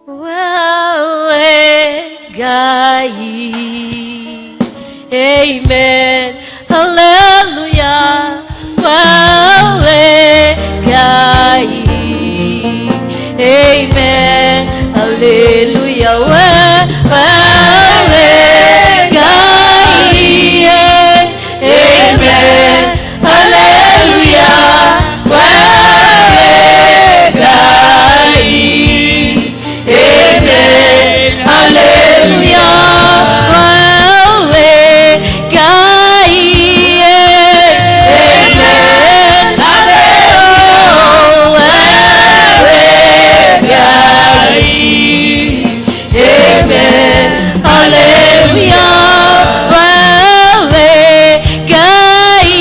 Wewe Ngai. Amen. Hallelujah. Wewe Ngai. Amen. Hallelujah. Wewe Ngai. Amen. Hallelujah. Wewe Ngai. Amen. Hallelujah. Wewe Ngai. Amen. Hallelujah. Wewe Ngai. Amen. Hallelujah. Wewe Ngai.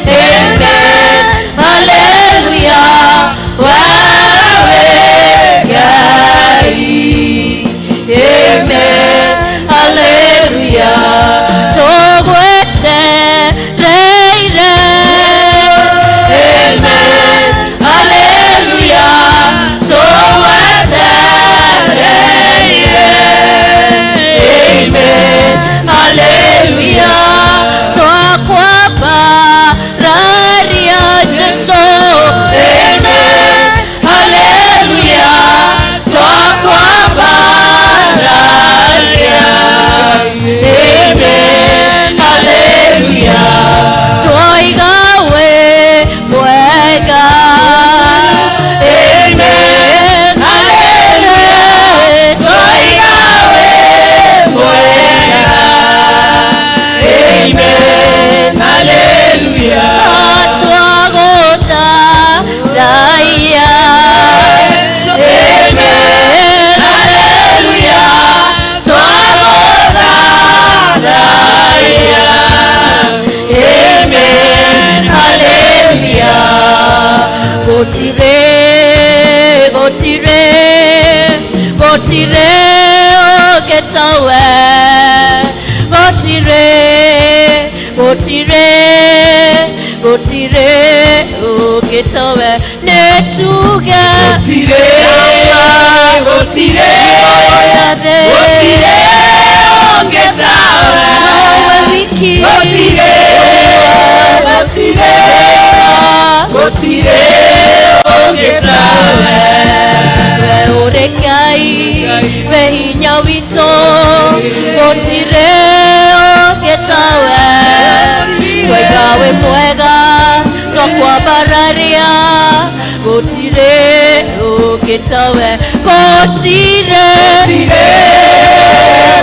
Amen. Hallelujah. Wewe Ngai. Amen. Hallelujah. Tũgwetereire. Amen. Hallelujah. Tũgwetereire. Amen. Hallelujah. Twakwambararia Jesu. Amen. Hallelujah. Twakwambararia. Amen. Hallelujah. Twoiga wĩ mwega. Amen. Hallelujah. Twoiga wĩ mwega. Amen. Hallelujah. Twagũthathaiya. Amen. Hallelujah. Twagũthathaiya. Amen. Hallelujah. Gũtirĩ, gũtirĩ, gũtirĩ ũngĩ tawe. Gũtirĩ, gũtirĩ, gũtirĩ ũngĩ tawe. Nĩ tuge. Gũtirĩ, gũtirĩ, gũtirĩ ũngĩ tawe. Nowe wiki. Gũtirĩ, gũtirĩ, gũtirĩ ũngĩ tawe. We ũrĩ Ngai, we hinya witũ, gũtirĩ ũngĩ tawe. Twaiga wĩ mwega, twakwambararia, gũtirĩ ũngĩ tawe. Gũtirĩ, Gũtirĩ,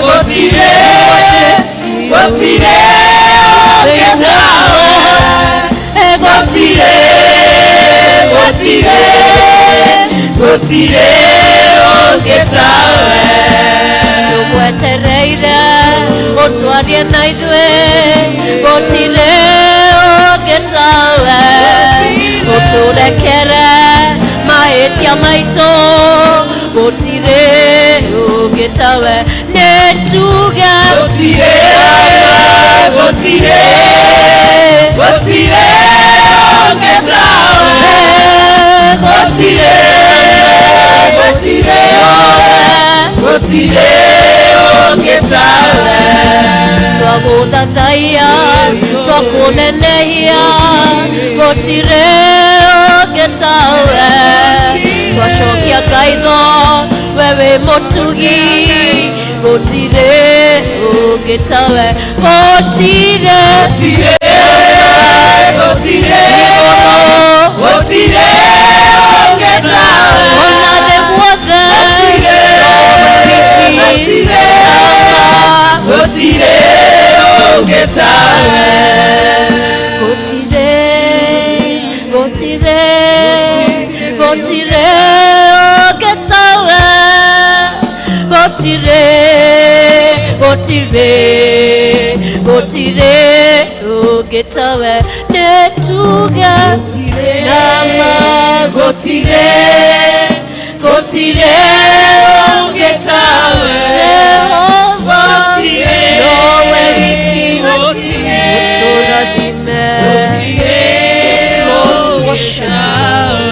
gũtirĩ, gũtirĩ ũngĩ tawe. Gũtirĩ, gũtirĩ, gũtirĩ ũngĩ tawe. Tũgwetereire ũtwarie na ithuĩ, gũtirĩ ũngĩ tawe. Ũtũrekere mahĩtia maitũ, gũtirĩ ũngĩ tawe. Nĩ tuge. Gũtirĩ, gũtirĩ, gũtirĩ ũngĩ tawe. Gũtirĩ, gũtirĩ, gũtirĩ ũngĩ tawe. Twagũthathaiya, twakũnenehia, gũtirĩ ũngĩ tawe. Twacokia ngaitho, we wĩ mũtugi, gũtirĩ ũngĩ tawe. Gũtirĩ. Gũtirĩ, gũtirĩ, gũtirĩ ũngĩ tawe. Ona thĩ guothe. Gũtirĩ, gũtirĩ, gũtirĩ ũngĩ tawe. Gũtirĩ, gũtirĩ, gũtirĩ ũngĩ tawe. Gũtirĩ, gũtirĩ, gũtirĩ ũngĩ tawe. Nĩ tuge nama. Gũtirĩ, gũtirĩ ũngĩ tawe. Jehova, Gũtirĩ, nowe wiki. Gũtirĩ, ũtũrathime. Gũtirĩ Yes, Lord, we worship you. tawe.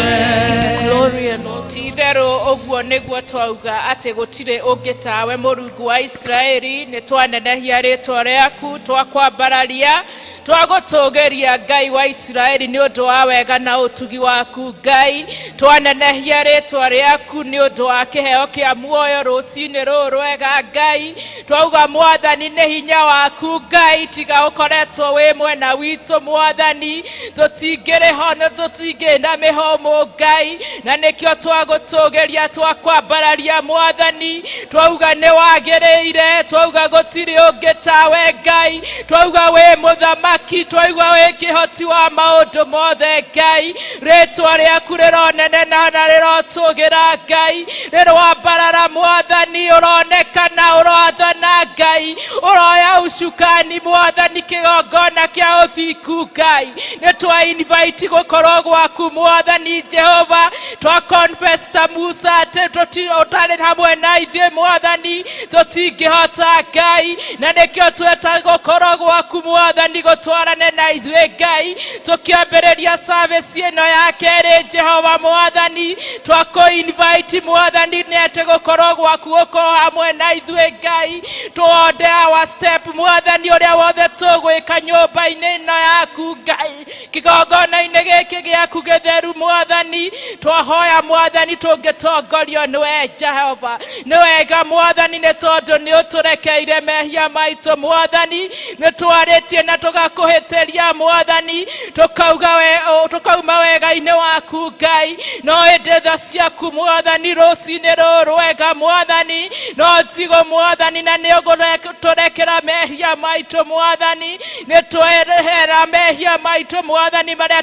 Give you glory and honor. Ti itherũ ũguo. Nĩguo twauga atĩ gũtirĩ ũngĩ tawe, Mũrungu wa Isiraeli. Nĩ twanenehia rĩtwa rĩaku, twakwambararia, twagũtũgĩria, Ngai wa Isiraeli, nĩ ũndũ wa wega na ũtugi waku. Ngai, twanenehia rĩtwa rĩaku nĩ ũndũ wa kĩheo kĩa muoyo rũcinĩ rũrũ rwega. Ngai, twauga, Mwathani, nĩ hinya waku. Ngai, tiga ũkoretwo wĩ mwena witũ, Mwathani, tũtingĩrĩ ho na tũtingĩ na mĩhũmũ. Ngai, na nĩkĩo twagũtũgĩria, twakwambararia. Mwathani, twauga nĩ wagĩrĩire, twauga gũtirĩ ũngĩ tawe. Ngai, twauga wĩ mũthamaki, twauga wĩ kĩhoti wa maũndũ mothe. Ngai, rĩtwa rĩaku rĩronene na rĩrotũgĩra. Ngai, rĩrwambarara. Mwathani, ũronekana, ũrathana. Ngai, ũroya ucukani. Mwathani, kĩgongona kĩa ũthingu, Ngai, nĩ twa invite gũkorwo gwaku. Mwathani Jehova, twa confess ta Musa atĩ ũtarĩ hamwe na ithuĩ, Mwathani, tũtingĩhota. Ngai, na nĩkĩo tweta gũkorwo gwaku, Mwathani, gũtwarane na ithuĩ. Ngai, tũkĩambĩrĩria service ĩno ya kerĩ, Jehova Mwathani, twakũ invite. Mwathani, nĩ atĩ gũkorwo gwaku gũkorwo hamwe na ithuĩ. Ngai, tuode our step. Mwathani, ũrĩa wothe tũgwĩka nyũmba-inĩ ĩno yaku, Ngai, kĩgongona-inĩ gĩkĩ gĩaku gĩtheru, Mwathani, twahoya, Mwathani, tũngĩtongorio nĩwe. Jehova, nĩ wega, Mwathani, nĩ tondũ nĩ ũtũrekeire mehia maitũ. Mwathani, nĩ twarĩtie na tũgakũhĩtĩria. Mwathani, tũkauga we, tũkauma wega-inĩ waku. Ngai, no ĩndĩ tha ciaku, Mwathani, rũcinĩ rũrũ rwega, Mwathani, no njigũ. Mwathani, na nĩ ũgũtũrekera mehia maitũ. Mwathani, nĩ twerehera mehia maitũ, Mwathani, marĩa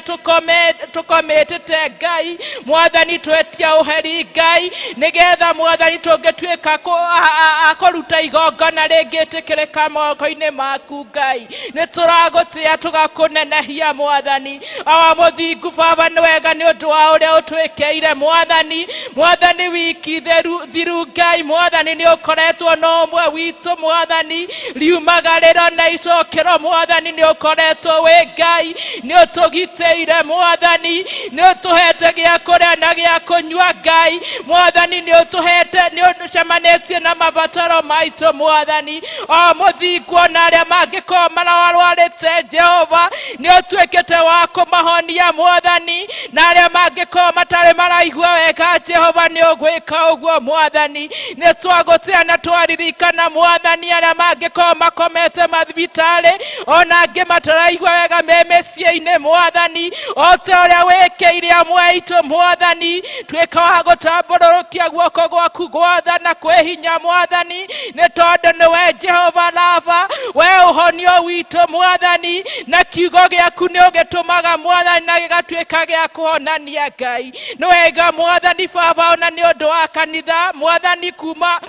tũkomĩtĩte. Ngai, Mwathani, twetia ũheri, Ngai, nĩgetha, Mwathani, tũngĩtuĩka a kũruta igongona rĩngĩtĩkĩrĩka moko-inĩ maku. Ngai, nĩ tũragũtĩa, tũgakũnenehia. Mwathani awa mũthingu, Baba, nĩ wega nĩ ũndũ wa ũrĩa ũtwĩkĩire. Mwathani, Mwathani, wiki theru thiru, Ngai, Mwathani, nĩ ũkoretwo na ũmwe witũ. Mwathani, riumagarĩro na icokero, Mwathani, nĩ ũkoretwo wĩ Ngai, nĩ ũtũgitĩire. Mwathani, nĩ ũtũhete gĩa kũrĩa na gĩa kũnyua. Ngai, Mwathani, nĩ ũtũhete, nĩ ũcemanĩtie na mabataro maitũ. Mwathani o mũthingu, ona arĩa mangĩkorwo mararwarĩte, Jehova, nĩ ũtuĩkĩte wa kũmahonia. Mwathani, na arĩa mangĩkorwo matarĩ maraigua wega, Jehova, nĩ ũgwĩka ũguo. Mwathani, nĩ twagũtĩa na twaririkana, Mwathani, arĩa mangĩkorwo makomete mathibitarĩ, ona angĩ mataraigua wega me mĩciĩ-inĩ. Mwathani, o ta ũrĩa wĩkĩire amwe aitũ, Mwathani, tuĩka wa gũtambũrũkia guoko gwaku gwatha na kwĩ hinya. Mwathani, nĩ tondũ nĩwe Jehova Raba, we ũhonio witũ. Mwathani, na kiugo gĩaku nĩ ũgĩtũmaga, Mwathani, na gĩgatuĩka gĩa kũhonania. Ngai, nĩ wega. Mwathani Baba, ona nĩ ũndũ wa kanitha, Mwathani, kuma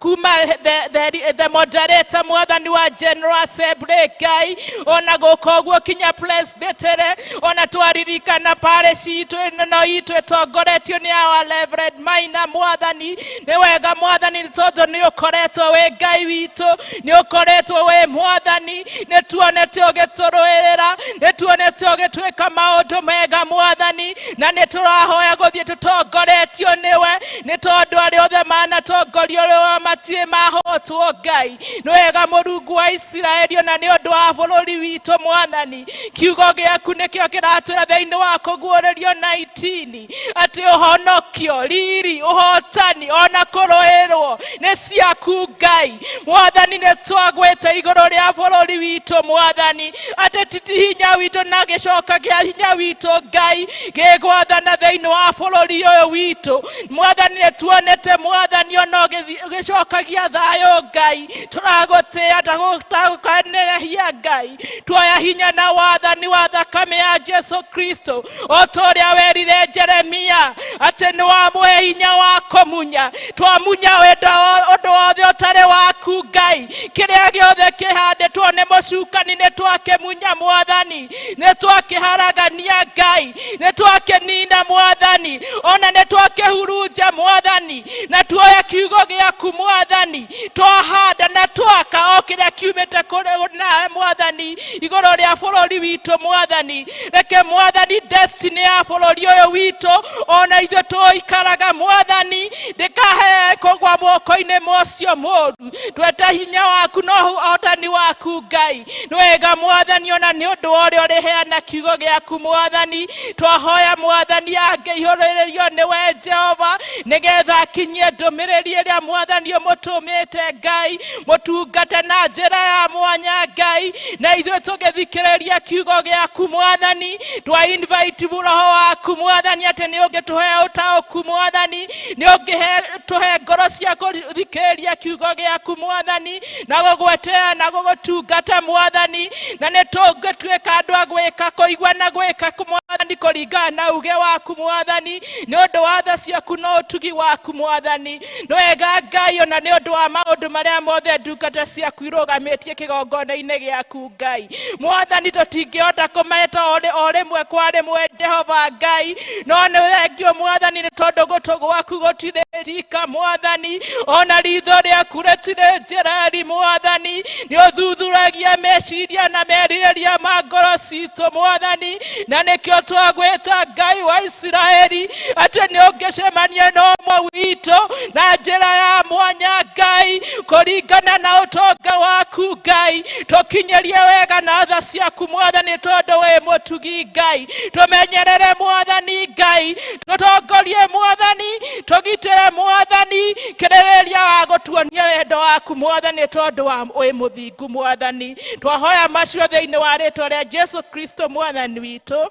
the moderator, Mwathani, wa General Assembly, Ngai, ona gũka ũguo kinya presbytery, ona twaririkana parish itũ ĩno itũ ĩtongoretio nĩ our Reverend Maina. Mwathani, nĩ wega. Mwathani, nĩ tondũ nĩ ũkoretwo wĩ Ngai witũ, nĩ ũkoretwo wĩ Mwathani, nĩ tuonete ũgĩtũrũĩrĩra, nĩ tuonete ũgĩtwĩka maũndũ mega. Mwathani, na nĩ tũrahoya gũthiĩ tũtongoretio nĩwe, nĩ tondũ arĩa othe manatongorio nĩwe matirĩ mahotwo. Ngai, nĩ wega. Mũrungu wa Isiraeli, ona nĩ ũndũ wa bũrũri witũ, Mwathani, kiugo gĩaku nĩkĩo kĩratwĩra thĩinĩ wa Kũguũrĩrio 19 atĩ ũhonokio, riri, ũhotani, ona kũrũĩrwo nĩ ciaku. Ngai, Mwathani, nĩ twagwĩte igũrũ rĩa bũrũri witũ, Mwathani, atĩ titi hinya witũ na gĩcoka kĩa hinya witũ, Ngai, gĩgwathana thĩinĩ wa bũrũri ũyũ witũ. Mwathani, nĩ tuonete, Mwathani, ona ũgĩcokagia thayũ. Ngai, tũragũtĩa, tagũkanĩrehia. Ngai, tuoya hinya na wathani wa thakame ya Jesu Kristo, o ta ũrĩa werire Jeremia atĩ nĩ wamũhe hinya wa kũmunya. Twamunya wendo ũndũ wothe ũtarĩ waku. Ngai, kĩrĩa gĩothe kĩhandĩtwo nĩ mũcukani nĩ twakĩmunya. Mwathani, nĩ twakĩharagania. Ngai, nĩ twakĩnina. Mwathani, ona nĩ twakĩhurunja. Mwathani. Mwathani, na tuoya kiugo gĩaku Mwathani, twahanda na twaka o kĩrĩa kiumĩte kũrĩ nawe Mwathani igũrũ rĩa bũrũri witũ Mwathani. Reke Mwathani destiny ya bũrũri ũyũ witũ ona ithuĩ tũikaraga Mwathani ndĩkahe kũgwa moko-inĩ mocio mũru. Twete hinya waku na ũhotani waku Ngai. Nĩ wega Mwathani, ona nĩ ũndũ wa ũrĩa ũrĩheana kiugo gĩaku Mwathani. Twahoya Mwathani angĩihũrĩrĩrio nĩwe Jehova, nĩgetha akinyie ndũmĩrĩri ĩrĩa Mwathani ũmũtũmĩte Ngai, mũtungate na njĩra ya mwanya Ngai, na ithuĩ tũgĩthikĩrĩria kiugo gĩaku Mwathani. Twa invite roho waku Mwathani atĩ nĩ ũngĩtũhe ũtaũku Mwathani, nĩ ũngĩtũhe ngoro cia kũthikĩrĩria kiugo gĩaku Mwathani, na gũgwetea na gũgũtungata Mwathani, na nĩ tũngĩtuĩka andũ a gwĩka kũigua na gwĩka Mwathani kũringana na uge waku Mwathani, nĩ ũndũ wa tha ciaku na ũtugi waku Mwathani. Nĩ wega Ngai, ona nĩ ũndũ wa maũndũ marĩa mothe ndungata ciaku irũgamĩtie kĩgongona-inĩ gĩaku Ngai Mwathani, tũtingĩhota kũmeta o rĩmwe kwa rĩmwe Jehova Ngai, no nĩ thengio Mwathani nĩ tondũ gũtũ gwaku gũtirĩ njika Mwathani, ona ritho rĩaku rĩtirĩ njĩra Mwathani. Nĩ ũthuthuragia meciria na merirĩria ma ngoro citũ Mwathani, na nĩkĩo twagwĩta Ngai wa Isiraeli atĩ nĩ ũngĩcemania na ũmwe witũ na njĩra ya mwanya Ngai, kũringana na ũtonga waku Ngai, tũkinyĩrie wega na tha ciaku Mwathani, tondũ wĩ mũtugi Ngai. Tũmenyerere Mwathani Ngai, tũtongorie Mwathani, tũgitĩre Mwathani, kĩrĩrĩria wa gũtuonia wendo waku Mwathani, tondũ wa wĩ mũthingu Mwathani. Twahoya macio thĩinĩ wa rĩtwa rĩa Jesu Kristo Mwathani witũ.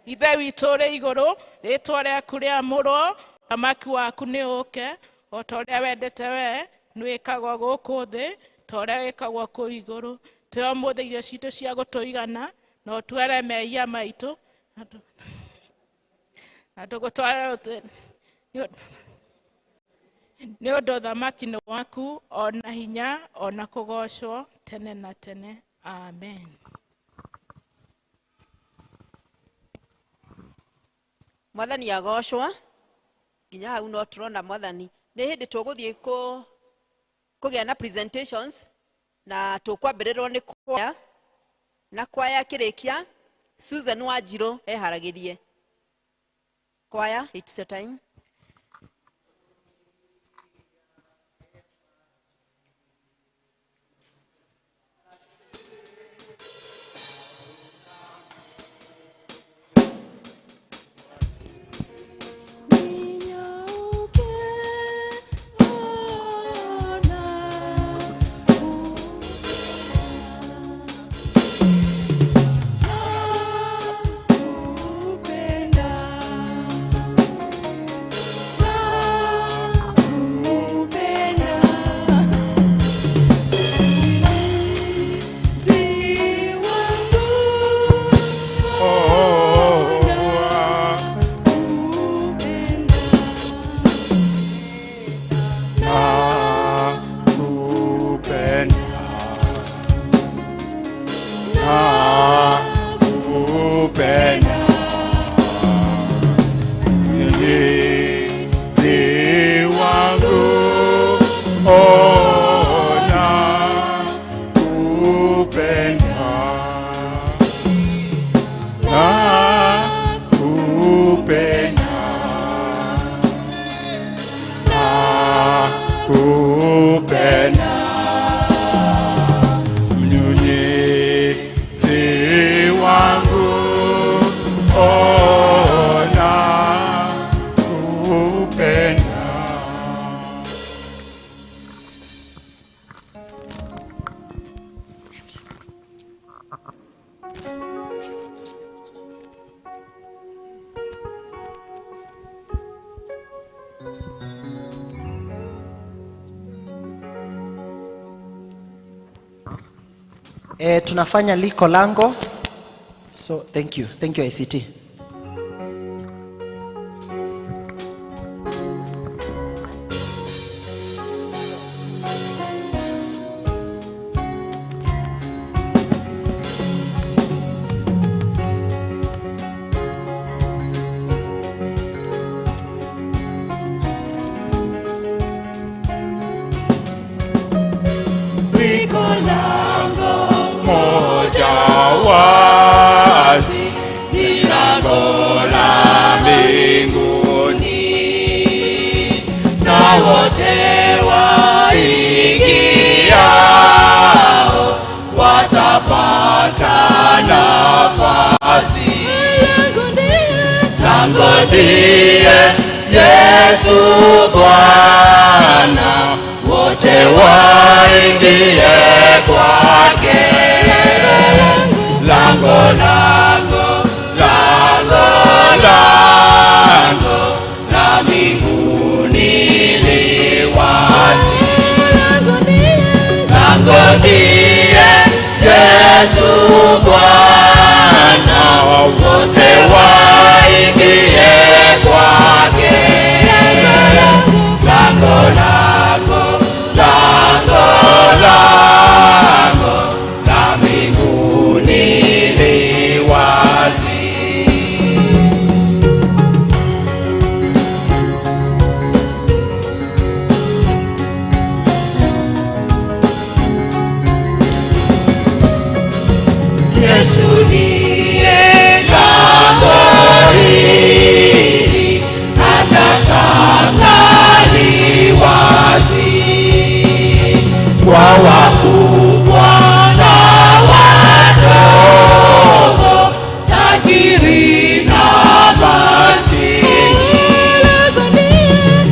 Ithe witũ ũrĩ igũrũ, rĩtwa rĩaku rĩamũrwo, ũthamaki waku nĩ ũũke, o ta ũrĩa wendete we nĩ wĩkagwo gũkũ thĩ ta ũrĩa wĩkagwo kũu igũrũ. Tũhe ũmũthĩ irio citũ cia gũtũigana, na ũtuere mehia maitũ, na tũgũtware nĩ ũndũ ũthamaki nĩ waku, ona hinya, ona kũgocwo tene na tene. Amen. Mwathani agocwo. Nginya hau no tũrona Mwathani nĩ hĩndĩ tũgũthiĩ kũgĩa na presentations, na tũkwambĩrĩrwo nĩ kwaya, na kwaya kĩrĩkia Susan Wanjirũ eharagĩrie kwaya. It's your time. Nakupenda mnyunyizi wangu, oh, nakupenda. Tunafanya liko lango. So thank you. Thank you, ICT. Wote waingiao watapata nafasi. Lango ndiye Yesu Bwana, wote waingie kwake. Lango, lango, lango, lango la mbinguni li wazi. Lango ndiye Yesu Bwana, wote waingie kwake. Lango, lango, lango, lango la mbinguni li wazi. Yesu ndiye lango hili, hata sasa li wazi kwa wakubwa na wadogo, tajiri na maskini.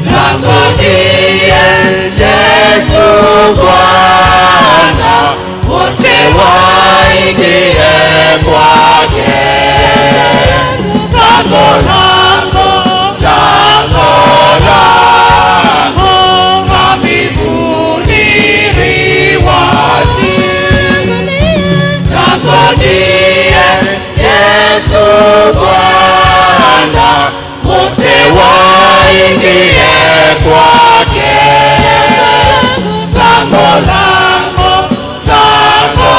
Lango ndiye Yesu Bwana, wote waingie kwake. Lango, lango, lango, lango la mbinguni li wazi. Lango ndiye Yesu Bwana, wote waingie kwake. Lango, lango, lango,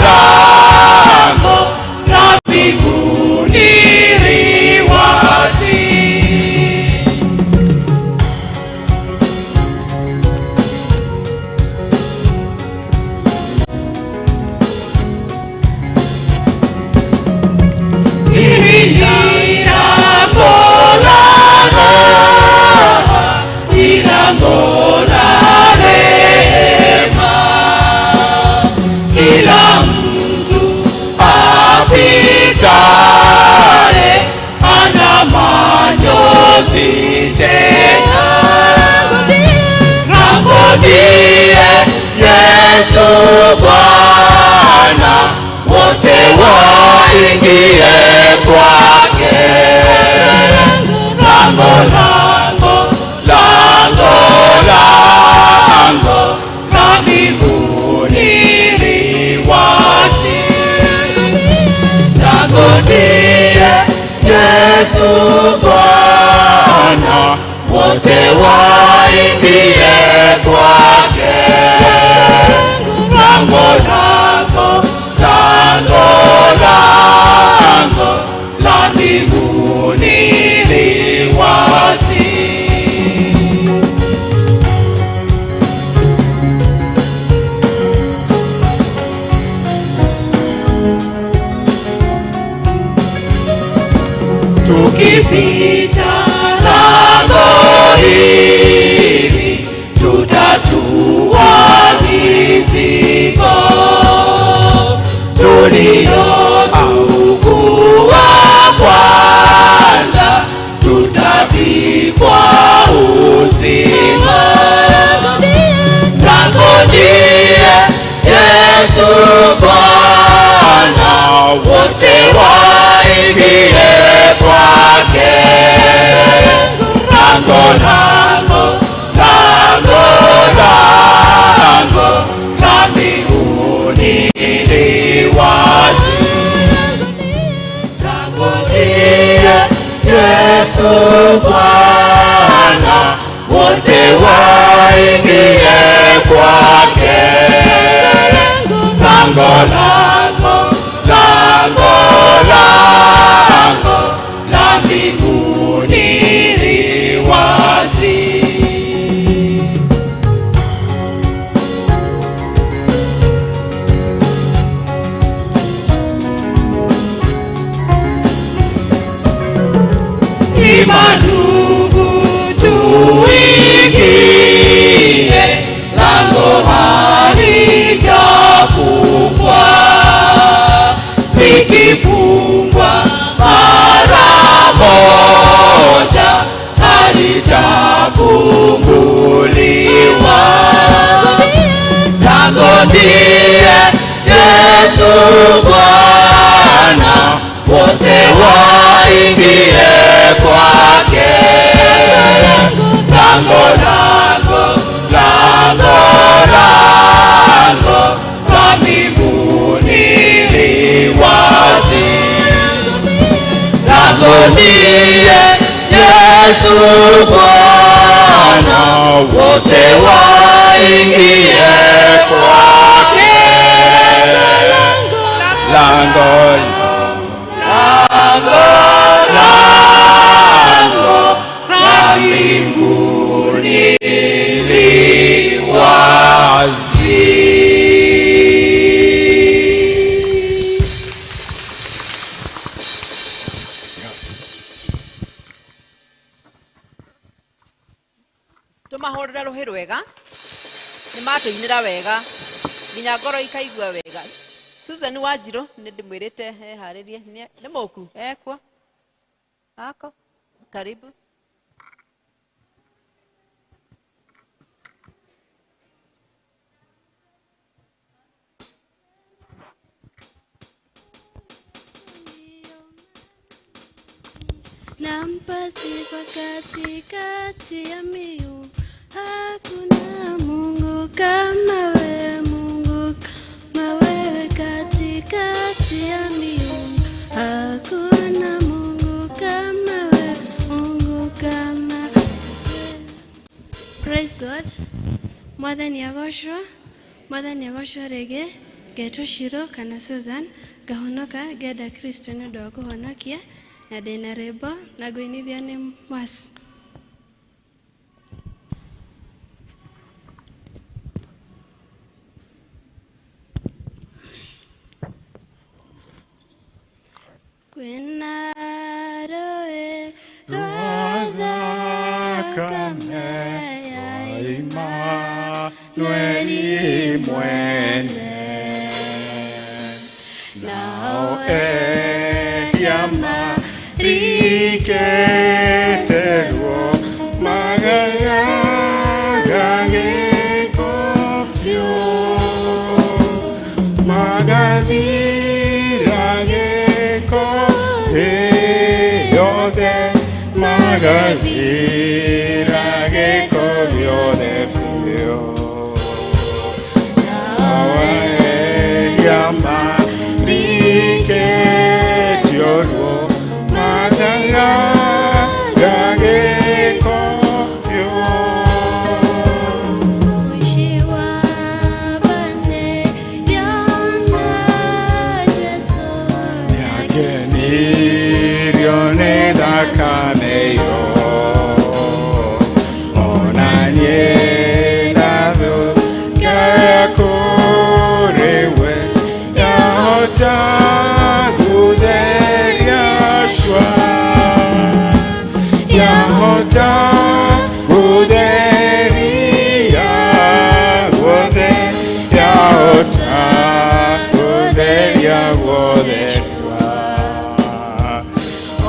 lango la mbinguni li wazi. Hili ni lango la raha, ni lango la rehema. Kila mtu apitaye hana majonzi tena. Lango ndiye Yesu Bwana, wote waingie kwake. Lango, lango, lango, lango la mbinguni li wazi. Lango ndiye Yesu Bwana, wote waingie kwake. Lango, lango, lango, lango la mbinguni li wazi. Tukipita lango hili, tutatua mizigo tuliyochukua kwanza, tutavikwa uzima. Lango ndiye Yesu Bwana, wote waingie kwake. Lango, lango, lango, lango la mbinguni li wazi. Lango ndiye Yesu Bwana, wote waingie kwake. Lango, lango, lango, lango la mbinguni li wazi. Ima ndugu, tuingie. Ndiye Yesu Bwana, wote waingie kwake. Lango, lango, lango la mbinguni li wazi. Tũmahũrĩre rũhĩ rwega, nĩ matũinĩra wega nginya ngoro ikaigua wega. Susan Wanjirũ nĩ ndĩmwĩrĩte eharĩrie, nĩ mũku ekwo ako karibu. Nampa sifa katikati ya miungu. Hakuna Mungu kama wewe, Mungu kama wewe katikati ya miungu. Hakuna Mungu kama wewe, Mungu kama wewe. Praise God. Mwathani agocwo, Mwathani agocwo rĩngĩ, ngetwo Shiro kana Susan, ngahonoka ngenda Kristo nĩ ũndũ wa kũhonokia, na ndĩna rwĩmbo na ngũinithio nĩ Mas. Kwĩna rũĩ rwa thakame ya Imanueli mwene, nao ehia marikĩte ruo magayaga gĩko biũ, magathira gĩko thĩ yothe, magathira gĩko gĩothe biũ. Nao ehia marikĩtio ruo magayaga gĩko biũ. Mũici wa bane yona Jesu. Nĩakenirio nĩ thakame ĩyo, ona niĩ ndathũka kũrĩ we, yahota gũtheria cua, yahota gũtheria guothe, yahota gũtheria guothe cua.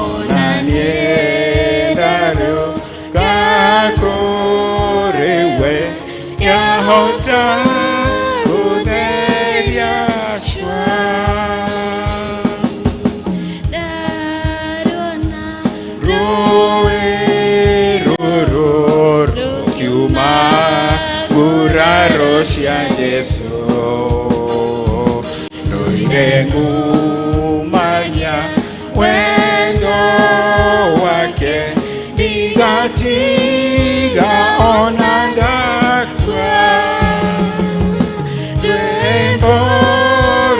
Ona niĩ ndarũka kũrĩ we, yahota gũtheria cua. Ndarona Rũĩ rũrũ rũkiuma nguraro cia Jesũ, rũire ngumagia wendo wake, ndigatiga ona ndakua. Rwĩmbo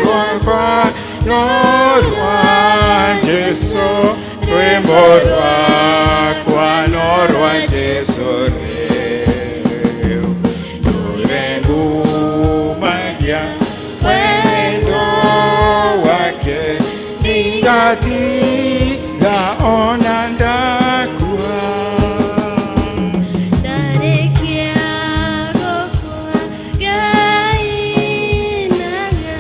rwakwa no rwa Jesũ, rwĩmbo rwakwa no rwa Jesũ rĩu, rũire ngumagia wendo wake, ndigatiga ona ndakua. Ndarĩkia gũkua ngainaga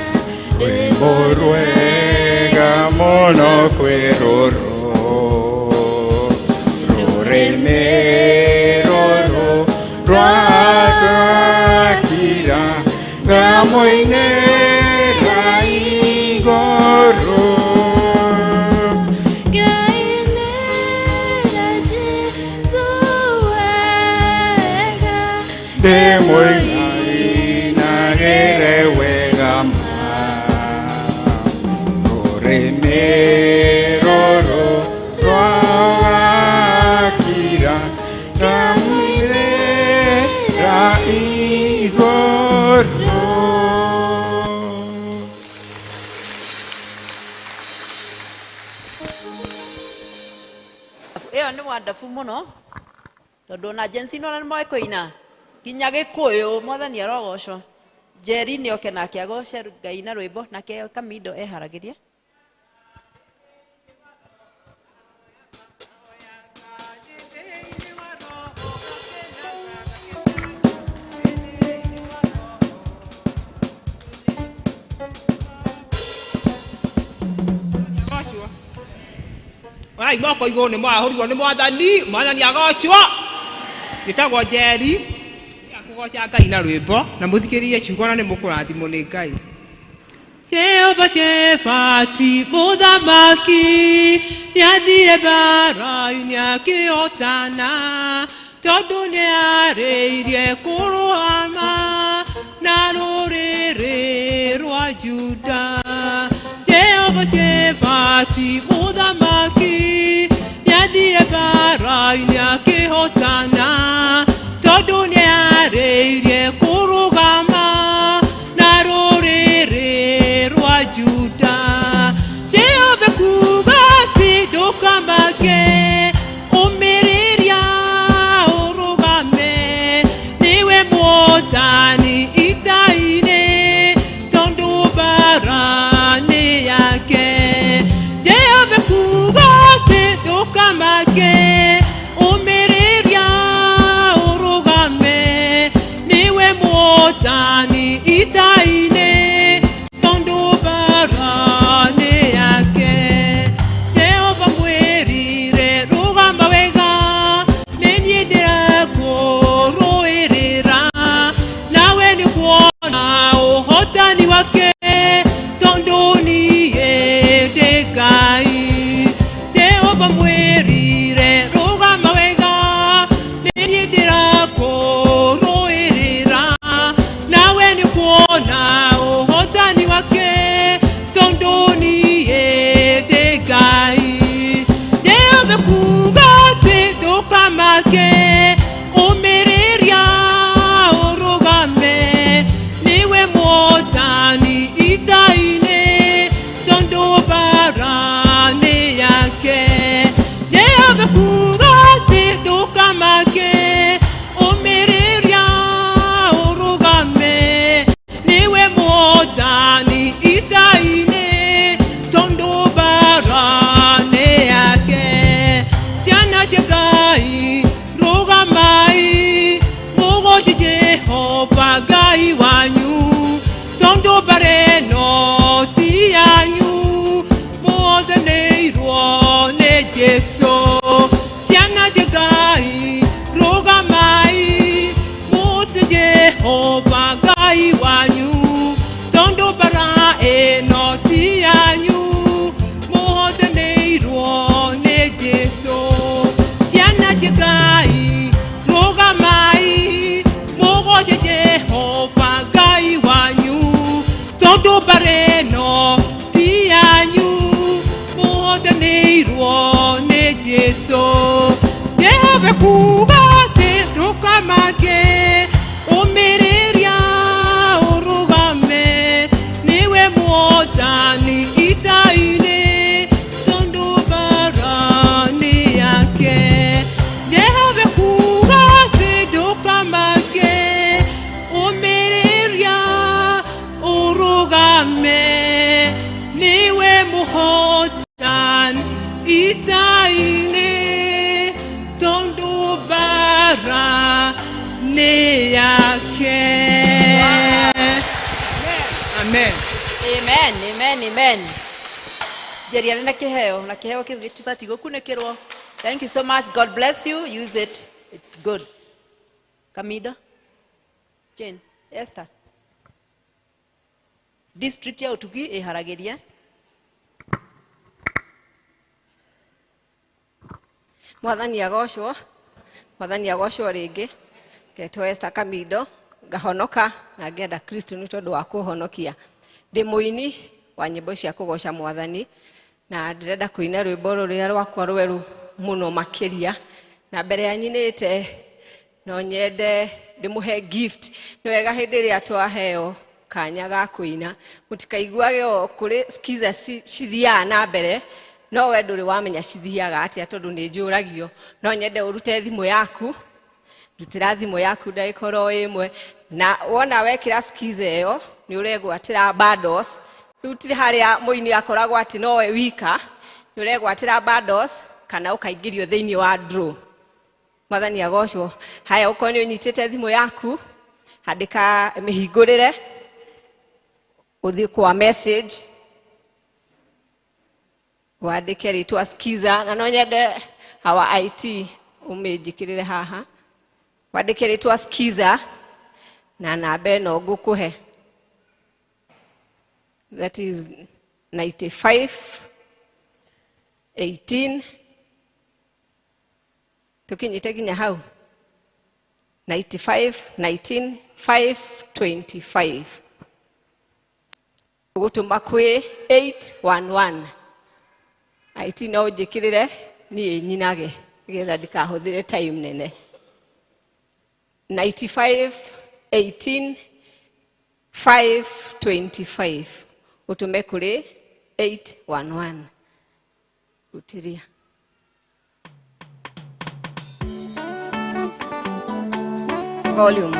Rwĩmbo rwega mũno kwĩ rũrũ, rũrĩmĩ rũrũ rwakira, ngamũinĩra igũrũ. Ngainĩra Jesũ wega. Ndĩmũinainagĩre wega ma, rũrĩmĩ rũrũ. Ngamũinĩra igũrũ. Ĩyo nĩ wonderful mũno tondũ ona Gen Z nona nĩ moĩ kũina nginya Gĩkũyũ. Mwathani arogocwo. Njeri nĩ oke nake agoce Ngai na rwĩmbo, nake Kamindo eharagĩria. Wai moko igũrũ nĩ mwahũrirwo nĩ Mwathani. Mwathani agocwo. Njĩtagwo Njeri, kũgoca Ngai na rwĩmbo, na mũthikĩrĩrie ciugo na nĩ mũkũrathimwo nĩ Ngai. Jehova Shefati mũthamaki nĩathire mbara-inĩ akĩhotana, tondũ nĩarĩirie kũrũgama na rũrĩrĩ rwa Juda. Jehova Shefati mũthamaki nĩathire mbara-inĩ akĩhotana, tondũ nĩarĩirie kũrũgama na rũrĩrĩ rwa Juda. Jehova kuga atĩ ndũkamake, ũmĩrĩria ũrũgame, nĩwe mũhotani ita-inĩ, tondũ mbara nĩ yake. Jehova kuga atĩ ndũkamake, ũmĩrĩria ũrũgame, nĩwe mũhotani ita-inĩ, tondũ mbara nĩ yake. Jehova mwĩrire rũgama wega, nĩ niĩ ndĩrakũrũĩrĩra, nawe nĩ kuona ũhotani wake, tondũ niĩ ndĩ Ngai. Jehova mwĩrire rũgama wega, nĩ niĩ ndĩrakũrũĩrĩra, nawe nĩ kuona ũhotani wake, tondũ niĩ ndĩ Ngai. Jehova kuga atĩ ndũkamake, ũmĩrĩria ũrũgame, nĩwe mũhotani ita-inĩ, tondũ mbara nĩ yake. Jehova kuga atĩ ndũkamake, ũmĩrĩria ũrũgame, nĩwe mũhotani ita-inĩ, tondũ mbara nĩ yake. Ciana cia Ngai rũgamai, mũgoce Jehova Ngai wanyu, tondũ mbara ĩno ti yanyu, mũhotanĩirwo nĩ Jesũ. Ciana cia Ngai rũgamai, mũgoce Jehova Ngai wanyu, tondũ mbara ĩno ti yanyu, mũhotanĩirwo nĩ Jesũ. Ciana cia Ngai rũgamai, mũgoce Jehova Ngai wanyu, tondũ mbara ĩno ti yanyu, mũhotanĩirwo nĩ Jesũ. Jehova kuga atĩ ndũkamake, ũmĩrĩria ũrũgame, nĩwe mũhotani ita-inĩ, tondũ mbara nĩ yake. Jehova kuga atĩ ndũkamake, ũmĩrĩria ũrũgame, nĩwe mũhotani ita-inĩ, tondũ mbara nĩ yake. Amen. Amen, amen, amen. Njeri arĩ na kĩheo, na kĩheo kĩu gĩtibatiĩ gũkunĩkĩrwo. Thank you so much. God bless you. Use it. It's good. Kamindo, Jane, Esther, district ya Ũtugi ĩharagĩria. Mwathani agocwo. Mwathani agocwo rĩngĩ. Ngetwo Esther Kamindo, ngahonoka na ngenda Kristo nĩ tondũ wa kũhonokia. Ndĩ mũini wa nyĩmbo cia kũgoca Mwathani, na ndĩrenda kũina rwĩmbo rũrĩa rwakwa rwerũ mũno makĩria, Na mbere ya nyinĩte no nyende ndĩmũhe gift. Nĩ wega hĩndĩ ĩrĩa twaheo kanya ga kũina mũtikaiguage o kũrĩ skiza cithiaga na mbere, no we ndũrĩ wamenya cithiaga atĩa tondũ nĩ njũragio. No nyende ũrute thimũ yaku, ndutĩra thimũ yaku ndagĩka oro ĩmwe, na wona wekĩra skiza ĩyo nĩ ũregwatĩra bundles. Rĩu ti harĩa mũini akoragwo atĩ nowe wika, nĩ ũregwatĩra bundles kana ũkaingĩrio thĩinĩ wa draw. Mwathani agocwo. Haya, ũkorwo nĩ ũnyitĩte thimũ yaku, andĩka, mĩhingũrĩre, ũthiĩ kwa message, wandĩke rĩtwa skiza, na no nyende our IT ũmĩnjĩkĩrĩre haha. Wandĩke rĩtwa skiza na namba ĩno ngũkũhe, that is 95 18, tukinyite nginya hau, 95 19 525, ũgũtũma kwĩ 811. IT no njĩkĩrĩre niĩ nyinage nĩgetha ndikahũthĩre time nene. 95 18 525, ũtũme kũrĩ 811. Utiria volume.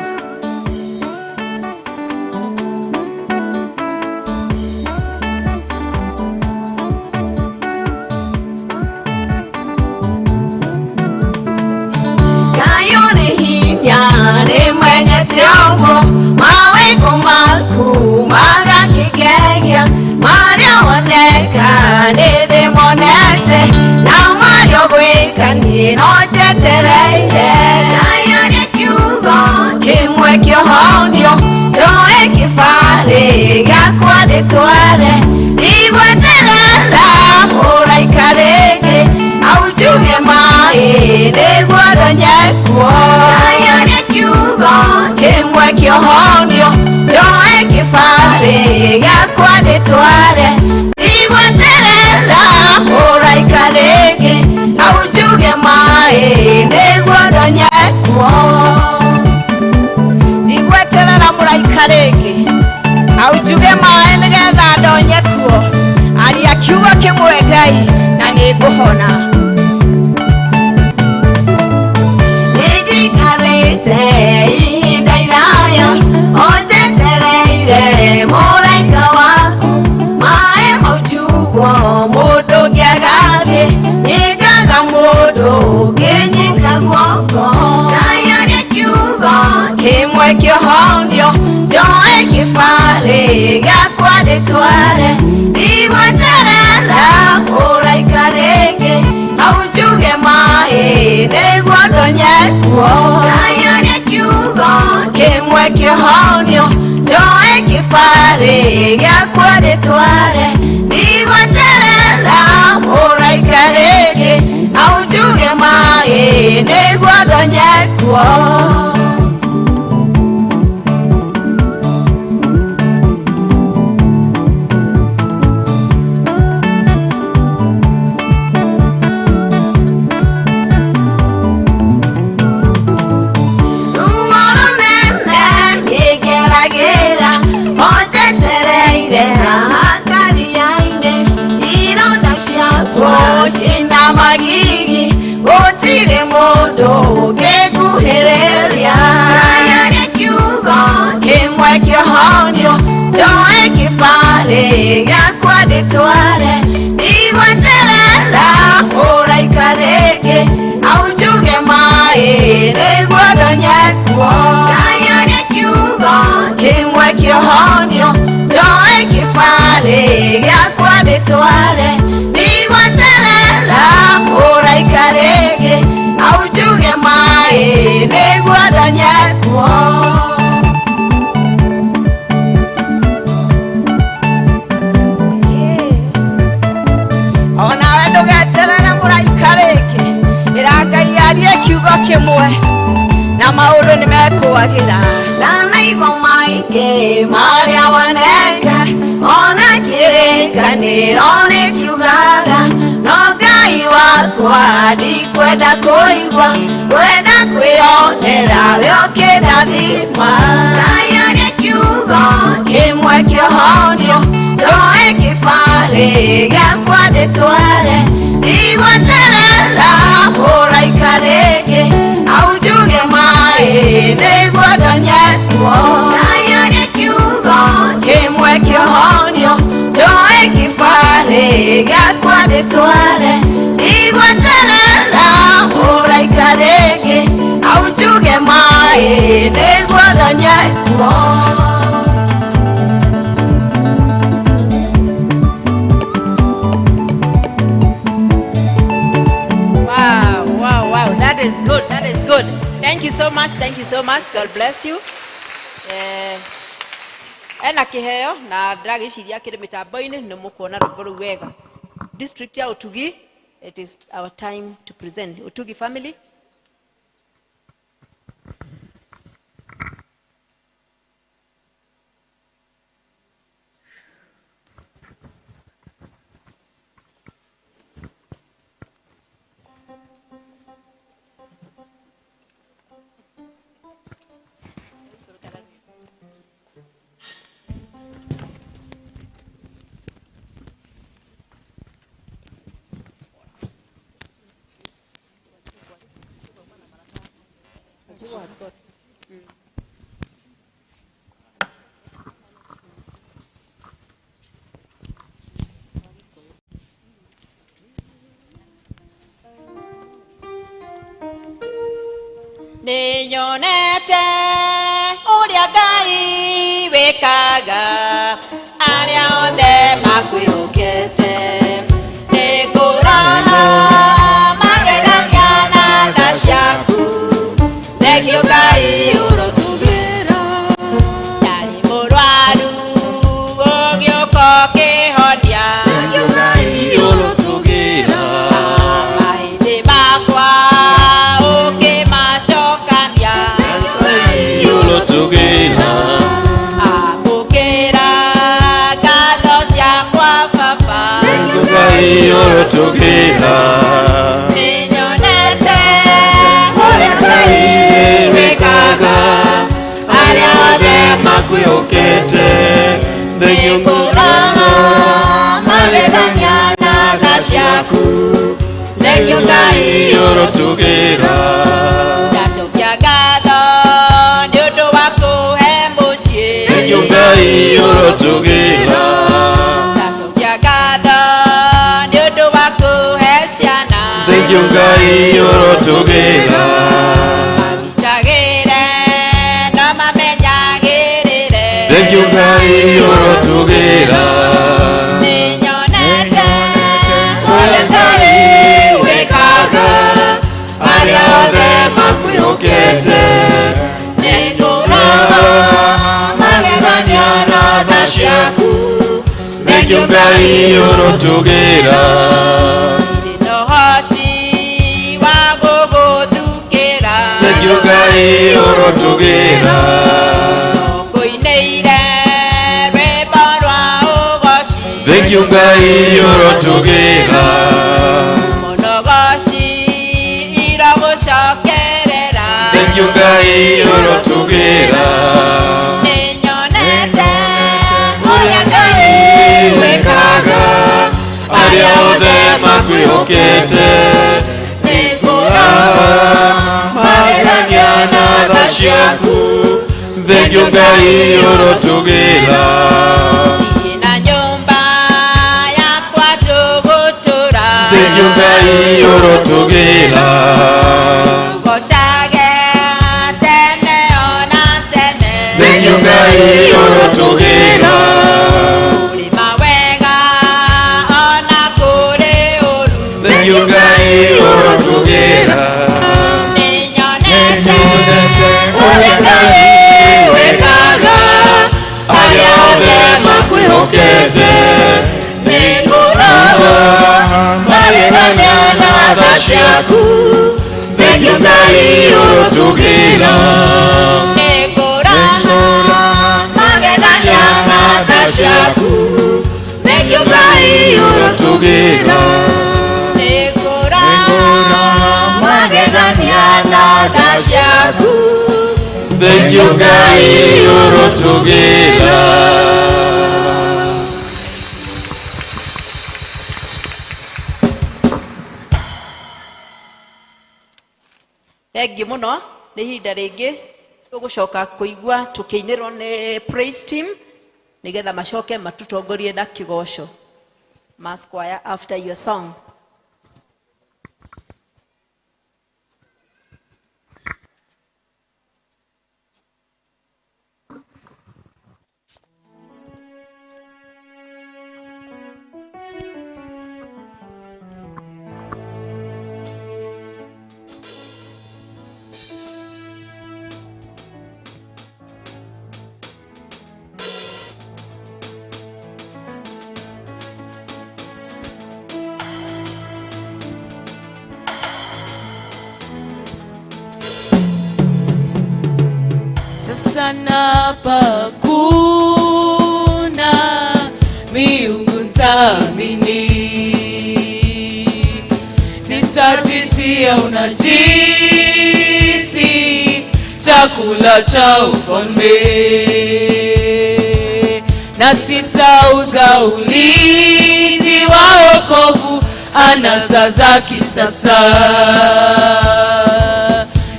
Kayo nĩ hinya nĩ menyete ũguo, mawĩko maku magakĩgegia, marĩa woneka nĩ ndĩmonete, na marĩa ũgwĩka niĩ no njetereire. Kayo nĩ kiugo kĩmwe kĩhonio, njoe kĩbarĩ gĩakwa ndĩtware, ndigweterera mũraika rĩngĩ aunjuge maĩ nĩguo ndonye kuo. Kayo nĩ kiugo kĩmwe kĩhonio, njoe kĩbarĩ gĩakwa ndĩtware, ndigweterera mũraika rĩngĩ aunjuge maĩ nĩguo ndonye kuo. Ndigweterera mũraika rĩngĩ aunjuge maĩ nĩgetha ndonye kuo. Aria kiugo kĩmwe Ngai na nĩngũhona. Nĩnjikarĩte ihinda iraya o njetereire mũraika waku, maĩ maunjugwo mũndũ ũngĩagathiĩ, nĩngaga mũndũ ũngĩnyita guoko. Kayo nĩ kiugo kĩmwe kĩhonio, njoe kĩbarĩ gĩakwa ndĩtware, ndigweterera mũraika rĩngĩ aunjuge maĩ nĩguo ndonye kuo. Kayo nĩ kiugo kĩmwe kĩhonio, njoe kĩbarĩ gĩakwa ndĩtware, ndigweterera mũraika rĩngĩ aunjuge maĩ nĩguo ndonye kuo. Ruo rũnene nĩngeragĩra o njetereire haha karia-inĩ, ironda ciakwa cina magigi, gũtirĩ mũndũ ũngĩnguhĩrĩria. Kaya nĩ kiugo kĩmwe kĩhonio, njoe kĩbarĩ gĩakwa ndĩtware, ndigweterera mũraika rĩngĩ aunjuge maĩ nĩguo ndonye kuo. Kaya nĩ kiugo kĩmwe kĩhonio, njoe kĩbarĩ gĩakwa ndĩtware, ndigweterera mũraika rĩngĩ aunjuge maĩ nĩguo ndonye kuo. Onawe ndũgeterere mũraika rĩngĩ, ĩra Ngai arie kiugo kĩmwe na maũndũ nĩ mekwagĩra. Ndanaigua maingĩ marĩa waneka, ona kĩrĩkanĩro nĩkiugaga, no Ngai Wakwa ndikwenda kũigua kwenda kwĩonera we ũkĩndathima Ndayũria kiugo kĩmwe kĩhonio njoe kĩbarĩ gĩakwa ndĩtware ndigweterera mũraika rĩngĩ aunjuge maĩ nĩguo ndonye kuo Ndayũria kiugo kĩmwe kĩhonio njoe kĩbarĩ gĩakwa ndĩtware ndigweterera mũraika rĩngĩ aunjuge maĩ nĩguo ndonye kuo. Wow, wow, wow. That is good. That is good. Thank you so much. Thank you so much. God bless you. Ena kiheo na ndĩragĩciria kĩrĩ mĩtambo-inĩ nĩ mũkuona rwĩmbo rũu wega. District ya Utugi, it is our time to present Utugi family. Nĩnyonete ũrĩa Ngai wĩkaga arĩa othe makwĩhokete nĩngũrora magegania na tha ciaku thengio Ngai ũrotugĩra ndarĩ mũrwaru ũgĩũka ũkĩhonia thengio Ngai ũrotugĩra mahĩndĩ makwa ũkĩmacokania thengio Ngai Ũrotugĩra amũkĩra ngatho ciakwa baba Thengio Ngai ũrotugĩra nĩnyonete ũrĩa Ngai wĩkaga arĩa othe makwĩhokete Thengio nĩngũrora magegania na tha ciaku thengio Ngai ũrotugĩra ndacokia ngatho nĩ ũndũ wa kũhe mũciĩ Thengio Ngai ũrotugĩra ndacokia ngatho nĩ ũndũ wa kũhe ciana Thengio Ngai ũrotugĩra magitagĩre na mamenyagĩrĩre Thengio Ngai ũrotugĩra nĩnyonete ũrĩa Ngai wĩkaga arĩa othe makwĩhokete nĩngũrora magegania na tha ciaku Thengio Ngai ũrotugĩra Ndirĩ na ũhoti wa gũgũthukĩra Thengio Ngai ũrotugĩra ngũinĩire rwĩmbo rwa ũgoci Thengio Ngai ũrotugĩra mũnogoci irogũcokerera Thengio Ngai ũrotugĩra nĩnyonete ũrĩa Ngai wĩkaga arĩa othe makwĩhokete nĩngũrora magegania na tha ciaku Thengio Ngai ũrotugĩra niĩ na nyũmba yakwa tũgũtũra Thengio Ngai ũrotugĩra tũgocage tene ona tene Thengio Ngai ũrotugĩra kũrĩ mawega ona kũrĩ ũru Thengio Ngai ũrotugĩra nĩnyonete ũrĩa Ngai wĩkaga arĩa othe makwĩhokete nĩngũrora magegania na tha ciaku Thengio Ngai ũrotugĩra nĩngũrora magegania na tha ciaku thengio Ngai ũrotugĩra nĩngũrora tha ciaku. Thengiũ Ngai ũrotũgĩra. Thengiũ mũno, nĩ ihinda rĩngĩ tũgũcoka kũigua tũkĩinĩrwo nĩ praise team nĩgetha macoke matutongorie na kĩgoco. Mass choir after your song. Sasa napa kuna miungu ntaamini, sitajitia unajisi chakula cha ufalme, na sitauza urithi wa wokovu anasa za kisasa.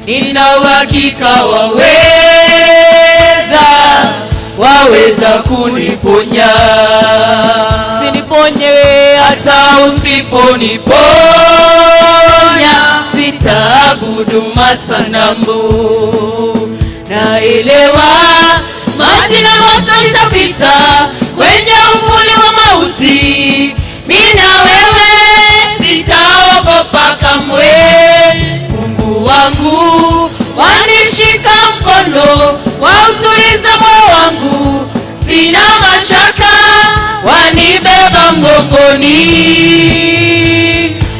Nina uhakika waweza, waweza kuniponya. Usiniponye we hata usiponiponya, sitaabudu masanamu. Naelewa maji na moto litapita kwenye uvuli wa mauti, mimi na wewe sitaogopa kamwe. Mungu wangu wanishika mkono, wautuliza moyo wangu, sina mashaka, wanibeba mgongoni.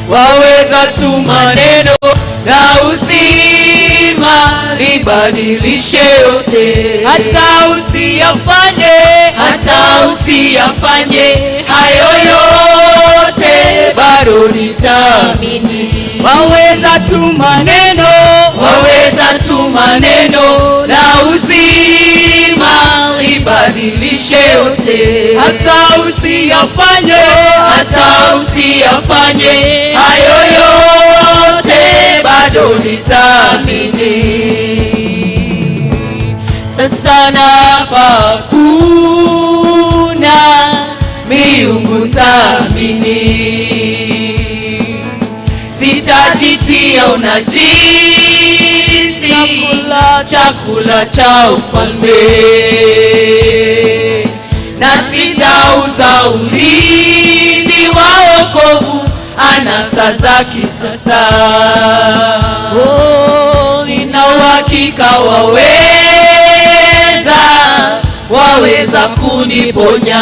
Waweza tu maneno la uzima libadilishe yote, hata usiyafanye, hata usiyafanye hayo yote bado nitaamini. Waweza tu maneno, waweza tu maneno la uzima libadilishe yote, hata usiyafanye, hata usiyafanye hayo yote bado nitaamini. Sasa napa kuna miungu taamini, sitajitia unajisi chakula cha ufalme, na sitauza urithi wa wokovu anasa za kisasa. Oh, nina uhakika waweza, waweza kuniponya.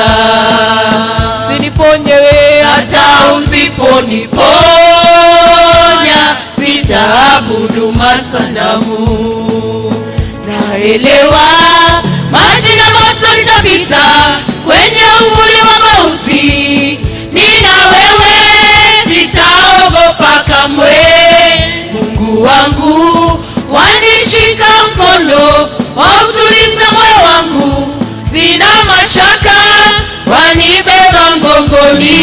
Usiniponye we hata usiponiponya, sitaabudu masanamu. Naelewa maji na moto litapita kwenye uvuli wa mauti, nina wewe sitaogopa kamwe. Mungu wangu wanishika mkono, wautuliza moyo wangu, sina mashaka, wanibeba mgongoni.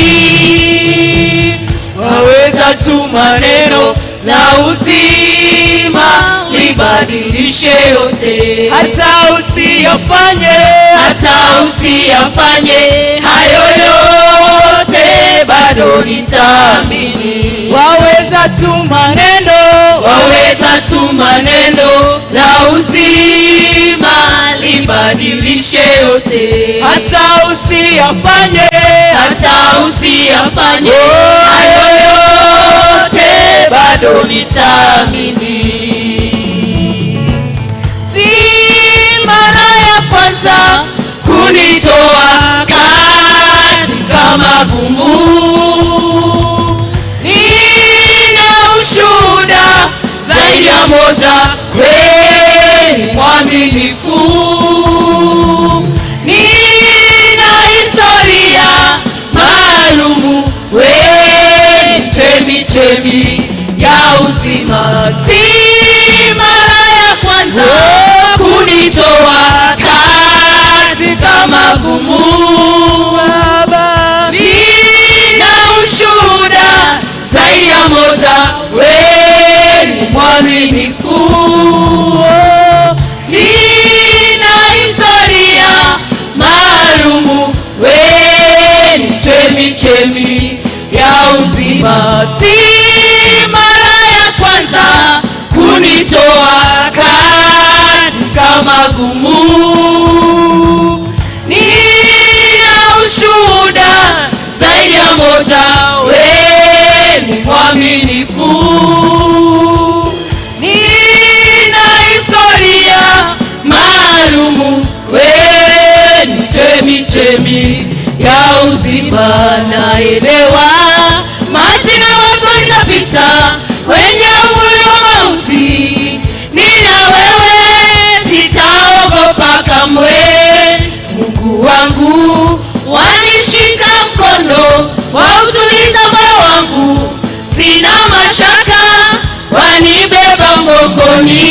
Waweza tu maneno la uzima libadilishe yote, hata usiyafanye, hata usiyafanye hayo yote bado nitaamini. Waweza tu maneno, waweza tu maneno la uzima libadilishe yote, hata usiyafanye, hata usiyafanye hayo yote bado nitaamini. Si mara ya kwanza kunitoa katika magumu, nina ushuhuda zaidi ya moja, kweli mwaminifu. Nina historia maalumu, wewe chemi chemi ya uzima. Si mwaminifu. Sina historia maalumu, we ni chemi chemi ya uzima. Si mara ya kwanza kunitoa katika magumu, nina ushuhuda zaidi ya moja, we ni mwaminifu. Nina historia maalumu, we ni chemi chemi ya uzima. Naelewa maji na moto nitapita kwenye uvuli wa mauti, nina wewe sitaogopa kamwe. Mungu wangu wanishika mkono, wautuliza moyo wangu, sina mashaka, wanibeba mgongoni.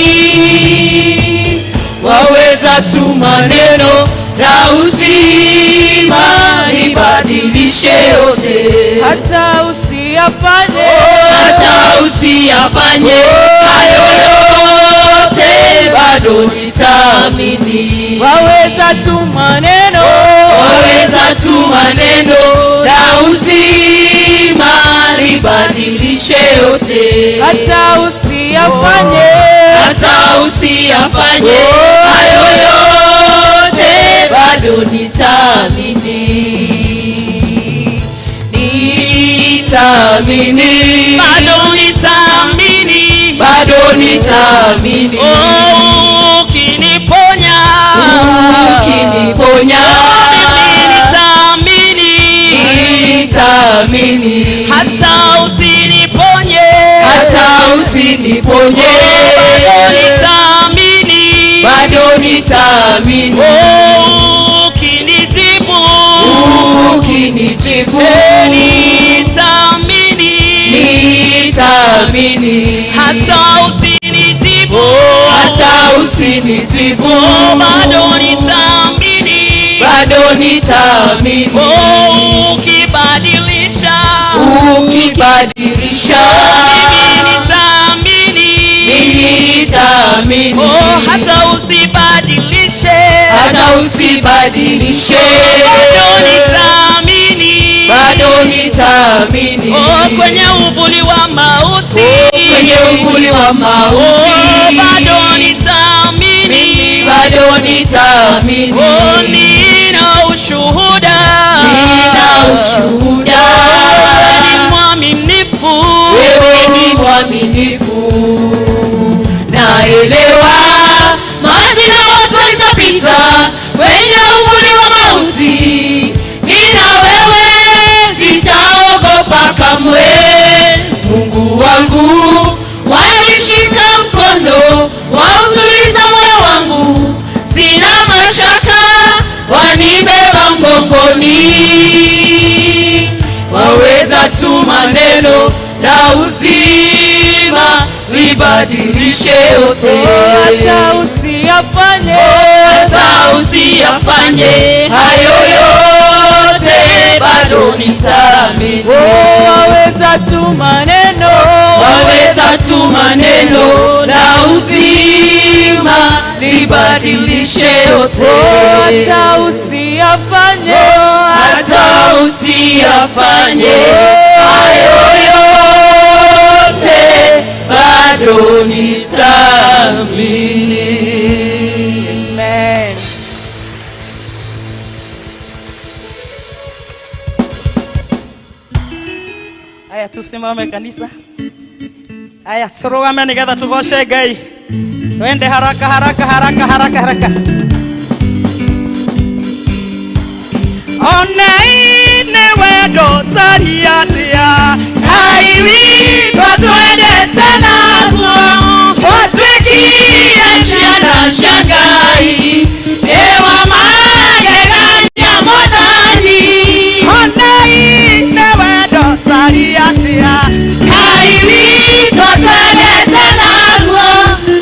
Waweza tu maneno la uzima ibadilishe yote, hata usiyafanye, hata usiyafanye hayo yote, bado nitaamini. Waweza tu maneno, waweza tu maneno la uzima libadilishe yote, hata usiyafanye, hata usiyafanye hayo yote, bado nitaamini. Nitaamini, bado nitaamini, bado nitaamini. Oh, ukiniponya, ukiniponya, mimi nitaamini, nitaamini. Hata usiniponye, hata usiniponye, bado nitaamini, bado nitaamini. Oh, ukinijibu, ukinijibu, nitaamini, nitaamini. Hata usinijibu, hata usinijibu, bado nitaamini, bado nitaamini. Oh, ukibadilisha, ukibadilisha, mimi nitaamini, mimi nitaamini. Oh, hata usibadilishe, hata usibadilishe, bado nitaamini, bado nitaamini. Oh, kwenye uvuli wa mauti, kwenye uvuli wa mauti, oh, bado nitaamini, bado nitaamini. Oh, nina ushuhuda, nina ushuhuda, wewe ni mwaminifu, wewe ni mwaminifu. Naelewa maji na moto itapita kwenye uvuli wa mauti, nina wewe sitaogopa kamwe. Mungu wangu wanishika mkono, wautuliza moyo wangu, sina mashaka, wanibeba mgongoni. Waweza tu maneno la uzima libadilishe yote, hata usiyafanye, hata usiyafanye hayo yote, bado nitaamini. Waweza tu maneno, waweza tu maneno la uzima libadilishe yote, hata usiyafanye, hata usiyafanye hayo yote, bado nitaamini. Amen. Aya, tusimame kanisa. Aya, turugame nigetha tugoce Ngai. Twende haraka haraka haraka haraka haraka. Onei nĩ wendo tari atĩa, Ngai witũ atwendete naguo, twatuĩkire ciana cia Ngai, nĩ wa magegania Mwathani. Onei nĩ wendo tari atĩa, Ngai witũ atwendete naguo,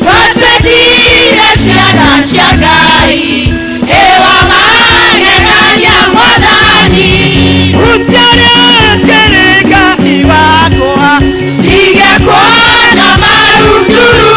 twatuĩkire ciana cia Ngai, nĩ wa magegania Mwathani. Rutiarĩa kĩrĩga iwakwa, Ndigekuona marunduru.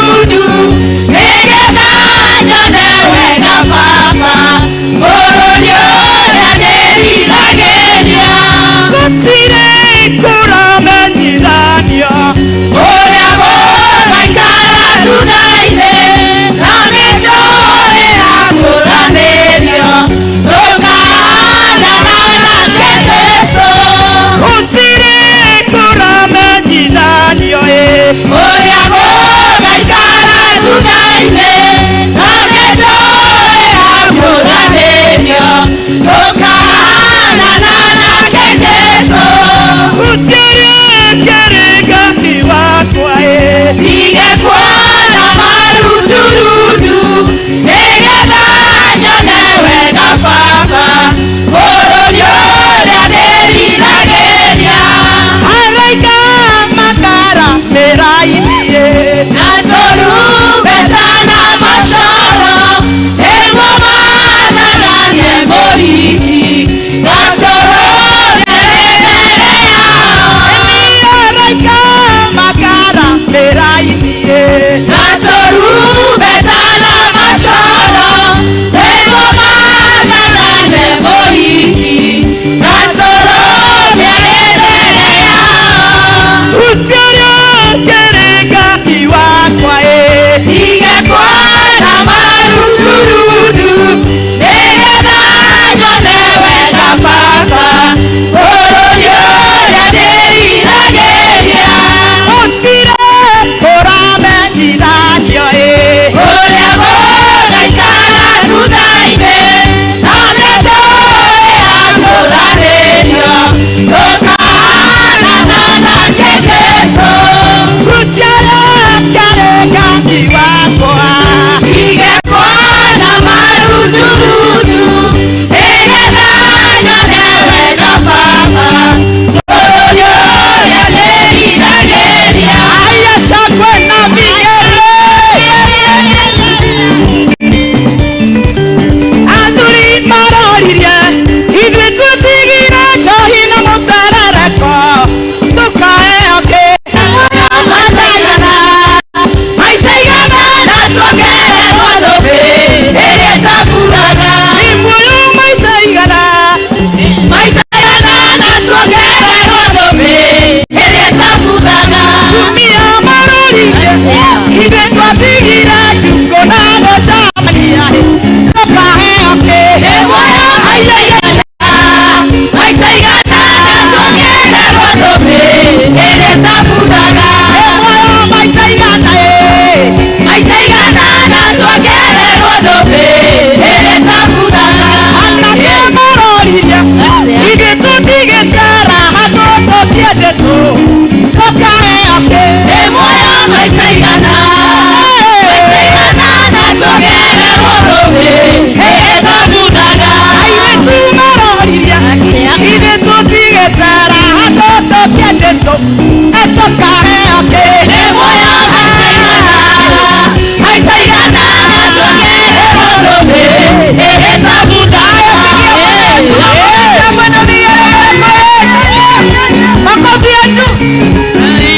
Makofi yetu.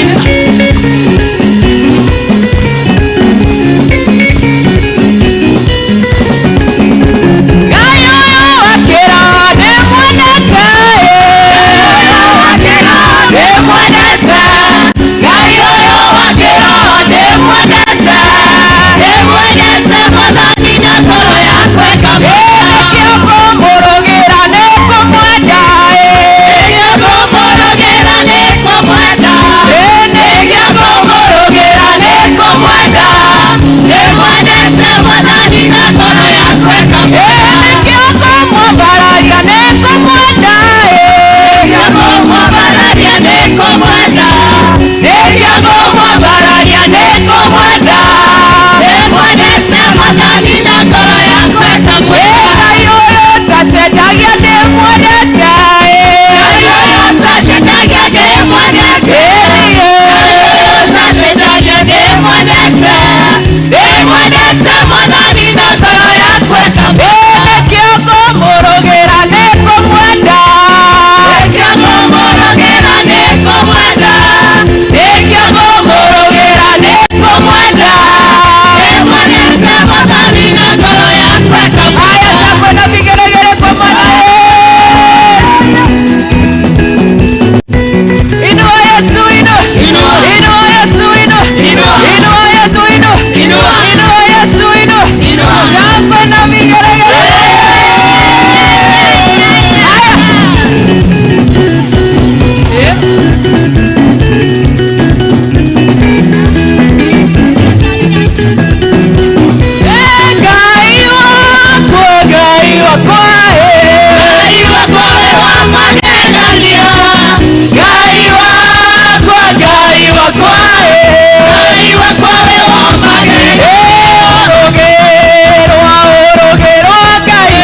Ngai ũyũ wakĩra ndĩmwendete, ndĩmwendete. Ngai ũyũ wakĩra ndĩmwendete, ndĩmwendete Mwathani na ngoro yakwa ĩkamwenda. Nĩkĩo ngũmũrũgĩra nĩngũmwenda, nĩkĩo ngũmũrũgĩra nĩngũmwenda, nĩkĩo ngũmũrũgĩra nĩngũmwenda, ndĩmwendete Mwathani na ngoro yakwa ĩkamwenda. Nĩkĩo ngũmwambararia nĩngũmwenda, nĩkĩo ngũmwambararia nĩngũmwenda, nĩkĩo ngũmwambararia nĩngũmwenda, ndĩmwendete Mwathani na ngoro yakwa ĩkamwenda. Ngai ũyũ ũtacenjagia ndĩmwendete, Ngai ũyũ ũtacenjagia ndĩmwendete, Ngai ũyũ ũtacenjagia ndĩmwendete, ndĩmwendete Mwathani na ngoro yakwa ĩkamwenda. Nĩkĩo ngũmũrũgĩra nĩngũmwenda, nĩkĩo ngũmũrũgĩra nĩngũmwenda, nĩkĩo ngũmũrũgĩra nĩngũmwenda, ndĩmwendete Mwathani na ngoro yakwa ĩkamwenda. Haya, shangwe na vigelegele kwa Bwana Yesu. Inua Yesu, inua. Inua Yesu, inua. Inua Yesu, inua. Inua Yesu, inua. Shangwe na vigelegele. Haya. Ngai wakwa, Ngai wakwa, Ngai wakwa we wa magegania. Ngai wakwa, Ngai wakwa, Ngai wakwa we wa magegania. Ũrũgĩrwo, ũrũgĩrwo Ngai,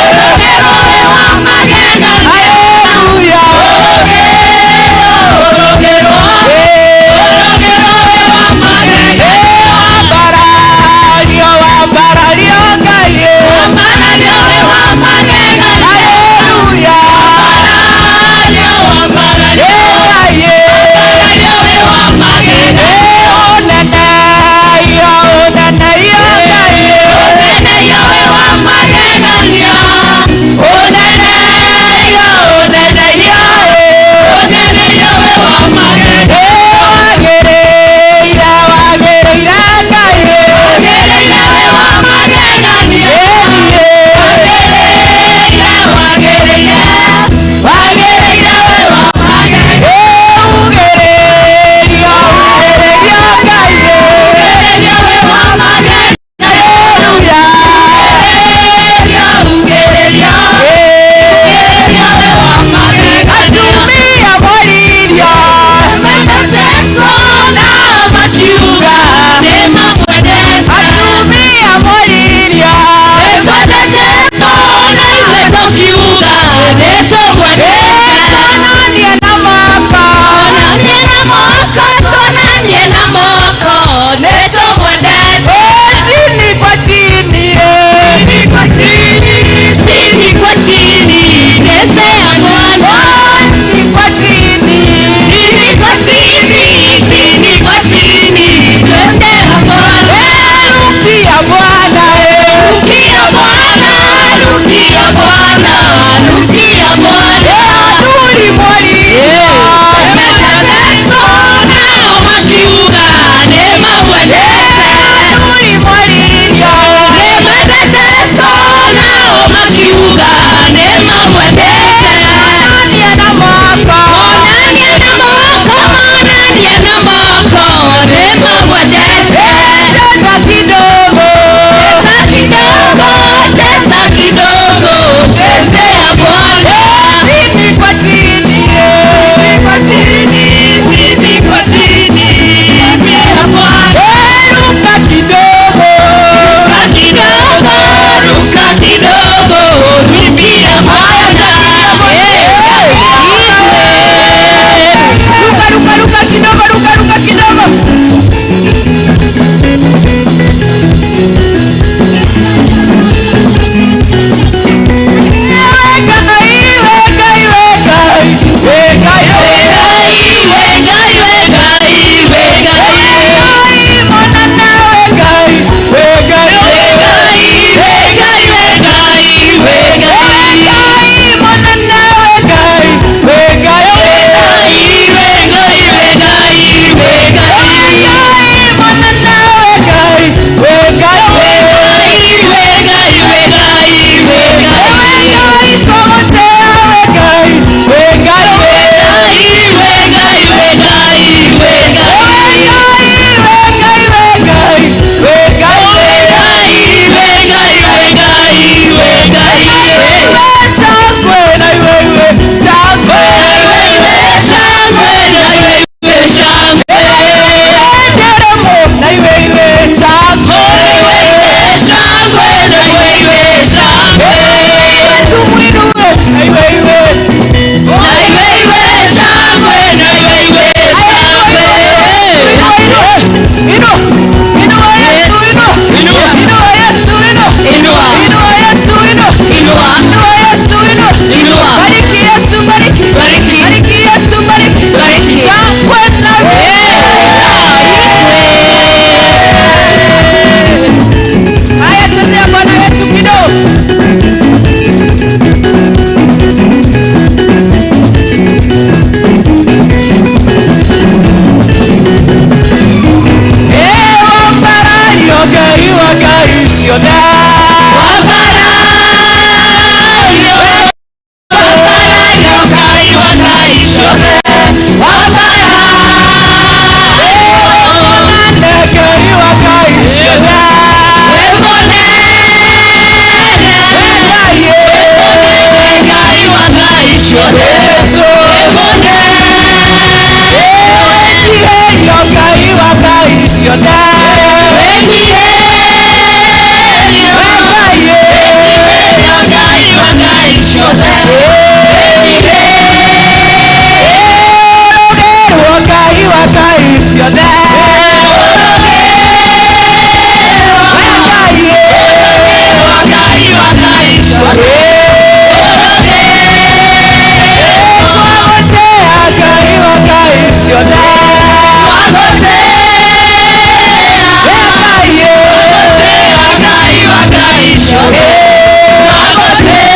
ũrũgĩrwo we wa magegania. Haleluya. Ũrũgĩrwo, ũrũgĩrwo, ũrũgĩrwo we wa magegania. Wambarario, wambarario Ngai, wambarario we wa magegania. Haleluya. Wambarario, wambarario Ngai, wambarario we wa magegania. Ũneneio, ũneneio Ngai, ũneneio we wa magegania. Ũneneio, ũneneio, ũneneio we wa magegania. Wagĩrĩire, wagĩrĩire Ngai, wagĩrĩire we wa magegania. Wagĩrĩire, wagĩrĩire, wagĩrĩire we wa magegania. Ugĩrĩrio, ugĩrĩrio Ngai, ugĩrĩrio we wa magegania. Haleluya. Ugĩrĩrio, ugĩrĩrio, ugĩrĩrio we wa magegania. Atumia moririo Mwenda Jesũ na makiuga nĩmamwendete. Atumia moririo Twende Jesũ na ithuĩ tũkiuga nĩtũmwendete. Tuonanie na moko, tuonanie na moko, tuonanie na moko, nĩtũmwendete. Chini kwa chini, chini kwa chini, chini kwa chini, tetea Bwana. Chini kwa chini, chini kwa chini, chini kwa chini, tetea Bwana. Rukia Bwana, rukia Bwana, rukia Bwana, rukia Bwana. ciothe. Wĩnyihĩrio Ngai wa Ngai ciothe. Rũgĩrwo Ngai wa Ngai ciothe. Rũgĩrwo Ngai wa Ngai ciothe. Twagũtĩa Ngai wa Ngai ciothe. Twagũtĩa Ngai wa Ngai ciothe. Twagũtĩa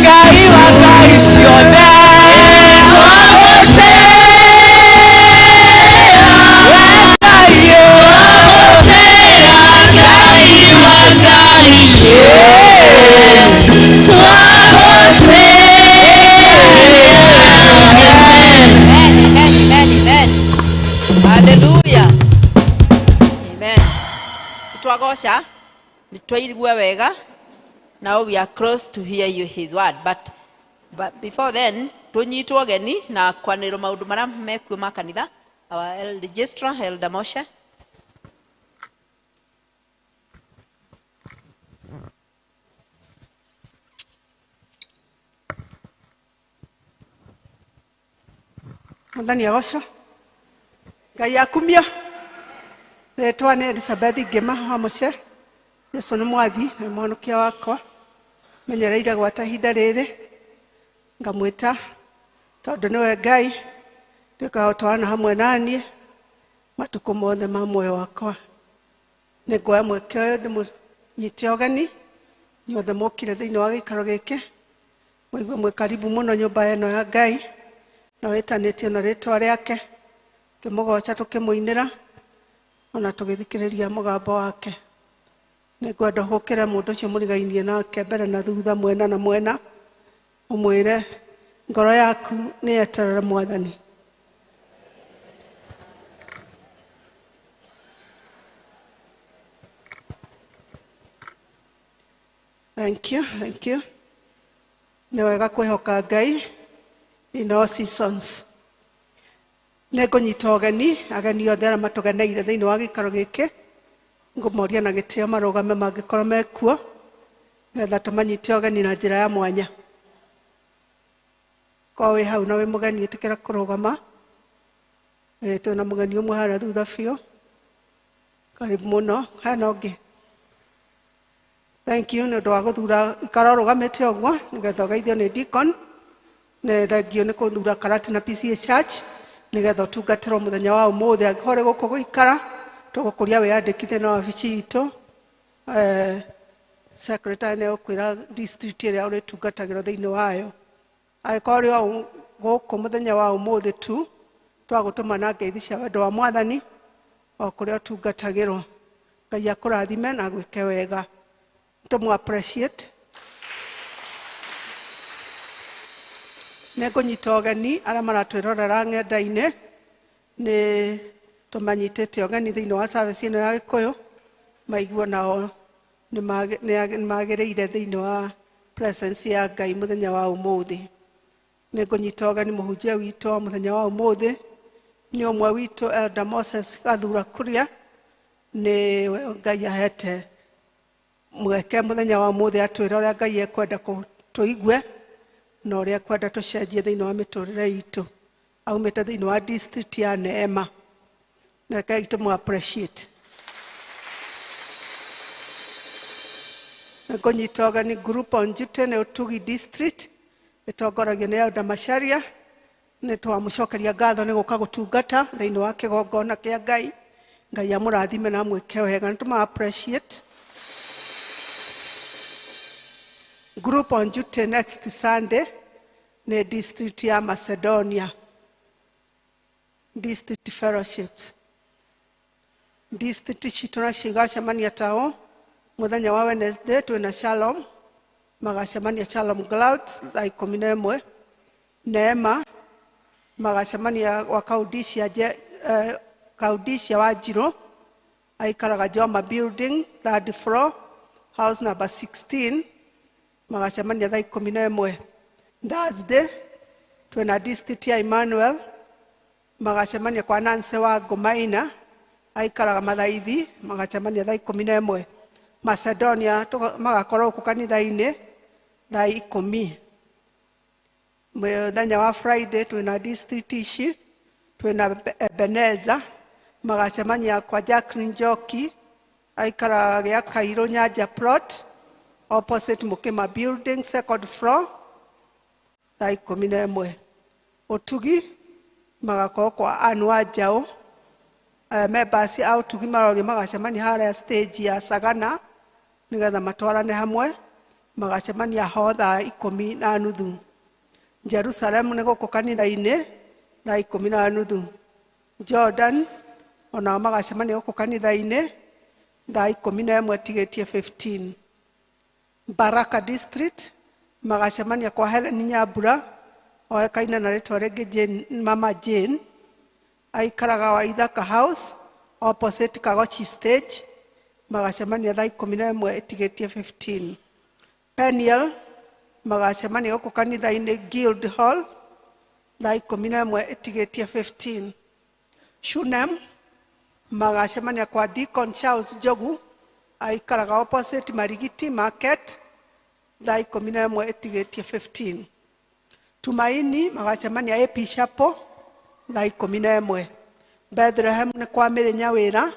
Ngai wa Ngai ciothe. Amen, amen. Hallelujah. Amen. Twagoca nitwaigua wega. Now we are close to hear you his word, but before then tunyitwo geni na kwanĩrwo maũndũ marĩa mekuo ma kanitha. Our registrar Elder Moshe. Mwathani agocwo. Ngai akumio. Rĩtwa nĩ Elizabeth Ngĩma wa Mũce. Jesu nĩ mwathi na nĩ mũhonokia wakwa. Menyereire gwata ihinda rĩrĩ ngamwĩta tondũ nĩwe Ngai nduĩkaga gũtwarana hamwe naniĩ matukũ mothe ma muoyo wakwa. Nĩ nguoya mweke ũyũ ndĩmũnyite ũgeni inyuothe mũkire thĩinĩ wa gĩikaro gĩkĩ, mũigue mwĩ karibu mũno nyũmba ĩno ya Ngai na wĩtanĩtio na rĩtwa rĩake, tũkĩmũgoca tũkĩmũinĩra ona tũgĩthikĩrĩria mũgambo wake. Nĩ ngwenda hũkĩre mũndũ ũcio mũrigainie nake mbere na thutha, mwena na mwena, ũmwĩre ngoro yaku nĩ yeterere Mwathani. Thank you, thank you. Nĩ wega kwĩhoka Ngai in all seasons. Nĩ ngũnyita ũgeni ageni othe arĩa matũgeneire thĩinĩ wa gĩikaro gĩkĩ, ngũmoria na gĩtĩo marũgame mangĩkorwo mekuo, nĩgetha tũmanyite ũgeni na njĩra ya mwanya. Korwo wĩ hau na wĩ mũgeni ĩtĩkĩra kũrũgama. Twĩna mũgeni ũmwe harĩa thutha biũ, karibu mũno. Hena ũngĩ? Thank you nĩ ũndũ wa gũthura ikara ũrũgamĩte ũguo nĩgetha ũgeithio nĩ deacon. Nĩ thengio nĩ kũthura Karatina PCEA Church nĩgetha ũtungatĩrwo mũthenya wa ũmũthĩ. Angĩkorwo ũrĩ gũkũ gũikara, tũgũkũria wĩyandĩkithie na wabici itũ. Secretary nĩ egũkwĩra district ĩrĩa ũrĩtungatagĩrwo thĩinĩ wayo. Angĩkorwo ũrĩ o gũkũ mũthenya wa ũmũthĩ tu, twagũtũma na ngeithi cia wendo wa Mwathani o kũrĩa ũtungatagĩrwo. Ngai akũrathime na agwĩke wega. Tũmũ appreciate. Nĩ ngũnyita ũgeni arĩa maratwĩrorera ng'enda-inĩ, nĩ tũmanyitĩte ũgeni thĩinĩ wa service ĩno ya Gĩkũyũ, maigue nao nĩ magĩrĩire thĩinĩ wa presence ya Ngai mũthenya wa ũmũthĩ. Nĩ ngũnyita ũgeni mũhunjia witũ wa mũthenya wa ũmũthĩ, nĩ ũmwe witũ Elder Moses Gathura Kuria, nĩ Ngai ahete mweke mũthenya wa ũmũthĩ atwĩre ũrĩa Ngai ekwenda tũigue na ũrĩa ekwenda tũcenjie thĩinĩ wa mĩtũrĩre itũ. Aumĩte thĩinĩ wa district ya Neema. Na rekei tũmũ appreciate. Nĩ ngũnyita ũgeni group on duty nĩ Ũtugi district ĩtongoragio nĩ Elder Macharia. Nĩ twamũcokeria ngatho nĩ gũka gũtungata thĩinĩ wa kĩgongona kĩa Ngai. Ngai amũrathime na amwĩke wega. Nĩ tũma appreciate. Group on duty next Sunday nĩ district ya Macedonia. District fellowships. District citũ nacio igacemania tao mũthenya wa Wednesday twĩna Shalom, magacemania Shalom Clouds thaa 11. Neema magacemania wa Kaudisha Kaudisha wa Njirũ, aikaraga Joma building third floor house number 16, magacemania thaa 11. Thursday twĩna district ya Emmanuel Magacemania kwa Nancy wa Ngũmaina, aikaraga Mathaithi, magacemania thaa 11. Macedonia magakorwo gũkũ kanitha-inĩ thaa 10. Mũthenya wa Friday twĩna district ici, twĩna Ebeneza, magacemania kwa Jacqueline Njoki, aikaraga gĩa Kairũ Nyanja plot, opposite Mukima building, second floor, thaa 11. Ũtugi magakorwo kwa Ann wa Njaũ, members a Ũtugi marorio magacemania harĩa stage ya Sagana nĩgetha matwarane hamwe, magacemania ho thaa 10:30. Jerusalem nĩ gũkũ kanitha-inĩ thaa 10:30. Jordan onao magacemania gũkũ kanitha-inĩ thaa 11 tigĩtie 15. Baraka District magacemania kwa Helen Nyambura, oĩkaine na rĩtwa rĩngĩ Jane, Mama Jane, aikaraga wa Ithaka House opposite Kagochi stage, magacemania thaa 11 ĩtigĩtie 15. Peniel magacemania gũkũ kanitha-inĩ Guild Hall thaa 11 ĩtigĩtie 15. Shunem magacemania kwa Deacon Charles Njogu, aikaraga opposite Marigiti Market thaa 11 ĩtigĩtie 15. Tumaini magacemania AP Chapel thaa 11. Bethlehem nĩ kwa Mary Nyawĩra,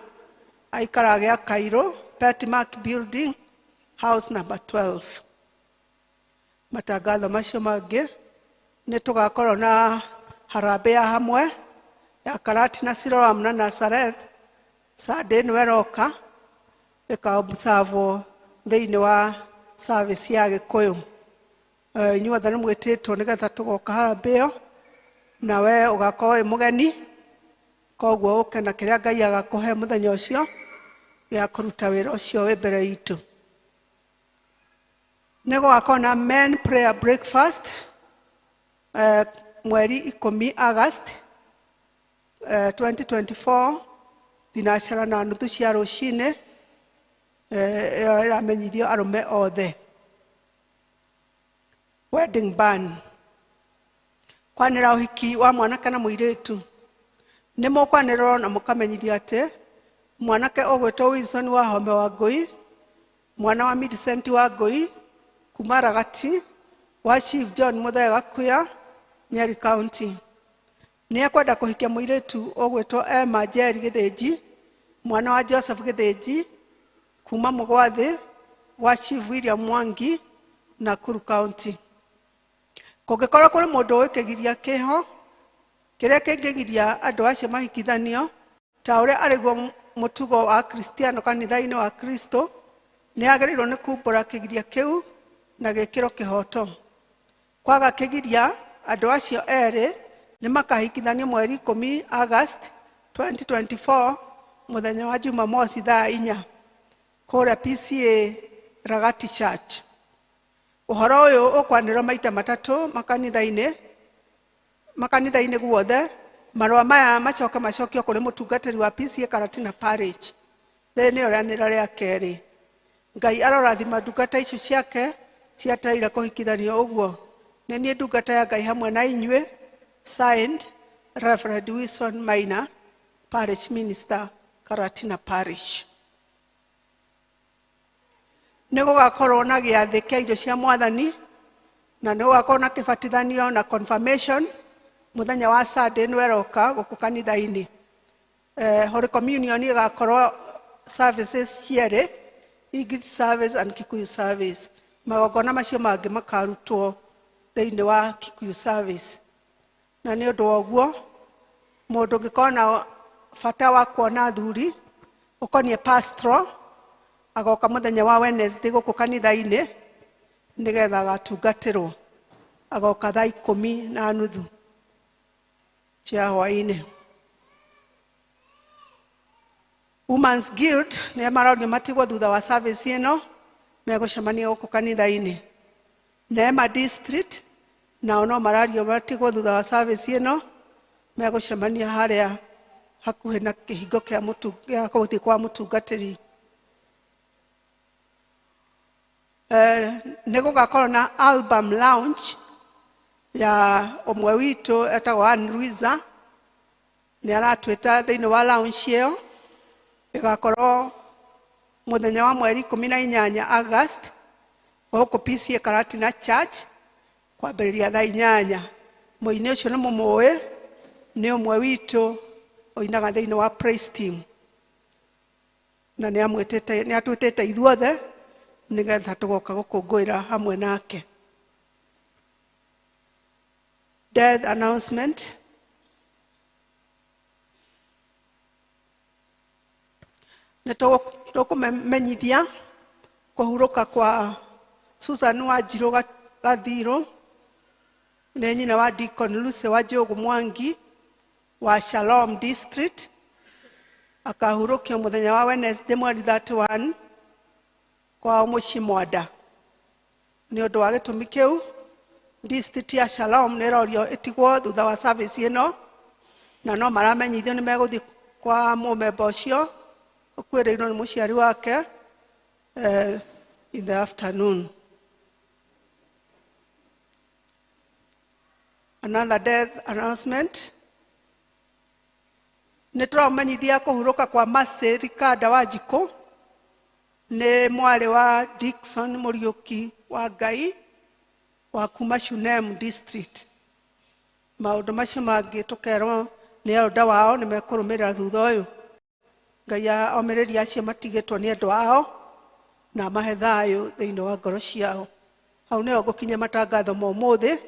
aikaraga gĩa Cairo, Petmark Building, house number 12. Matangatho macio mangĩ nĩ tũgakorwo na harambee ya hamwe ya Karati na Siloam na Nazareth Sunday ĩno ĩroka, ĩkaobservwo thĩinĩ wa service ya Gĩkũyũ. Inyuothe nĩ mwĩtĩtwo nĩgetha tũgoka harambee ĩyo, nawe ũgakorwo wĩ mũgeni, koguo ũke na kĩrĩa Ngai agakũhe mũthenya ũcio gĩa kũruta wĩra ũcio wĩ mbere itũ. Nĩ gũgakorwo na men prayer breakfast mweri 10 August 2024 thinacera na nuthu cia rũcinĩ, ĩyo ĩramenyithio arũme othe. Wedding ban, kwanĩra ũhiki wa mwanake na mũirĩtu. Nĩ mũkwanĩrĩrwo na mũkamenyithio atĩ mwanake ũgwĩtwo Wilson wa Home wa Ngũi, mwana wa Millicent wa Ngũi kuma Ragati wa Chief John Muthee Gakuya, Nyeri County, nĩ ekwenda kũhikia mũirĩtu ũgwĩtwo Emma Njeri Gĩthĩnji, mwana wa Joseph Gĩthĩnji kuma Mũgwathĩ wa Chief William Mwangi, Nakuru County. Kũngĩkorwo kũrĩ mũndũ ũĩ kĩgiria kĩho kĩrĩa kĩngĩgiria andũ acio mahikithanio ta ũrĩa arĩguo mũtugo wa Kristiano kanitha-inĩ wa Kristo, nĩ agĩrĩirwo nĩ kumbũra kĩgiria kĩu na gĩkĩro kĩhoto. Kwaga kĩgiria, andũ acio erĩ nĩ makahikithanio mweri 10 August 2024 mũthenya wa Jumamosi thaa 4 kũrĩa PCA Ragati Church. Ũhoro ũyũ ũkwanĩrwo maita matatũ makanitha-inĩ guothe. Marũa maya macoke macokio kũrĩ mũtungatĩri wa PCA Karatina Parish. Rĩrĩ nĩrĩo rĩanĩrĩra rĩa kerĩ. Ngai arorathima ndungata icio ciake ciatereire kũhikithanio ũguo. Nĩ niĩ ndungata ya Ngai hamwe na inyuĩ. Signed, Reverend Wilson Maina, Parish Minister, Karatina Parish. Nĩ gũgakorwo na gĩathĩ kĩa irio cia Mwathani, na nĩ gũgakorwo na kĩbatithanio na confirmation mũthenya wa Sunday ĩno ĩroka gũkũ kanitha-inĩ. Holy Communion ĩgakorwo services cierĩ, English service and Kikuyu service. Magongona macio mangĩ makarutwo thĩinĩ wa Kikuyu service. Na nĩ ũndũ wa ũguo, mũndũ ũngĩkorwo na bata wa kuona athuri ũkoniĩ pastoral, agoka mũthenya wa Wednesday gũkũ kanitha-inĩ nĩgetha agatungatĩrwo. Agoka thaa 10:30 cia hwaĩ-inĩ. Women's Guild nĩ marorio matigwo thutha wa service ĩno, megũcemania gũkũ kanitha-inĩ. Neema District nao no marario matigwo thutha wa service ĩno, megũcemania harĩa hakuhĩ na kĩhingo kĩa gĩa gũthiĩ kwa mũtungatĩri. Nĩ gũgakorwo na album launch ya ũmwe witũ etagwo Ann Luiza. Nĩ aratwĩta thĩinĩ wa lounge ĩyo ĩgakorwo mũthenya wa mweri 18 August gũkũ PCA Karatina Church kwambĩrĩria thaa 8. Mũini ũcio nĩ mũmũĩ, nĩ ũmwe witũ ũinaga thĩinĩ wa praise team, na nĩ amwĩtĩte, nĩ atwĩtĩte ithuothe nĩgetha tũgoka gũkũngũĩra hamwe nake. Death announcement. Nĩ tũkũmenyithia kũhurũka kwa Susan Wanjirũ Gathirũ, nĩ nyina wa Deacon Lucy Wanjũgũ Mwangi wa Shalom District. Akahurũkio mũthenya wa Wednesday mweri 31 kwao mũciĩ Mwanda. Nĩ ũndũ wa gĩtũmi kĩu, district ya Shalom nĩ ĩrorio ĩtigwo thutha wa service ĩno, na no maramenyithio nĩ megũthiĩ kwa mũmemba ũcio ũkuĩrĩirwo nĩ mũciari wake in the afternoon. Another death announcement. Nĩ tũramenyithia kũhurũka kwa Mercy Rikanda Wanjikũ, nĩ mwarĩ wa Dickson Mũriũki wa Ngai wa kuma Shunem District. Maũndũ macio mangĩ tũkerwo nĩ elder wao nĩ mekũrũmĩrĩra thutha ũyũ. Ngai omĩrĩrie acio matigĩtwo nĩ endwa ao na amahe thayũ thĩinĩ wa ngoro ciao. Hau nĩho ngũkinyia matangatho ma ũmũthĩ,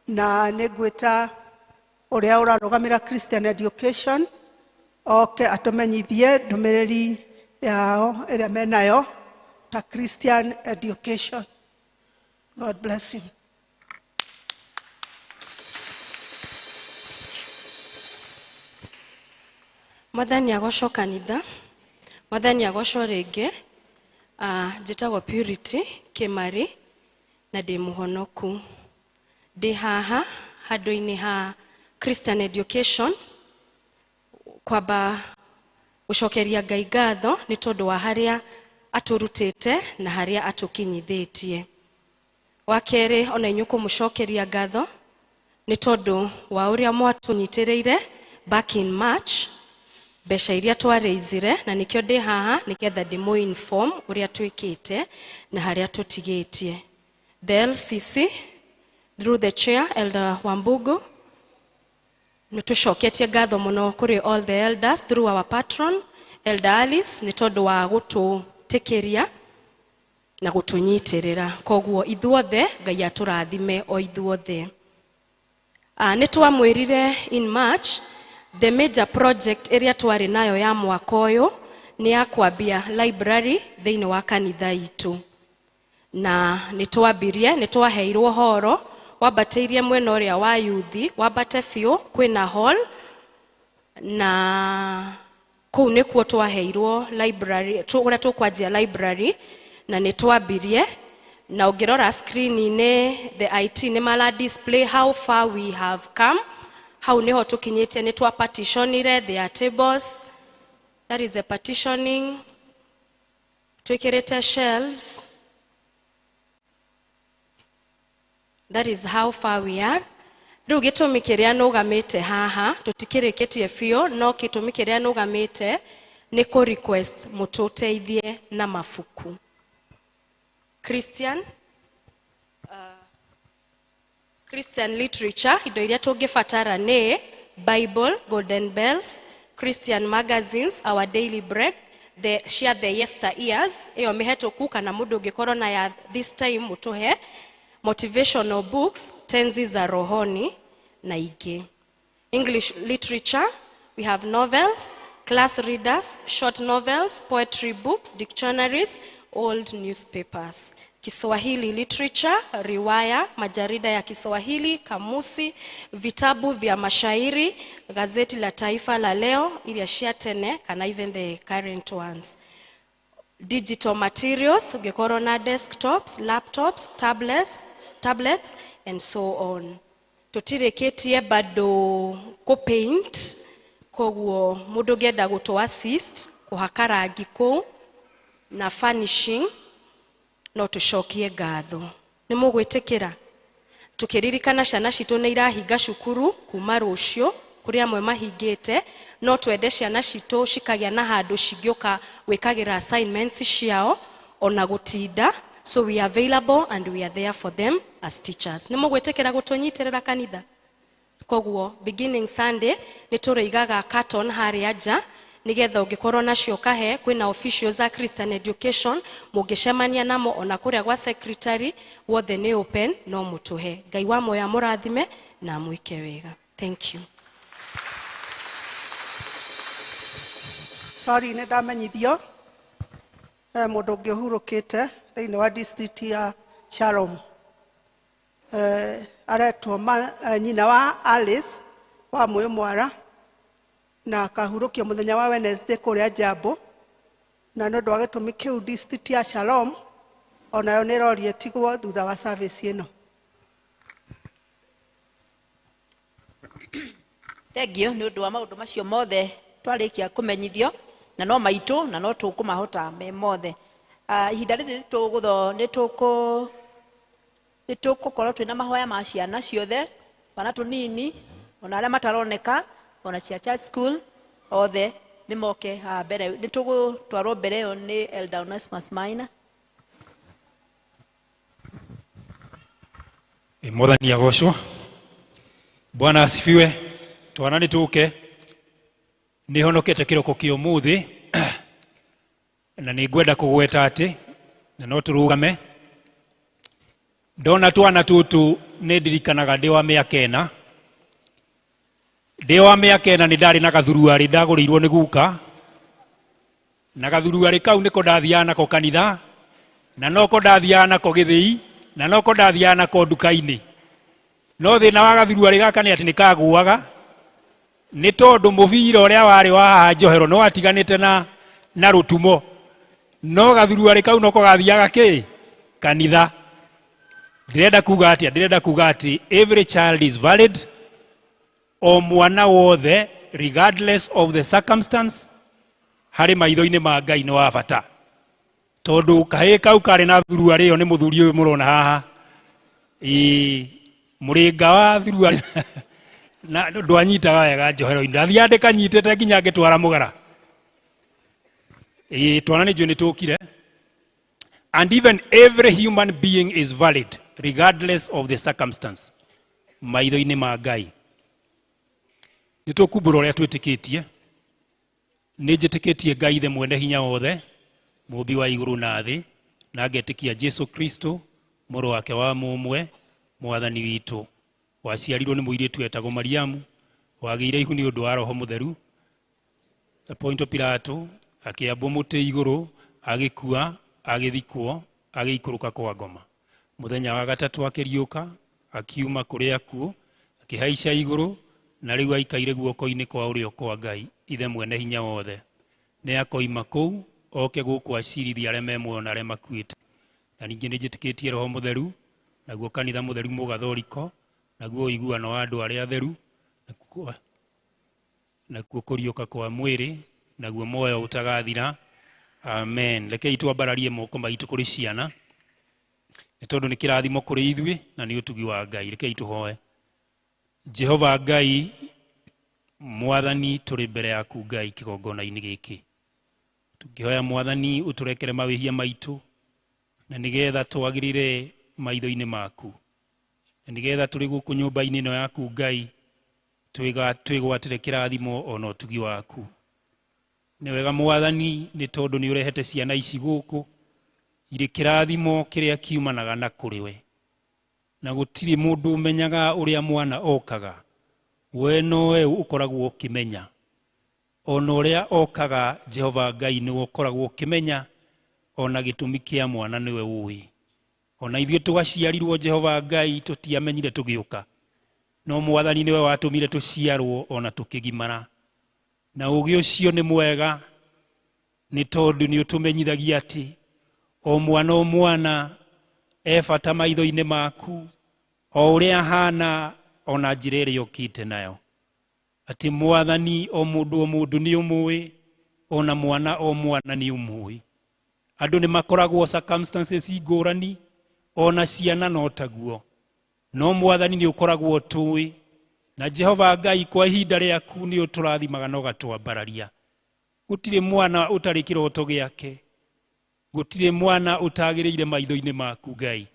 na nĩ ngwĩta ũrĩa ũrarũgamĩra Christian Education oke atũmenyithie ndũmĩrĩri yao ĩrĩa menayo ta Christian Education. God bless you. Mwathani agocwo kanitha, Mwathani agocwo rĩngĩ. Njĩtagwo Purity Kĩmari na ndĩ mũhonoku. Ndĩ haha handũ-inĩ ha Christian Education kwamba gũcokeria Ngai ngatho nĩ tondũ wa harĩa atũrutĩte na harĩa atũkinyithĩtie. Wa kerĩ, ona inyuĩ kũmũcokeria ngatho nĩ tondũ wa ũrĩa mwatũnyitĩrĩire back in March, mbeca iria twarĩizire, na nĩkĩo ndĩ haha nĩgetha ndĩmũ-inform ũrĩa twĩkĩte na harĩa tũtigĩtie. The LCC through the chair Elder Wambugu, nĩ tũcoketie ngatho mũno kũrĩ all the elders through our patron Elder Alice nĩ tondũ wa gũtũtĩkĩria na gũtũnyitĩrĩra. Koguo ithuothe Ngai atũrathime o ithuothe. Nĩ twamwĩrire in March the major project ĩrĩa twarĩ nayo ya mwaka ũyũ nĩ ya kwambia library thĩinĩ wa kanitha itũ, na nĩ twambirie, nĩ twaheirwo horo wambatĩirie mwena ũrĩa wa yuthi, wambate biũ kwĩna hall, na kũu nĩkuo twaheirwo library, ũrĩa tũkwanjia library, na nĩ twambirie. Na ũngĩrora screen-inĩ the IT nĩ mara display how far we have come. Hau nĩho tũkinyĩtie, nĩ twa partitionire their tables, that is the partitioning, twĩkĩrĩte shelves, that is how far we are. Rĩu gĩtũmi kĩrĩa nũgamĩte haha tũtikĩrĩkĩtie biũ, no gĩtũmi kĩrĩa nũgamĩte nĩ kũ request mũtũteithie na mabuku Christian literature. Indo iria tũngĩbatara nĩ Bible, Golden Bells, Christian magazines, Our Daily Bread, the share the yester years ĩyo mĩhetũku, kana mũndũ ũngĩkorwo na ya this time mũtũhe, motivational books, tenzi za rohoni na ingĩ. English literature, we have novels, class readers, short novels, poetry books, dictionaries, old newspapers. Kiswahili literature, riwaya, majarida ya Kiswahili, kamusi, vitabu vya mashairi, gazeti la Taifa la Leo, iria cia tene kana even the current ones. Digital materials, ũngĩkorwo na desktops, laptops, tablets and so on. Tũtirĩkĩtie bado kũ paint, koguo mũndũ ũngĩenda gũtũ assist kũhaka rangi kũu na furnishing, no tũcokie ngatho. Nĩ mũgwĩtĩkĩra? Tũkĩririkana ciana citũ nĩ irahinga cukuru kuma rũciũ, Kũrĩ amwe mahingĩte, no twende ciana citũ cikagĩa na handũ cingĩũka gwĩkagĩra assignments ciao ona gũtinda. So we are available and we are there for them as teachers. Nĩ mũgwĩtĩkĩra gũtũnyitĩrĩra kanitha? Koguo beginning Sunday nĩ tũrĩigaga carton harĩa nja nĩgetha ũngĩkorwo nacio kahe. Kwĩna officials a Christian education mũngĩcemania namo, ona kũrĩa gwa secretary wothe nĩ open, no mũtũhe. Ngai wa moya mũrathime na mwĩke wega. Thank you. Sorry, nĩ ndamenyithio he mũndũ ũngĩ ũhurũkĩte thĩinĩ wa district ya Shalom. Aretwo nyina wa Alice wa Mũyũ Mwara, na akahurũkio mũthenya wa Wednesday kũrĩa Jambo, na nĩ ũndũ wa gĩtũmi kĩu district ya Shalom onayo nĩ ĩroria ĩtigwo thutha wa service ĩno. Thengio nĩ ũndũ wa maũndũ macio mothe twarĩkia kũmenyithio, na no maitũ na no tũkũmahota me mothe. Ihinda rĩrĩ nĩ tũgũkorwo twĩna mahoya ma ciana ciothe, twana tũnini ona arĩa mataroneka, ona cia church school othe nĩ moke haha mbere. Nĩ tũgũtwarwo mbere ĩyo nĩ Elder Onesimus Maina. Mwathani agocwo. Bwana asifiwe. Twana nĩ tũke. Nĩ honokete kĩroko kĩa ũmũthĩ na nĩ ngwenda kũgweta atĩ na no tũrũgame. Ndona twana tũtũ nĩ ndirikanaga ndĩ wa mĩaka 4. Ndĩ wa mĩaka 4 nĩ ndarĩ na gathuruarĩ ndagũrĩirwo nĩ guka, na gathuruarĩ kau nĩko ndathiaga nako kanitha, na noko ndathiaga nako gĩthĩi, na noko ndathiaga nako nduka-inĩ. No thĩna wa gathuruarĩ gaka nĩ atĩ nĩ kagũaga, nĩ tondũ mũbira ũrĩa warĩ wa haha njohero nĩ watiganĩte na rũtumo, no gathuruarĩ kau noko gathiaga kĩ kanitha. Ndĩrenda kuga atĩa? Ndĩrenda kuga atĩ every child is valid, o mwana wothe regardless of the circumstance harĩ maitho-inĩ ma Ngai nĩ wa bata, tondũ kahĩĩ kau karĩ na thuruarĩ ĩyo nĩ mũthuri ũyũ mũrona haha. Ĩĩ, mũrĩnga wa thuruarĩ na ndwanyitaga wega njohero-inĩ, ndathiaga ndĩkanyitĩte nginya ngĩtwara mũgara. Ĩĩ, twana nĩ njũĩ nĩ tũkire. And even every human being is valid regardless of the circumstance maitho-inĩ ma Ngai. Nĩ tũkumbũra ũrĩa twĩtĩkĩtie. Nĩ njĩtĩkĩtie Ngai Ithe mwene hinya wothe, mũũmbi wa igũrũ na thĩ, na ngetĩkia Jesu Kristo mũrũ wake wa mũmwe, mwathani witũ, waciarirwo nĩ mũirĩtu wetagwo Mariamu, wagĩire ihu nĩ ũndũ wa Roho Mũtheru Ponto Pilato, akĩambwo mũtĩ igũrũ, agĩkua, agĩthikwo, agĩikũrũka kwa ngoma. Mũthenya wa gatatũ akĩriũka, akiuma kũrĩ akuũ, akĩhaica igũrũ, na rĩu aikaire guoko-inĩ kwa ũrĩo kwa Ngai Ithe mwene hinya wothe. Nĩ akoima kũu oke gũkũ acirithie arĩa me muoyo na arĩa makuĩte. Na ningĩ nĩ njĩtĩkĩtie Roho Mũtheru, naguo kanitha mũtheru mũgathoriko, naguo ũiguano wa andũ arĩa atheru, nakuo kũriũka kwa mwĩrĩ, naguo muoyo ũtagathira. Amen. Rekei twambararie moko maitũ kũrĩ ciana, nĩ tondũ nĩ kĩrathimo kũrĩ ithuĩ na nĩ ũtugi wa Ngai. Rekei tũhoe. Jehova Ngai Mwathani, tũrĩ mbere yaku Ngai kĩgongona-inĩ gĩkĩ, tũkĩhoya Mwathani ũtũrekere mawĩhia maitũ, na nĩgetha twagĩrĩre maitho-inĩ maku, na nĩgetha tũrĩ gũkũ nyũmba-inĩ ĩno yaku Ngai twĩgwatĩre kĩrathimo ona ũtugi waku. Nĩ wega Mwathani, nĩ tondũ nĩ ũrehete ciana ici gũkũ irĩ kĩrathimo kĩrĩa kiumanaga na kũrĩ we, na gũtirĩ mũndũ ũmenyaga ũrĩa mwana okaga, we nowe ũkoragwo ũkĩmenya. Ona ũrĩa okaga Jehova Ngai nĩwe ũkoragwo ũkĩmenya, ona gĩtũmi kĩa mwana nĩwe ũĩ. Ona ithuĩ twaciarirwo Jehova Ngai tũtiamenyire tũgĩũka, no Mwathani nĩwe watũmire tũciarwo ona tũkĩgimara. Na ũũgĩ ũcio nĩ mwega, nĩ tondũ nĩ ũtũmenyithagia atĩ o mwana o mwana e bata maitho-inĩ maku, o ũrĩa ahana ona njĩra ĩrĩa ũkĩte nayo. Atĩ Mwathani o mũndũ o mũndũ nĩ ũmũĩ, ona mwana o mwana nĩ ũmũĩ. Andũ nĩ makoragwo circumstances ngũrani, ona ciana no taguo. No Mwathani nĩ ũkoragwo ũtũĩ, Na Jehova Ngai, kwa ihinda rĩaku nĩ ũtũrathimaga na ũgatwambararia. Gũtirĩ mwana ũtarĩ kĩroto gĩake, gũtirĩ mwana ũtagĩrĩire maitho-inĩ maku Ngai.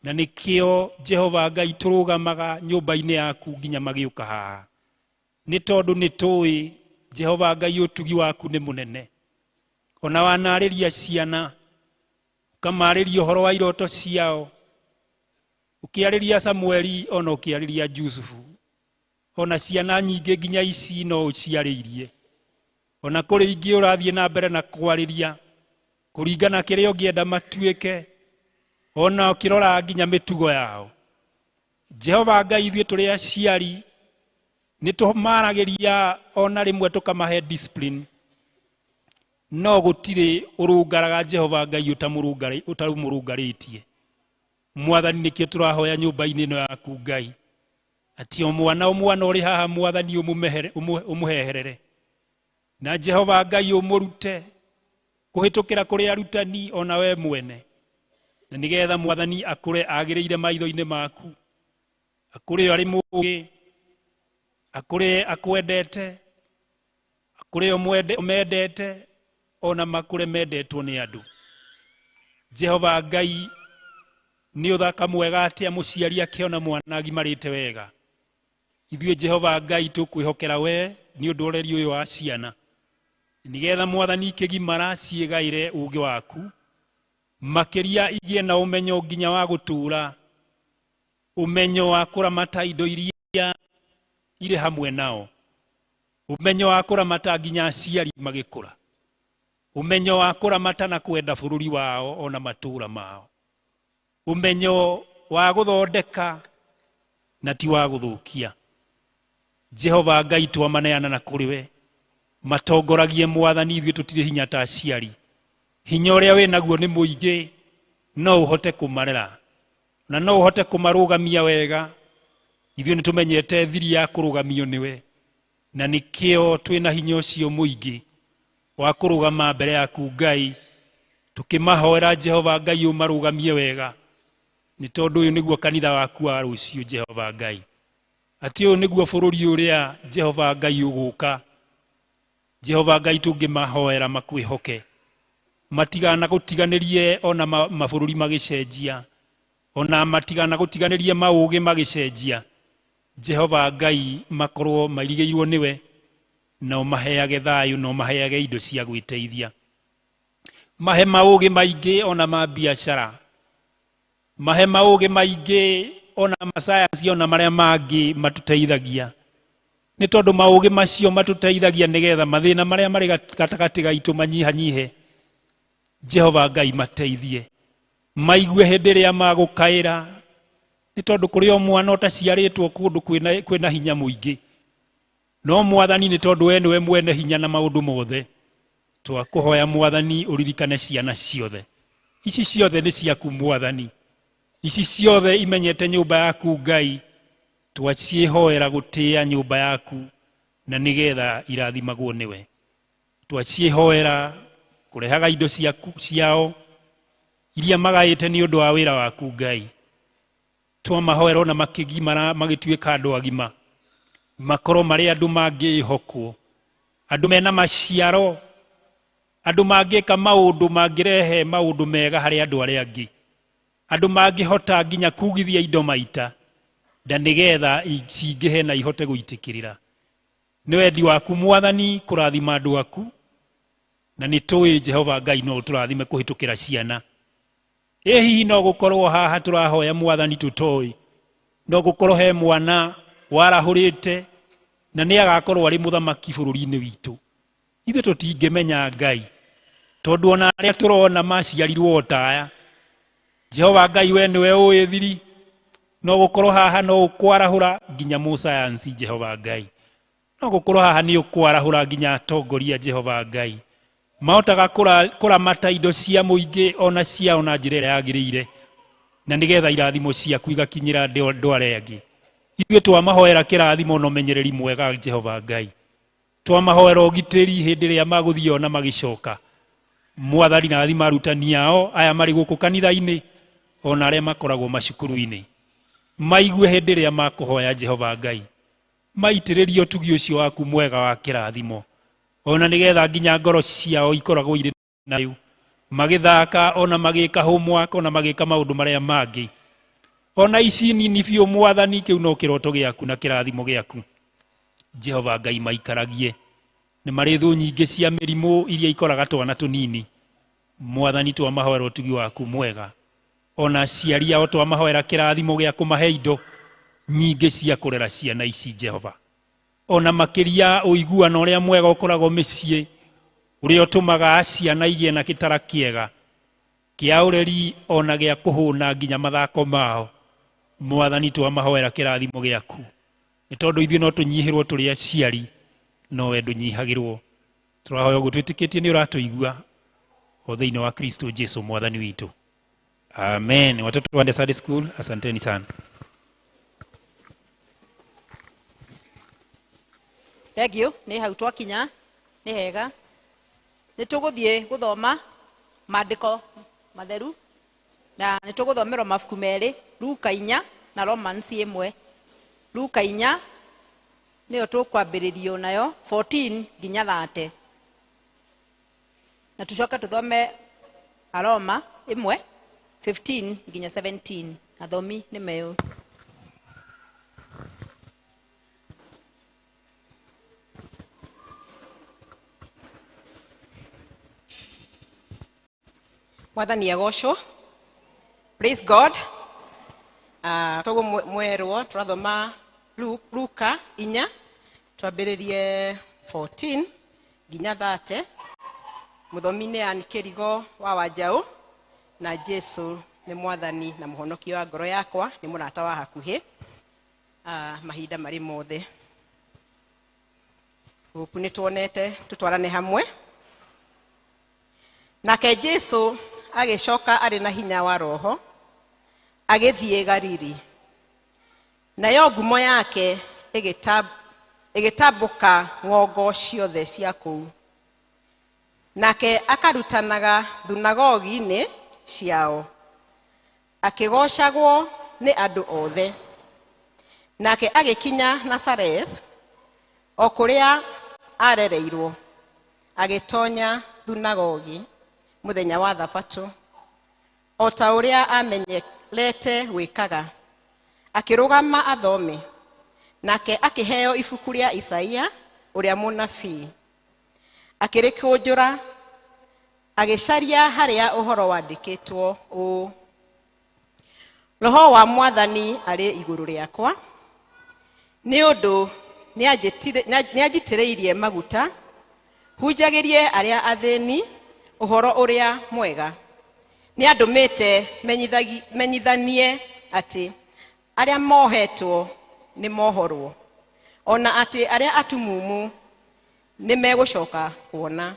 Na nĩkĩo Jehova Ngai tũrũgamaga nyũmba-inĩ yaku nginya magĩũka haha, nĩ tondũ nĩ tũĩ Jehova Ngai ũtugi waku nĩ mũnene. Ona wanarĩria ciana, ũkamarĩria ũhoro wa iroto ciao, ũkĩarĩria Samueli ona ũkĩarĩria Jusufu, ona ciana nyingĩ nginya ici no ũciarĩirie. Ona kũrĩ ingĩ ũrathiĩ na mbere na kwarĩria kũringana kĩrĩa ũngĩenda matuĩke, ona ũkĩrora nginya mĩtugo yao. Jehova Ngai, ithuĩ tũrĩ aciari nĩ tũmaragĩria ona rĩmwe tũkamahe discipline, no gũtirĩ ũrũngaraga Jehova Ngai ũtamũrũngarĩtie. Mwathani, nĩkĩo tũrahoya nyũmba-inĩ ĩno yaku Ngai, atĩ o mwana o mwana ũrĩ haha Mwathani ũmũheherere, na Jehova Ngai ũmũrute kũhĩtũkĩra kũrĩ arutani ona we mwene, na nĩgetha Mwathani akũre agĩrĩire maitho-inĩ maku, akũre arĩ mũũgĩ, akũre akwendete, akũre ũmendete, ona makũre mendetwo nĩ andũ. Jehova Ngai, nĩ ũthaka mwega atĩa mũciari akĩona mwana agimarĩte wega. Ithuĩ Jehova Ngai tũkwĩhokera we nĩ ũndũ ũreri ũyũ wa ciana, nĩgetha Mwathani ikĩgimara ciĩgaĩre ũũgĩ waku, makĩria igĩe na ũmenyo nginya wa gũtũũra, ũmenyo wa kũramata indo iria irĩ hamwe nao, ũmenyo wa kũramata nginya aciari magĩkũra, ũmenyo wa kũramata na kwenda bũrũri wao ona matũũra mao, ũmenyo wa gũthondeka na ti wa gũthũkia. Jehova Ngai, twamaneana na kũrĩ we, matongoragie Mwathani, ithuĩ tũtirĩ hinya ta aciari, hinya ũrĩa wĩ naguo nĩ mũingĩ, no ũhote kũmarera na no ũhote kũmarũgamia wega. Ithuĩ nĩ tũmenyete thiri ya kũrũgamio nĩwe, na nĩkĩo twĩna hinya ũcio mũingĩ wa kũrũgama mbere yaku Ngai, tũkĩmahoera Jehova Ngai ũmarũgamie wega, nĩ tondũ ũyũ nĩguo kanitha waku wa rũciũ Jehova Ngai, atĩ ũyũ nĩguo bũrũri ũrĩa Jehova Ngai ũgũka. Jehova Ngai, tũngĩmahoera makwĩhoke, matigana gũtiganĩrie ona mabũrũri magĩcenjia, ona matigana gũtiganĩrie maũgĩ magĩcenjia. Jehova Ngai, makorwo mairigĩirwo nĩwe, na ũmaheage thayũ na ũmaheage indo cia gwĩteithia. Mahe maũgĩ maingĩ ona ma biacara, mahe maũgĩ maingĩ ona ma sayansi ona marĩa mangĩ matũteithagia, nĩ tondũ maũgĩ macio matũteithagia nĩgetha mathĩna marĩa marĩ gatagatĩ gaitũ manyihanyihe. Jehova Ngai, mateithie maigue hĩndĩ ĩrĩa magũkaĩra, nĩ tondũ kũrĩ o mwana ũtaciarĩtwo kũndũ kwĩna hinya mũingĩ, no Mwathani, nĩ tondũ we nĩwe mwene hinya na maũndũ mothe, twakũhoya Mwathani ũririkane ciana ciothe ici ciothe nĩ ciaku Mwathani, ici ciothe imenyete nyũmba yaku Ngai, twaciĩhoera gũtĩĩa nyũmba yaku na nĩgetha irathimagwo nĩwe. Twaciĩhoera kũrehaga indo ciaku ciao iria magaĩte nĩ ũndũ wa wĩra waku Ngai. Twamahoera ona makĩgimara magĩtuĩka andũ agima, makorwo marĩ andũ mangĩĩhokwo, andũ mena maciaro, andũ mangĩka maũndũ mangĩrehe maũndũ mega harĩ andũ arĩa angĩ, andũ mangĩhota nginya kugithia indo maita na nĩgetha cingĩhe na ihote gũitĩkĩrĩra. Nĩ wendi waku Mwathani kũrathima andũ aku, na nĩ tũĩ Jehova Ngai no ũtũrathime kũhĩtũkĩra ciana. Ĩ hihi no gũkorwo haha tũrahoya Mwathani tũtoĩ, no gũkorwo he mwana warahũrĩte na nĩ agakorwo arĩ mũthamaki bũrũri-inĩ witũ. Ithuĩ tũtingĩmenya Ngai, tondũ ona arĩa tũrona maciarirwo o ta aya. Jehova Ngai, we nĩwe ũĩ thiri, no gũkorwo haha no ũkwarahũra nginya mũsayansi Jehova Ngai, no gũkorwo haha nĩ ũkwarahũra nginya atongoria Jehova Ngai, mahotaga kũramata indo cia mũingĩ ona ciao na njĩra ĩrĩa yagĩrĩire, na nĩgetha irathimo ciaku igakinyĩra andũ arĩa angĩ. Ithuĩ twamahoera kĩrathimo na ũmenyereri mwega Jehova Ngai, twamahoera ũgitĩri hĩndĩ ĩrĩa magũthiĩ ona magĩcoka. Mwathani, rathima arutani ao aya marĩ gũkũ kanitha-inĩ ona arĩa makoragwo macukuru-inĩ, maigue hĩndĩ ĩrĩa makũhoya Jehova Ngai. Maitĩrĩrie ũtugi ũcio waku mwega wa kĩrathimo. Ona nĩgetha nginya ngoro ciao ikoragwo irĩ nayo. Magĩthaka ona magĩka homework ona magĩka maũndũ marĩa mangĩ. Ona ici nini biũ Mwathani, kĩu no kĩroto gĩaku na kĩrathimo gĩaku. Jehova Ngai maikaragie. Nĩ marĩ thũ nyingĩ cia mĩrimũ iria ikoraga twana tũnini. Mwathani twamahoera ũtugi waku mwega. Ona aciari ao twamahoera kĩrathimo gĩa kũmahe indo nyingĩ cia kũrera ciana ici Jehova. Ona makĩria ũiguano ũrĩa mwega ũkoragwo mĩciĩ, ũrĩa ũtũmaga ciana igĩe na gĩtara kĩega kĩa ũreri ona gĩa kũhũna nginya mathako mao. Mwathani twamahoera kĩrathimo gĩaku. Nĩ tondũ ithuĩ no tũnyihĩrwo tũrĩ aciari, no we ndũnyihagĩrwo. Tũrahoya ũguo twĩtĩkĩtie nĩ ũratũigua o thĩinĩ wa Kristo Jesu Mwathani witũ. Amen. Watoto wa Sunday School, asanteni sana. Thank you. Nĩ hau twakinya, nĩ hega. Nĩ tũgũthiĩ gũthoma maandĩko matheru na nĩ tũgũthomerwo mabuku merĩ, Luka 4 na Romans 1. Luka 4 nĩyo tũkwambĩrĩrio nayo 14 nginya 30. Na tũcoke tũthome Aroma 1 15 nginya 17. Athomi nĩ meũ. Mwathani agocwo. Praise God. Toguo mwerwo tũrathoma Luka 4 twambĩrĩrie 14 nginya 30. Mũthomi nĩ Ann Kĩrigo wa Wanjaũ, na Jesu nĩ Mwathani na mũhonokia wa ngoro yakwa, nĩ mũrata wa hakuhĩ mahinda marĩ mothe. Gũkũ nĩ tuonete tũtwarane hamwe. Nake Jesu agĩcoka arĩ na hinya wa Roho, agĩthiĩ Galili. Nayo ngumo yake ĩgĩtambũka ng'ongo ciothe cia kũu. Nake akarutanaga thunagogi-inĩ ciao, akĩgoocagwo nĩ andũ othe. Nake agĩkinya Nazareth, o kũrĩa arereirwo, agĩtonya thunagogi mũthenya wa Thabatũ, o ta ũrĩa amenyerete gwĩkaga. Akĩrũgama athome, nake akĩheo ibuku rĩa Isaia ũrĩa mũnabii. Akĩrĩkũnjũra, agĩcaria harĩa ũhoro wandĩkĩtwo ũũ: Roho wa Mwathani arĩ igũrũ rĩakwa, nĩ ũndũ nĩanjitĩrĩirie maguta hunjagĩrie arĩa athĩni ũhoro ũrĩa mwega. Nĩandũmĩte menyithanie atĩ arĩa mohetwo nĩ mohorwo, ona atĩ arĩa atumumu nĩ megũcoka kuona,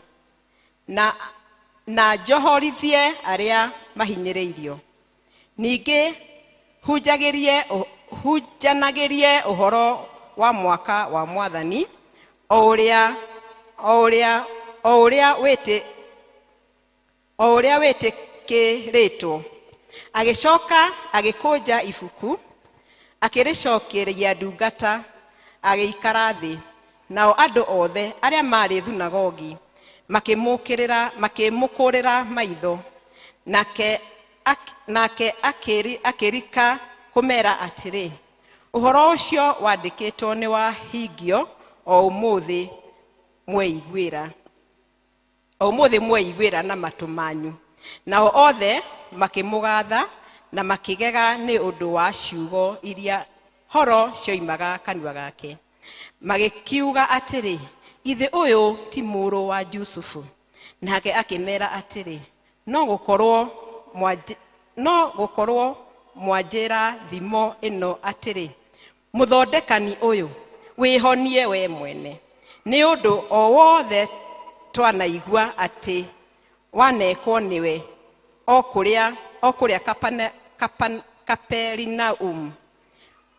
na njohorithie arĩa mahinyĩrĩirio. Ningĩ hunjanagĩrie ũhoro wa mwaka wa Mwathani, o ũrĩa wĩtĩkĩrĩtwo. Agĩcoka agĩkũnja ibuku, akĩrĩcokeria ndungata, agĩikara thĩ. Nao andũ othe arĩa maarĩ thunagogi makĩmũkũrĩra maitho. Nake akĩrika kũmera atĩrĩ, ũhoro ũcio wandĩkĩtwo nĩ wahingio o ũmũthĩ mweiguĩra. O ũmũthĩ mweiguĩra na matũ manyu. Nao othe makĩmũgatha na makĩgega nĩ ũndũ wa ciugo iria horo cioimaga kanua gake. Magĩkiuga atĩrĩ, ithe ũyũ ti mũrũ wa Jusufu? Nake akĩmera atĩrĩ, no gũkorwo mwanjĩra thimo ĩno atĩrĩ, mũthondekani ũyũ, wĩhonie we mwene. Nĩ ũndũ o wothe twanaigua atĩ wanekwo nĩwe o kũrĩa Kaperinaum,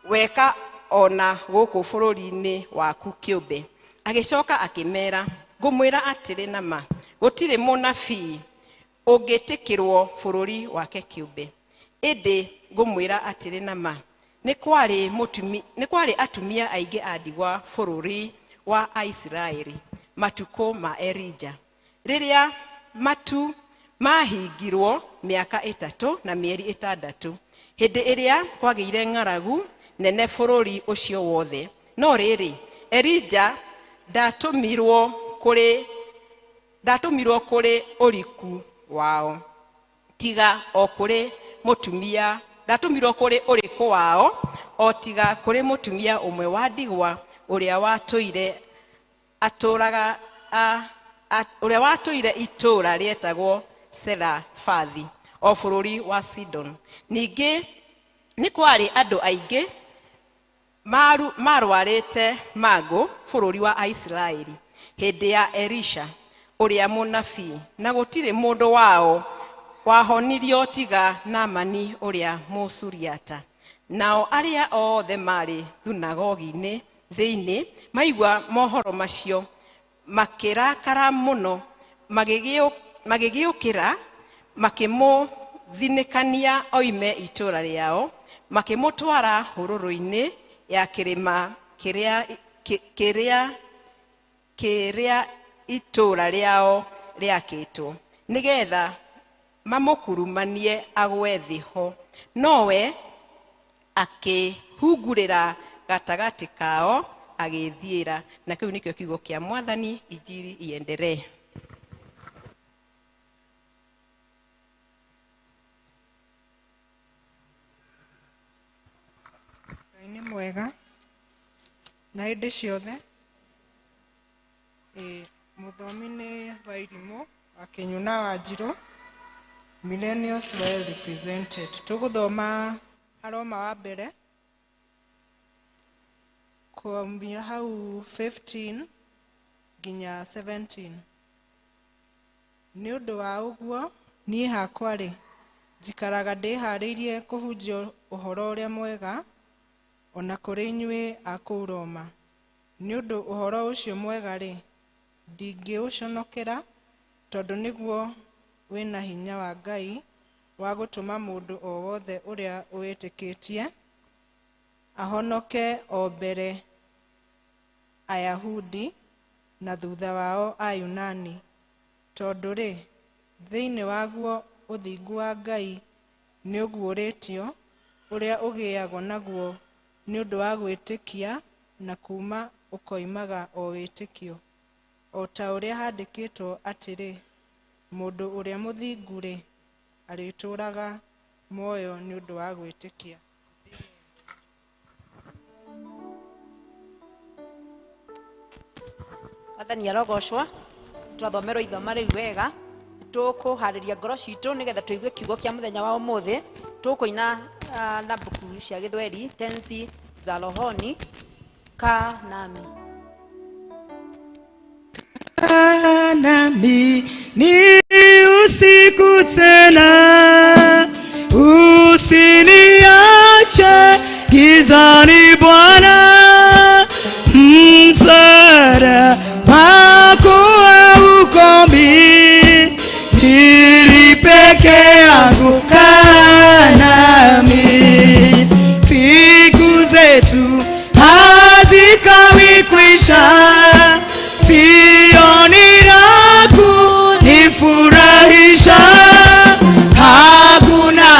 weka ona gũkũ bũrũri-inĩ waku kĩũmbe. Agĩcoka akĩmera, ngũmwĩra atĩrĩ na ma, gũtirĩ mũnabii ũngĩtĩkĩrwo bũrũri wake kĩũmbe. Ĩndĩ ngũmwĩra atĩrĩ na ma, Nĩ kwarĩ atumia aingĩ a ndigwa bũrũri wa Aisiraeli matukũ ma Elija, rĩrĩa matu mahingirwo mĩaka 3 na mĩeri 6, hĩndĩ ĩrĩa kwagĩire ng'aragu nene bũrũri ũcio wothe. No rĩrĩ, Elija ndatũmirwo kũrĩ ũriku wao, tiga o kũrĩ mũtumia ndatũmirwo kũrĩ ũrĩkũ wao, o tiga kũrĩ mũtumia ũmwe wa ndigwa ũrĩa watũire atũraga ũrĩa watũire itũũra rĩetagwo Serafathi o bũrũri wa Sidon. Ningĩ nĩ kwarĩ andũ aingĩ marwarĩte mangũ bũrũri wa Aisiraeli hĩndĩ ya Elisha ũrĩa mũnabii, na gũtirĩ mũndũ wao wahonirio tiga Naamani ũrĩa Mũsuriata. Nao arĩa othe marĩ thunagogi-inĩ thĩinĩ maigua mohoro macio makĩrakara mũno, magĩgĩũkĩra makĩmũthinĩkania oime itũũra rĩao, makĩmũtwara hũrũrũ-inĩ ya kĩrĩma kĩrĩa itũũra rĩao rĩakĩtwo, nĩgetha mamũkurumanie agwe thĩ ho. Nowe akĩhungurĩra gatagatĩ kao agĩthiĩra. Na kĩu nĩkĩo kiugo kĩa Mwathani. Injiri iendelee. Ngai nĩ mwega na hĩndĩ ciothe. Mũthomi nĩ Wairimũ wa Kĩnyuna wa Njirũ, Millennials well represented. Tũgũthoma Aroma wa mbere kuambia hau 15 nginya 17. Nĩ ũndũ wa ũguo niĩ hakwa rĩ, njikaraga ndĩharĩirie kũhunjia ũhoro ũrĩa mwega ona kũrĩ inyuĩ a kũu Roma. Nĩ ũndũ ũhoro ũcio mwega rĩ, ndingĩũconokera, tondũ nĩguo wĩna hinya wa Ngai wa gũtũma mũndũ o wothe ũrĩa ũwĩtĩkĩtie ahonoke, o mbere Ayahudi na thutha wao Ayunani. Tondũ rĩ, thĩinĩ waguo ũthingu wa Ngai nĩũguũrĩtio, ũrĩa ũgĩagwo naguo nĩ ũndũ wa gwĩtĩkia, na kuuma ũkoimaga o wĩtĩkio. O ta ũrĩa handĩkĩtwo atĩrĩ, mũndũ ũrĩa mũthingu rĩ, arĩtũũraga muoyo nĩ ũndũ wa gwĩtĩkia. Mwathani arogocwo. Twathomerwo ithoma rĩu wega, tũkũharĩria ngoro citũ nĩgetha tũigue kiugo kĩa mũthenya wa ũmũthĩ. Tũkũina na mbuku cia Gĩthweri, tenzi za rohoni, kaa nami. Nami ni usiku tena, usiniache gizani Bwana, msaada wako haukomi, nili peke yangu, kaa nami. Siku zetu hazikawi kwisha, sioni la kunifurahisha, hakuna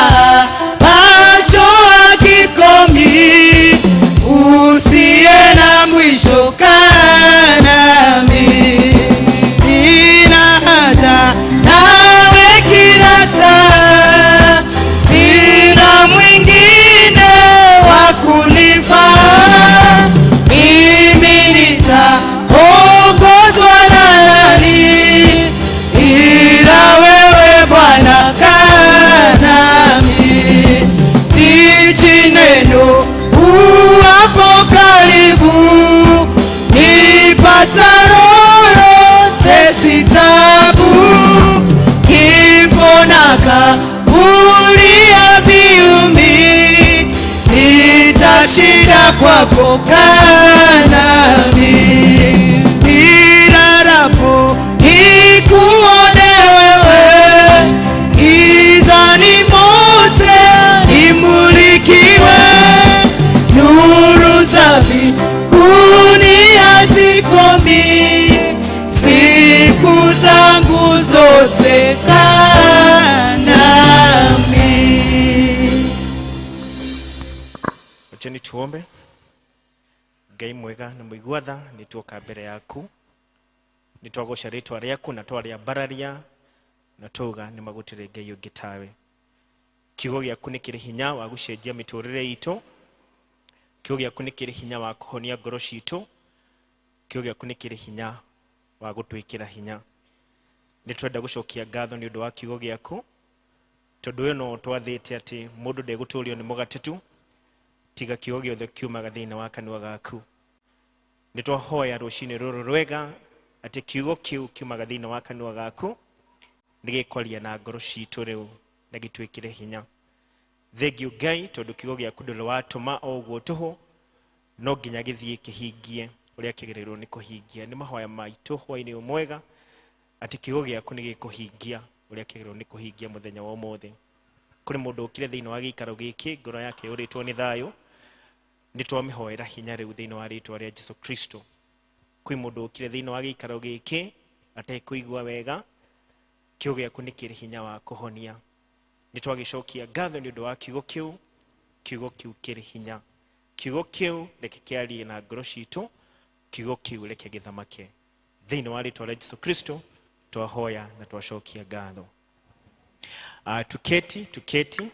macho hakikomi, usiye na mwisho, kaa nami. Nina haja nawe kila saa, sina mwingine wa kunifaa, mimi nitaongozwa na nani ila wewe Bwana, kaa nami. Sichi neno uwapo karibu, nipata lolote si taabu, kifo na kaburi haviumi, nitashinda kwako, kaa nami. Nilalapo nikuone wewe, gizani mote nimulikiwe, Tuombe. Ngai mwega na mũigua tha, nĩ tuoka mbere yaku, nĩ twagoca rĩtwa rĩaku na twarĩambararia na twauga nĩ magũtirĩ Ngai ũngĩ tawe. Kiugo gĩaku nĩ kĩrĩ hinya wa gũcenjia mĩtũrĩre itũ, kiugo gĩaku nĩ kĩrĩ hinya wa kũhonia ngoro citũ, kiugo gĩaku nĩ kĩrĩ hinya wa gũtwĩkĩra hinya. Nĩ twenda gũcokia ngatho nĩ ũndũ wa kiugo gĩaku, tondũ we no twathĩte atĩ mũndũ ndegũtũũrio nĩ mũgate tu, tiga kiugo gĩothe kiumaga thĩinĩ wa kanua gaku. Nĩ twahoya rũcinĩ rũrũ rwega atĩ kiugo kĩu kiumaga thĩinĩ wa kanua gaku nĩ gĩkwaria na ngoro citũ rĩu na gĩtwĩkĩre hinya. Thengiũ Ngai, tondũ kiugo gĩaku ndũrĩ watũma o ũguo tũhũ, no nginya gĩthiĩ kĩhingie ũrĩa kĩagĩrĩirwo nĩ kũhingia. Nĩ mahoya maitũ hwaĩ-inĩ ũyũ mwega atĩ kiugo gĩaku nĩ gĩkũhingia ũrĩa kĩagĩrĩirwo nĩ kũhingia mũthenya wa ũmũthĩ. Kũrĩ mũndũ ũkire thĩinĩ wa gĩikaro gĩkĩ ngoro yake yũrĩtwo nĩ thayũ, nĩ twamĩhoera hinya rĩu thĩinĩ wa rĩtwa rĩa Jesu Kristo. Kwĩ mũndũ ũkire thĩinĩ wa gĩikaro gĩkĩ atekũigua wega, kiugo gĩaku nĩ kĩrĩ hinya wa kũhonia. Nĩ twagĩcokia ngatho nĩ ũndũ wa kiugo kĩu, kiugo kĩu kĩrĩ hinya. Kiugo kĩu reke kĩarie na ngoro citũ, kiugo kĩu reke gĩthamake. Thĩinĩ wa rĩtwa rĩa Jesu Kristo twahoya na twacokia ngatho. Tuketi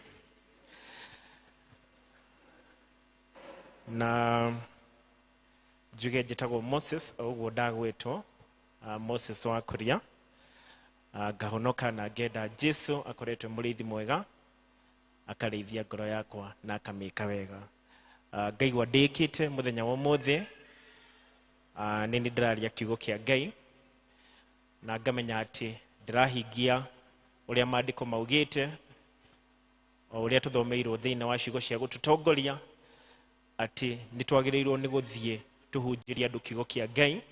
na njuge njĩtagwo Moses, o ũguo ndagwĩtwo, Moses wa Kuria. Ngahonoka na ngenda Jesu akoretwo mũrĩithi mwega, akarĩithia ngoro yakwa na akamĩka wega. Ngaigua ndĩkĩte mũthenya wa ũmũthĩ, nĩ nĩ ndĩraria kiugo kĩa Ngai na ngamenya atĩ ndĩrahingia ũrĩa maandĩko maugĩte, o ũrĩa tũthomeirwo thĩinĩ wa ciugo cia gũtũtongoria, atĩ nĩ twagĩrĩirwo nĩ gũthiĩ tũhunjĩrie andũ kiugo kĩa Ngai,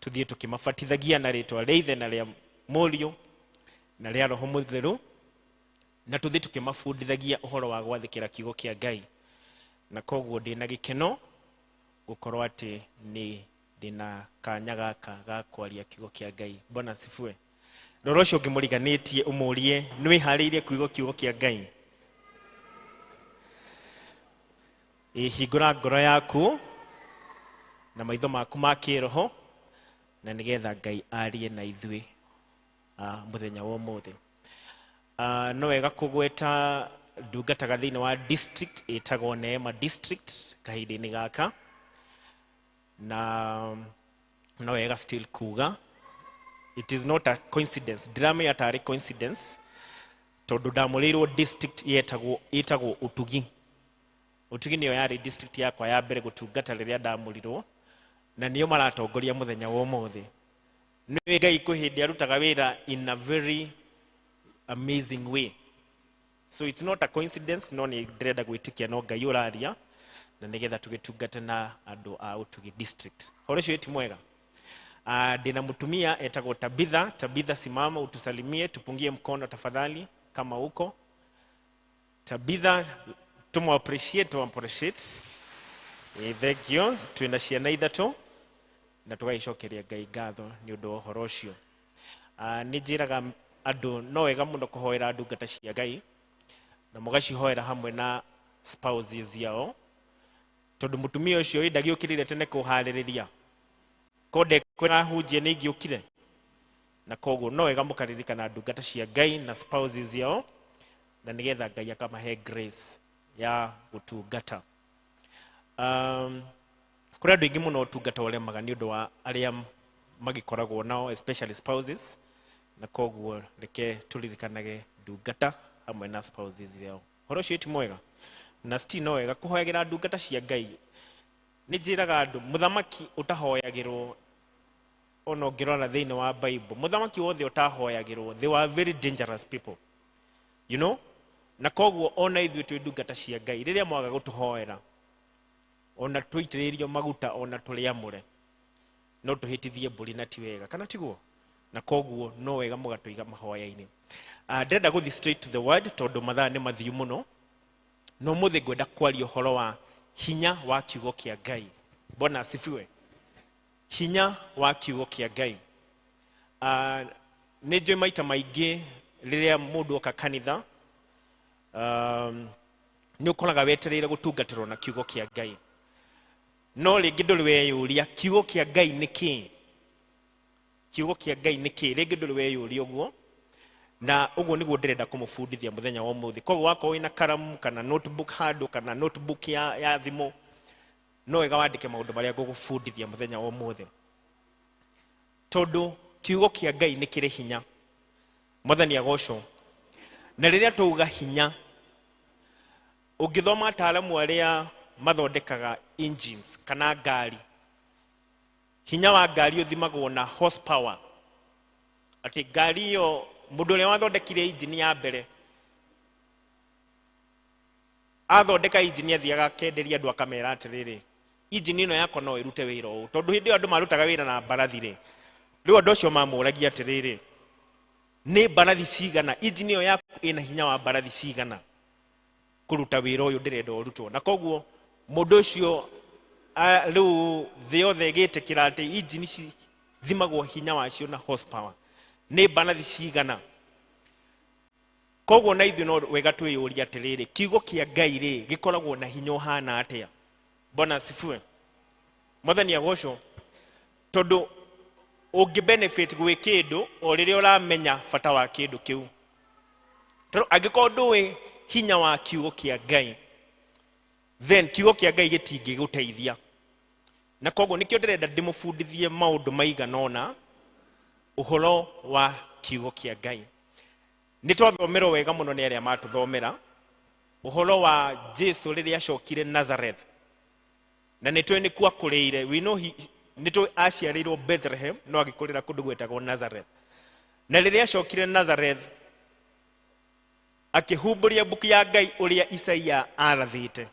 tũthiĩ tũkĩmabatithagia na rĩtwa rĩa Ithe na rĩa Mũriũ na rĩa Roho Mũtheru, na tũthiĩ tũkĩmabundithagia ũhoro wa gwathĩkĩra kiugo kĩa Ngai. Na koguo ndĩna gĩkeno gũkorwo atĩ nĩ ndĩna kanya gaka ga kwaria kiugo kĩa Ngai. Bwana asifiwe. Rora ũcio ũngĩmũriganĩtie ũmũrie nĩ wĩharĩirie kũigua kiugo kĩa Ngai. Hingũra ngoro yaku na maitho maku ma kĩroho, na nĩgetha Ngai arie na ithuĩ mũthenya wa ũmũthĩ. No wega kũgweta ndungataga thĩinĩ wa district ĩtagwo Neema District kahinda-inĩ gaka, na no wega still kuga it is not a coincidence, ndiramenya tarĩ coincidence tondũ ndamũrĩirwo district ĩtagwo Ũtugi. Ũtugi nĩyo yarĩ district yakwa ya mbere gũtungata rĩrĩa ndamũrirwo, na nĩo maratongoria mũthenya wa ũmũthĩ. Nĩ Ngai kwĩ hĩndĩ arutaga wĩra in a very amazing way. So it's not a coincidence, no nĩ ndĩrenda gwĩtĩkia no Ngai ũraria, na nĩgetha tũgĩtungate na andũ a Ũtugi district. Ũhoro ũcio ti mwega. Ndĩna mũtumia etagwo Tabitha. Tabitha, simama utusalimie, tupungie mkono tafadhali kama uko. Tabitha, tumu appreciate. Thank you. Twĩna ciana ithatũ na tũgagĩcokeria Ngai ngatho nĩ ũndũ wa ũhoro ũcio. Nĩ njĩraga andũ no wega mũno kũhoera ndungata cia Ngai na mũgacihoera hamwe na spouses yao, tondũ mũtumia ũcio ĩ ndagĩũkĩrire tene kũharĩrĩria, ko ndekwĩra hunjie nĩ ingĩũkire. Na koguo no wega mũkaririkana ndungata cia Ngai na spouses yao, na nĩgetha Ngai akamahe grace ya gũtungata. Kũrĩ andũ aingĩ mũno ũtungata ũremaga nĩ ũndũ wa arĩa magĩkoragwo nao, especially spouses, na koguo reke tũririkanage ndungata hamwe na spouses yao. Ũhoro ũcio ti mwega. Na still no wega kũhoyagĩra ndungata cia Ngai. Nĩ njĩraga andũ mũthamaki ũtahoyagĩrwo, ona ũngĩrora thĩinĩ wa Bible, mũthamaki wothe ũtahoyagĩrwo, they were very dangerous people, you know. Na koguo ona ithuĩ twĩ ndungata cia Ngai, rĩrĩa mwaga gũtũhoera, ona tũitĩrĩrio maguta, ona tũrĩ amũre, no tũhĩtithie mbũri na ti wega, kana tiguo? Na koguo no wega mũgatũiga mahoya-inĩ. Ndĩrenda gũthiĩ straight to the word tondũ mathaa nĩ mathiu mũno. No mũthĩ ngwenda kwaria ũhoro wa hinya wa kiugo kĩa Ngai. Bwana asifiwe. Hinya wa kiugo kĩa Ngai. Nĩ njũĩ maita maingĩ rĩrĩa mũndũ oka kanitha, Nĩ ũkoraga wetereire gũtungatĩrwo na kiugo kĩa Ngai, no rĩngĩ ndũrĩ weyũria kiugo kĩa Ngai nĩ kĩĩ. Kiugo kĩa Ngai nĩ kĩĩ? Rĩngĩ ndũrĩ weyũria ũguo, na ũguo nĩguo ndĩrenda kũmũbundithia mũthenya wa ũmũthĩ. Koguo wakorwo wĩna karamu kana notebook handũ kana notebook ya thimũ, no wega wandĩke maũndũ marĩa ngũgũbundithia mũthenya wa ũmũthĩ, tondũ kiugo kĩa Ngai nĩ kĩrĩ hinya. Mwathani agocwo. Na rĩrĩa twauga hinya, ũngĩthoma ataaramu arĩa mathondekaga engines kana ngari, hinya wa ngari ũthimagwo na horsepower. Atĩ ngari ĩyo, mũndũ ũrĩa wathondekire engine ya mbere, athondeka engine athiaga akenderia andũ akamera atĩrĩrĩ, engine ĩno yakwa no ĩrute wĩra ũũ. Tondũ hĩndĩ ĩyo andũ marutaga wĩra na mbarathi rĩ, rĩu andũ acio mamũragia atĩrĩrĩ, nĩ mbarathi cigana engine ĩyo yaku ĩna hinya wa mbarathi cigana kũruta wĩra ũyũ ndĩrenda ũrutwo? Na koguo mũndũ ũcio, rĩu thĩ yothe ĩgĩtĩkĩra atĩ engine cithimagwo hinya wacio na horsepower, nĩ mbarathi cigana. Koguo na ithuĩ no wega twĩyũrie atĩrĩrĩ, kiugo kĩa Ngai rĩ, gĩkoragwo na hinya ũhana atĩa? Bwana asifiwe. Mwathani agocwo. Tondũ ũngĩ benefit gwĩ kĩndũ o rĩrĩa ũramenya bata wa kĩndũ kĩu. Tondũ angĩkorwo ndũĩ hinya wa kiugo kĩa Ngai, then kiugo kĩa Ngai gĩtingĩgũteithia. Na koguo nĩkĩo ndĩrenda ndĩmũbundithie maũndũ maigana ũna ũhoro wa kiugo kĩa Ngai. Nĩ twathomerwo wega mũno nĩ arĩa matũthomera ũhoro wa Jesu rĩrĩa acokire Nazareth, na nĩ tũĩ nĩkuo akũrĩire. We know he, nĩ tũĩ aciarĩirwo Bethlehem, no agĩkũrĩra kũndũ gwĩtagwo Nazareth. Na rĩrĩa acokire Nazareth, akĩhumbũria mbuku ya Ngai ũrĩa Isaia arathĩte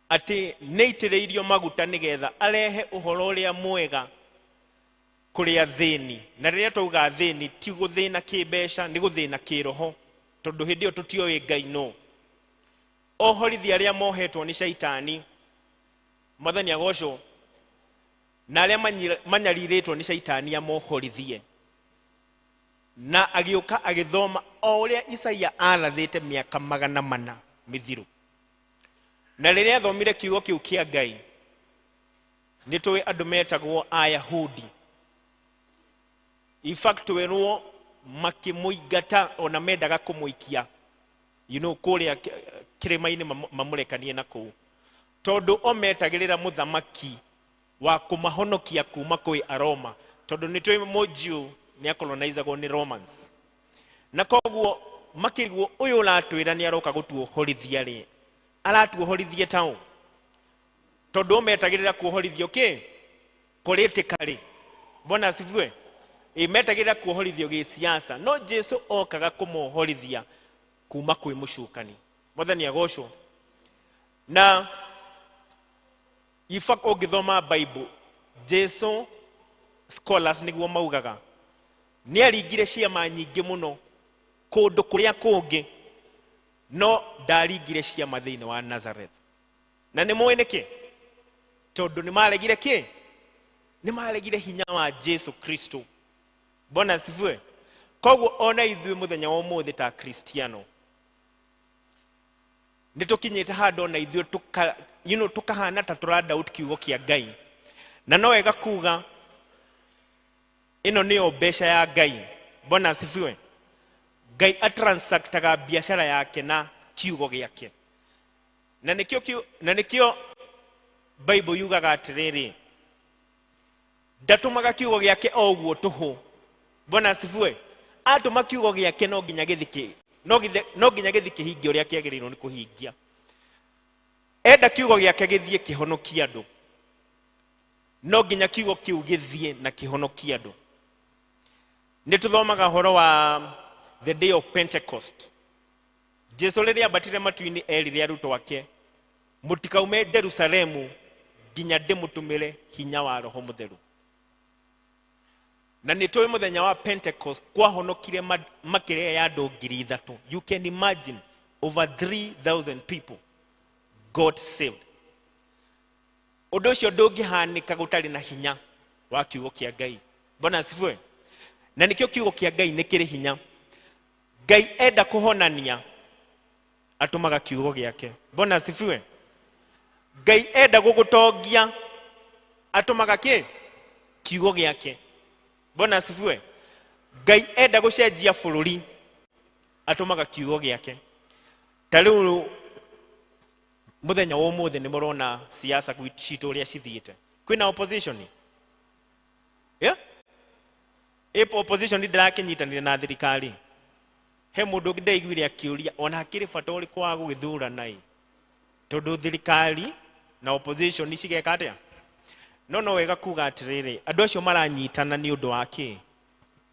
atĩ nĩ aitĩrĩirio maguta nĩgetha arehe ũhoro ũrĩa mwega kũrĩ athĩni. Na rĩrĩa twauga athĩni, ti gũthĩna kĩmbeca, nĩ gũthĩna kĩroho, tondũ hĩndĩ ĩyo tũtioĩ Ngai no ohorithia arĩa mohetwo nĩ caitani. Mwathani agocwo. Na arĩa manyarirĩtwo nĩ caitani amohorithie. Na agĩũka agĩthoma o ũrĩa Isaia arathĩte mĩaka 400 mĩthiru. Na rĩrĩa athomire kiugo kĩu kĩa Ngai, nĩ tũĩ andũ metagwo Ayahudi, in fact werwo makĩmũingata, ona mendaga kũmũikia kũrĩa kĩrĩma-inĩ, mamũrekanie na kũu, tondũ o metagĩrĩra mũthamaki wa kũmahonokia kuma kwĩ Aroma, tondũ nĩ tũĩ Mũnjiũ nĩ akolonizagwo nĩ Romans. Na koguo makĩrigwo, ũyũ ũratwĩra nĩ aroka gũtuohorithia rĩ, aratuohorithie taũ? Tondũ o metagĩrĩra kuohorithio kĩ politically. Bwana asifiwe. Ĩ metagĩrĩra kuohorithio gĩsiasa, no Jesu okaga kũmohorithia kuma kwĩ mũcukani. Mwathani agocwo. Na in fact ũngĩthoma Bible, Jesu, scholars nĩguo maugaga, nĩ aringire ciama nyingĩ mũno kũndũ kũrĩa kũngĩ, no ndaringire ciama thĩinĩ wa Nazareth. Na nĩ mũĩ nĩkĩ? Tondũ nĩ maregire kĩ? Nĩ maregire hinya wa Jesu Kristo. Bwana asifiwe. Koguo ona ithuĩ mũthenya wa ũmũthĩ ta Kristiano nĩ tũkinyĩte handũ ona ithuĩ tuka, tukahana ta tũra doubt kiugo kĩa Ngai. Na no wega kuga ĩno nĩyo mbeca ya Ngai. Bwana asifiwe. Ngai atransactaga biacara yake na kiugo gĩake. Na nĩkĩo Bible yugaga atĩrĩrĩ, ndatũmaga kiugo gĩake o ũguo tũhũ. Bwana asifiwe. Atũma kiugo gĩake no nginya gĩthike, no nginya gĩthi kĩhingie ũrĩa kĩagĩrĩirwo nĩ kũhingia. Enda kiugo gĩake gĩthiĩ kĩhonokie andũ, no nginya kiugo kĩu gĩthiĩ na kĩhonokie andũ. Nĩ tũthomaga ũhoro wa the day of Pentecost. Jesu rĩrĩa ambatire matu-inĩ erire arutwo ake, mũtikaume Jerusalemu nginya ndĩmũtũmĩre hinya wa Roho Mũtheru. Na nĩ tũĩ mũthenya wa Pentecost kwahonokire makĩria ya andũ 3,000. You can imagine, over 3000 people got saved. Ũndũ ũcio ndũngĩhanĩka gũtarĩ na hinya wa kiugo kĩa Ngai. Bwana asifiwe. Na nĩkĩo kiugo kĩa Ngai nĩ kĩrĩ hinya. Ngai enda kũhonania, Atũmaga kiugo gĩake. Bwana asifiwe. Ngai enda gũgũtongia atũmaga kĩ? Kiugo gĩake. Bwana asifiwe. Ngai enda gũcenjia bũrũri atũmaga kiugo gĩake. Ta rĩu mũthenya wa ũmũthĩ nĩ mũrona siasa citũ ũrĩa cithiĩte. Kwĩna opposition? Yeah? Ĩpo opposition ndĩrakĩnyitanĩra na thirikari. He mũndũ ũngĩ ndaiguire akĩũria ona hakĩrĩ bata ũrĩkũ wa gũgĩthurana ĩ, tondũ thirikari na opposition cigeka atĩa? No no wega kuga atĩrĩrĩ, andũ acio maranyitana nĩ ũndũ wa kĩ?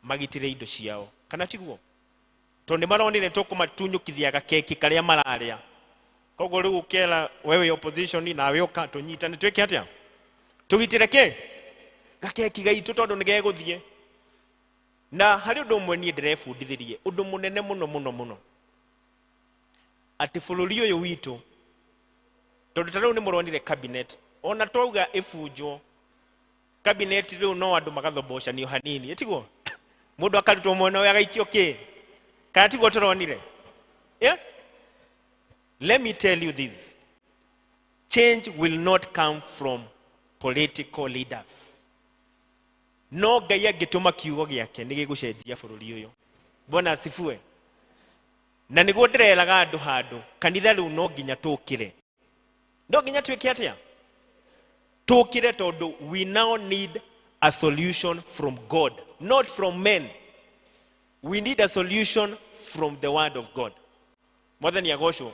Magitĩre indo ciao, kana tiguo? Tondũ nĩ maronire tũkũmatunyũkithia gakeki karĩa mararĩa. Koguo rĩu ũkera wewe opposition nawe ũka tũnyitane twĩke atĩa? Tũgitĩre kĩ? Gakeki gaitũ tondũ nĩ gegũthiĩ. Na harĩ ũndũ ũmwe niĩ ndĩrebundithirie, ũndũ mũnene mũno mũno mũno, atĩ bũrũri ũyũ witũ, tondũ ta rĩu nĩ mũronire cabinet, ona twauga ĩbunjwo cabinet rĩu no andũ magathobocanio hanini, ĩtiguo? Mũndũ akarutwo mwena ũyũ agaikio kĩ? Kana tiguo tũronire? Yeah? Let me tell you this. Change will not come from political leaders. No Ngai angĩtũma kiugo gĩake nĩ gĩgũcenjia bũrũri ũyũ. Bwana asifiwe. Na nĩguo ndĩreraga andũ handũ, kanitha rĩu no nginya tũkĩre. No nginya twĩke atĩa? Tũkĩre tondũ we now need a solution from God, not from men. We need a solution from the word of God. Mwathani agocwo.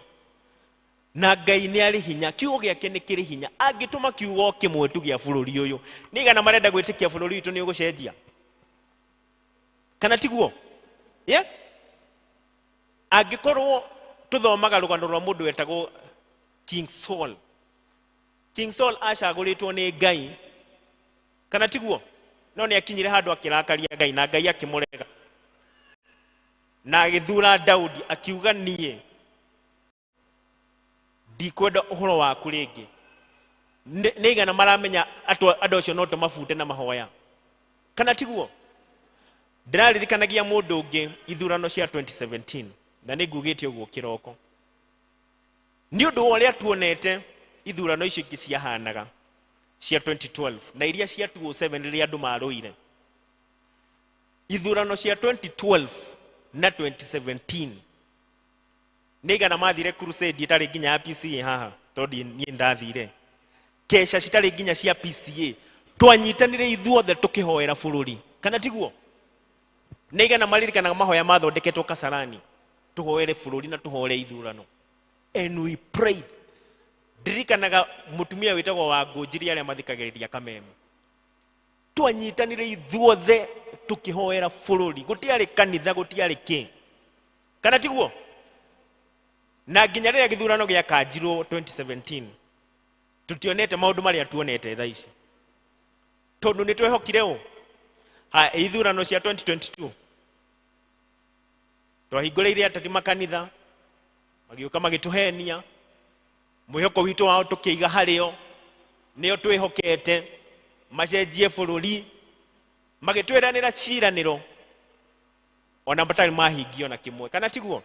Na Ngai nĩ arĩ hinya, kiugo gĩake nĩ kĩrĩ hinya. Angĩtũma kiugo kĩmwe tu gĩa bũrũri ũyũ, nĩ igana marenda gwĩtĩkia bũrũri witũ nĩ ũgũcenjia, kana tiguo? Yeah? Angĩkorwo tũthomaga rũgano rwa mũndũ wetagwo King Saul. King Saul acagũrĩtwo nĩ Ngai, kana tiguo? No nĩ akinyire handũ akĩrakaria Ngai na Ngai akĩmũrega, na agĩthura Daudi akiuga niĩ ndikwenda ũhoro waku rĩngĩ. Nĩ igana maramenya andũ acio no tũmabute na mahoya, kana tiguo? Ndĩraririkanagia mũndũ ũngĩ ithurano cia 2017, na nĩ ngugĩte ũguo kĩroko, nĩ ũndũ wa ũrĩa tuonete ithurano icio ingĩ ciahanaga cia 2012 na iria cia 2007 rĩrĩa andũ marũire. Ithurano cia 2012 na 2017 nĩ igana mathire crusade ĩtarĩ nginya ya PCA haha, tondũ niĩ ndathire keca citarĩ nginya cia PCA. Twanyitanire ithuothe tũkĩhoera bũrũri, kana tiguo? Nĩ igana maririkanaga mahoya mathondeketwo Kasarani, tũhoere bũrũri na tũhoere ithurano, and we prayed. Ndirikanaga mũtumia wĩtagwo wa Ngũnjiri arĩa mathikagĩrĩria Kameme, twanyitanire ithuothe tũkĩhoera bũrũri, gũtiarĩ kanitha, gũtiarĩ kĩ, kana tiguo? Na nginya rĩrĩa gĩthurano gĩakanjirwo 2017 tutionete maũndũ marĩa tuonete thaa ici, tondũ nĩ twehokire ũ. Ha ithurano cia 2022 twahingũrĩire ateti makanitha, magĩũka magĩtũhenia, mwĩhoko witũ wao tũkĩiga harĩo, nĩo twĩhokete macenjie bũrũri, magĩtwĩranĩra ciranĩro ona matarĩ mahingio na kĩmwe, kana tiguo?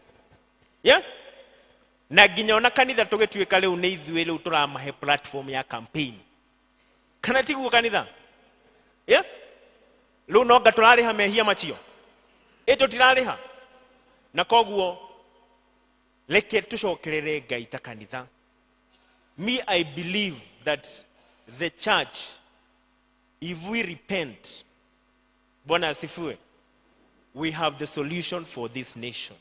Yeah? Na nginya ona kanitha tũgĩtuĩka rĩu nĩ ithuĩ rĩu tũramahe platform ya campaign, kana tiguo kanitha? Yeah? Rĩu nonga tũrarĩha mehia macio, ĩ tũtirarĩha. Na koguo reke tũcokerere Ngai ta kanitha. Me, I believe that the church, if we repent, Bwana asifiwe, we have the solution for this nation.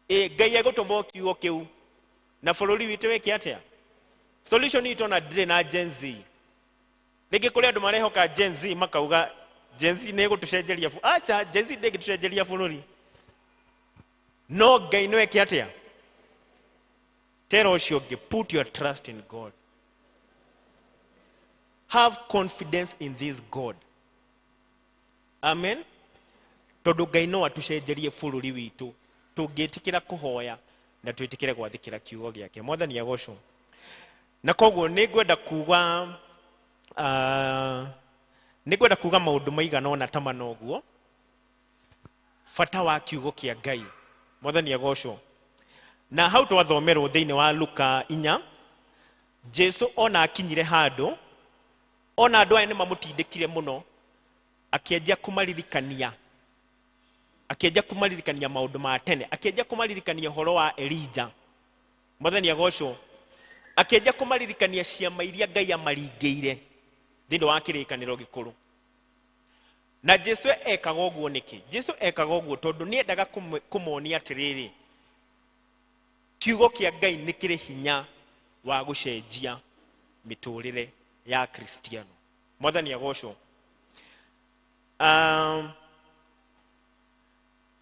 Ngai egũtũma kiugo kĩu na bũrũri witũ wĩke atĩa? Solution itũ ona ndĩrĩ na Gen Z. Rĩngĩ kũrĩ andũ marehoka Gen Z makauga Gen Z nĩ ĩgũtũcenjeria acha, Gen Z ndĩngĩtũcenjeria bũrũri. No Ngai no eke atĩa? Tera ũcio ũngĩ, put your trust in God. Have confidence in this God. Amen. Tondũ Ngai no atũcenjerie bũrũri witũ tũngĩtĩkĩra kũhoya na twĩtĩkĩre gwathĩkĩra kiugo gĩake. Mwathani agocwo. Na koguo nĩ ngwenda kuga, nĩ ngwenda kuga maũndũ maigana ũna ta mana ũguo, bata wa kiugo kĩa Ngai. Mwathani agocwo. Na hau twathomerwo thĩinĩ wa Luka 4, Jesu ona akinyire handũ, ona andũ aya nĩ mamũtindĩkire mũno, akĩanjia kũmaririkania, akĩanjia kũmaririkania maũndũ ma tene, akĩanjia kũmaririkania ũhoro wa Elijah. Mwathani agocwo. Akĩanjia kũmaririkania ciama iria Ngai amaringĩire thĩinĩ wa kĩrĩkanĩro gĩkũrũ. Na Jesu ekaga ũguo nĩkĩ? Jesu ekaga ũguo tondũ nĩendaga kũmonia atĩrĩrĩ, kiugo kĩa Ngai nĩ kĩrĩ hinya wa gũcenjia mĩtũrĩre ya Kristiano. Mwathani agocwo.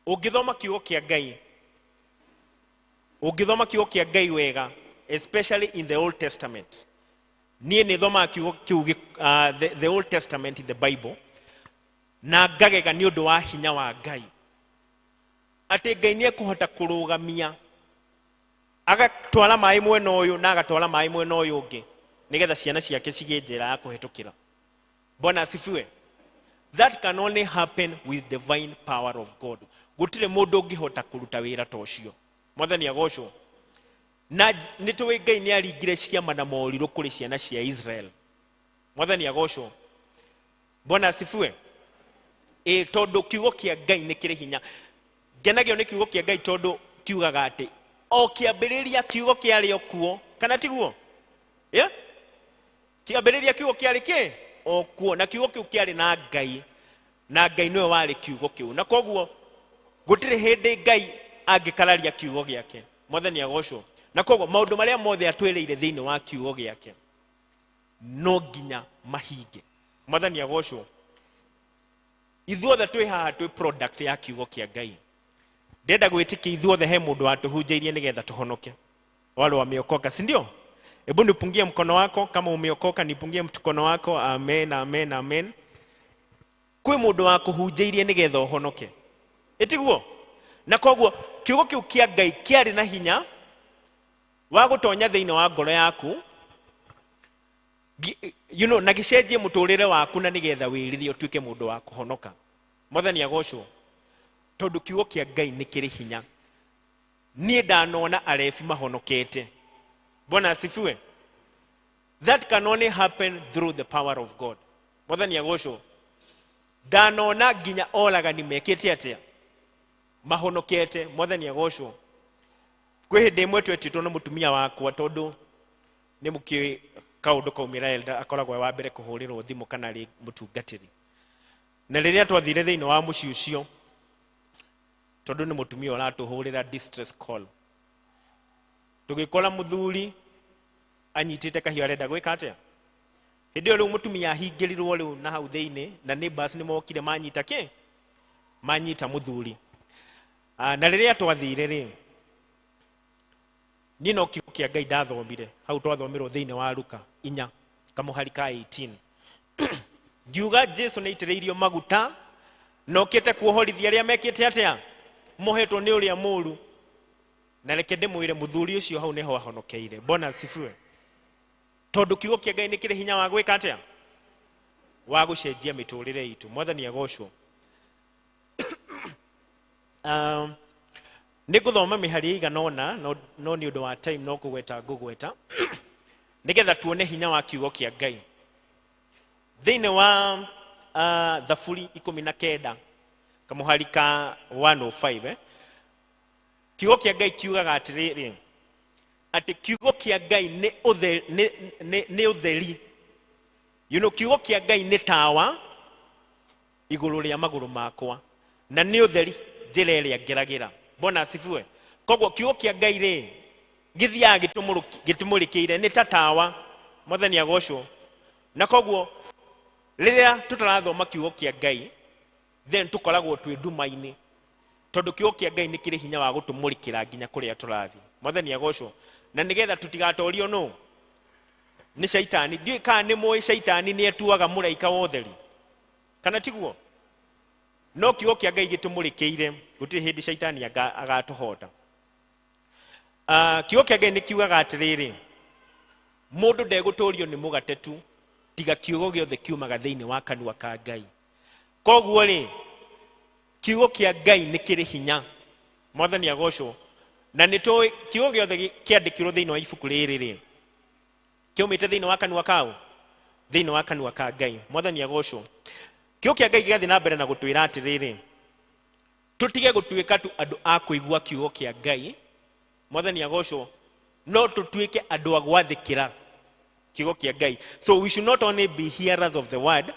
Ũngĩthoma kiugo kĩa Ngai, ũngĩthoma kiugo kĩa Ngai wega, especially in the Old Testament, niĩ nĩ thomaga kiugo kĩu the Old Testament in the Bible, na ngagega nĩ ũndũ wa hinya wa Ngai, atĩ Ngai nĩ ekũhota kũrũgamia, agatwara maĩ mwena ũyũ na agatwara maĩ mwena ũyũ ũngĩ, nĩgetha ciana ciake cigĩe njĩra ya kũhĩtũkĩra. Bwana asifiwe. That can only happen with divine power of God. Gũtirĩ mũndũ ũngĩhota kũruta wĩra ta ũcio. Mwathani agocwo. Na nĩ tũĩ Ngai nĩ aringire ciama na morirũ kũrĩ ciana cia Israel. Mwathani agocwo. Bwana asifiwe. Tondũ kiugo kĩa Ngai nĩ kĩrĩ hinya. Ngenagio nĩ kiugo kĩa Ngai tondũ kiugaga atĩ o kĩambĩrĩria kiugo kĩarĩ o kuo, kana tiguo? Yeah? Kĩambĩrĩria kiugo kĩarĩ kĩ? O kuo, na kiugo kĩu kĩarĩ na Ngai, na Ngai nĩwe warĩ kiugo kĩu. Na koguo gũtirĩ hĩndĩ Ngai angĩkararia kiugo gĩake. Mwathani agocwo. Na koguo maũndũ marĩa mothe atwĩrĩire thĩinĩ wa kiugo gĩake no nginya mahinge. Mwathani agocwo. Ithuothe twĩ haha twĩ product ya kiugo kĩa Ngai. Ndĩrenda gwĩtĩkia ithuothe he mũndũ watũhunjĩirie nĩgetha tũhonoke. Wale wameokoka, si ndio? Hebu nipungie mkono wako kama umeokoka, nipungie mkono wako. Amen, amen, amen. Kwĩ mũndũ wakũhunjĩirie nĩgetha ũhonoke, ĩtiguo? Na koguo kiugo kĩu kĩa Ngai kĩarĩ na hinya wa gũtonya thĩinĩ wa ngoro yaku, na gĩcenjie mũtũrĩre waku, na nĩgetha wĩrire ũtuĩke mũndũ wa kũhonoka. Mwathani agocwo. Tondũ kiugo kĩa Ngai nĩ kĩrĩ hinya. Niĩ ndanona arebi mahonokete. Bwana asifiwe. That can only happen through the power of God. Mwathani agocwo. Ndanona nginya oragani mekĩte atĩa? Mahonokete. Mwathani agocwo. Kwĩ hĩndĩ ĩmwe twetĩtwo nĩ mũtumia wakwa, tondũ nĩ mũkĩũĩ kaũndũ kaumĩra elder akoragwo e wa mbere kũhũrĩrwo thimũ kana rĩ mũtungatĩri. Na rĩrĩa twathire thĩinĩ wa mũciĩ ũcio, tondũ nĩ mũtumia ũratũhũrĩra distress call, tũgĩkora mũthuri anyitĩte kahiũ arenda gwĩka atĩa. Hĩndĩ ĩyo rĩu mũtumia ahingĩrirwo rĩu na hau thĩinĩ, na neighbors nĩ mokire manyita kĩ? Manyita mũthuri. Na rĩrĩa twathire rĩ, niĩ no kiugo kĩa Ngai ndathomire, hau twathomirwo thĩinĩ wa Luka 4 kamũhari ka 18. Ngiuga Jesu nĩ aitĩrĩirio maguta na okĩte kuohorithia arĩa mekĩte atĩa? Mohetwo nĩ ũrĩa mũũru. Na reke ndĩmwĩre mũthuri ũcio hau nĩho ahonokeire. Bwana asifiwe. Tondũ kiugo kĩa Ngai nĩ kĩrĩ hinya wa gwĩka atĩa? Wa gũcenjia mĩtũrĩre itũ. Mwathani agocwo. Nĩ ngũthoma mĩhari ĩigana ũna, no nĩ ũndũ wa time no kũgweta ngũgweta, nĩgetha tuone hinya wa kiugo kĩa Ngai. Thĩinĩ wa Thaburi 19 kamũhari ka 105, kiugo kĩa Ngai kiugaga atĩrĩrĩ, atĩ kiugo kĩa Ngai nĩ ũtheri. Kiugo kĩa Ngai nĩ tawa igũrũ rĩa magũrũ makwa, na nĩ ũtheri njĩra ĩrĩa ngeragĩra. Bwana asifiwe. Koguo kiugo kĩa Ngai rĩ, gĩthiaga gĩtũmũrĩkĩire, nĩ ta tawa. Mwathani agocwo. Na koguo rĩrĩa tũtarathoma kiugo kĩa Ngai, then tũkoragwo twĩ nduma-inĩ, tondũ kiugo kĩa Ngai nĩ kĩrĩ hinya wa gũtũmũrĩkĩra nginya kũrĩa tũrathiĩ. Mwathani agocwo. Na nĩgetha tũtigatorio nũ? Nĩ caitani. Ndiũĩ kana nĩ mũĩ caitani nĩ etuaga mũraika wa ũtheri, kana tiguo? No kiugo kĩa Ngai gĩtũmũrĩkĩire, gũtirĩ hĩndĩ caitani agatũhota. Kiugo kĩa Ngai nĩ kiugaga atĩrĩrĩ, mũndũ ndegũtũrio nĩ mũgate tu, tiga kiugo gĩothe kiumaga thĩinĩ wa kanua ka Ngai. Koguo rĩ, kiugo kĩa Ngai nĩ kĩrĩ hinya. Mwathani agocwo. Na nĩ tũĩ kiugo gĩothe kĩandĩkirwo thĩinĩ wa ibuku rĩrĩ rĩ kĩaumĩte thĩinĩ wa kanua kao, thĩinĩ wa kanua ka Ngai. Mwathani agocwo. Kiugo kĩa Ngai gĩgathiĩ na mbere na gũtwĩra atĩrĩrĩ, tũtige gũtuĩka tu andũ a kũigua kiugo kĩa Ngai. Mwathani agocwo. No tũtuĩke andũ a gwathĩkĩra kiugo kĩa Ngai. So we should not only be hearers of the word,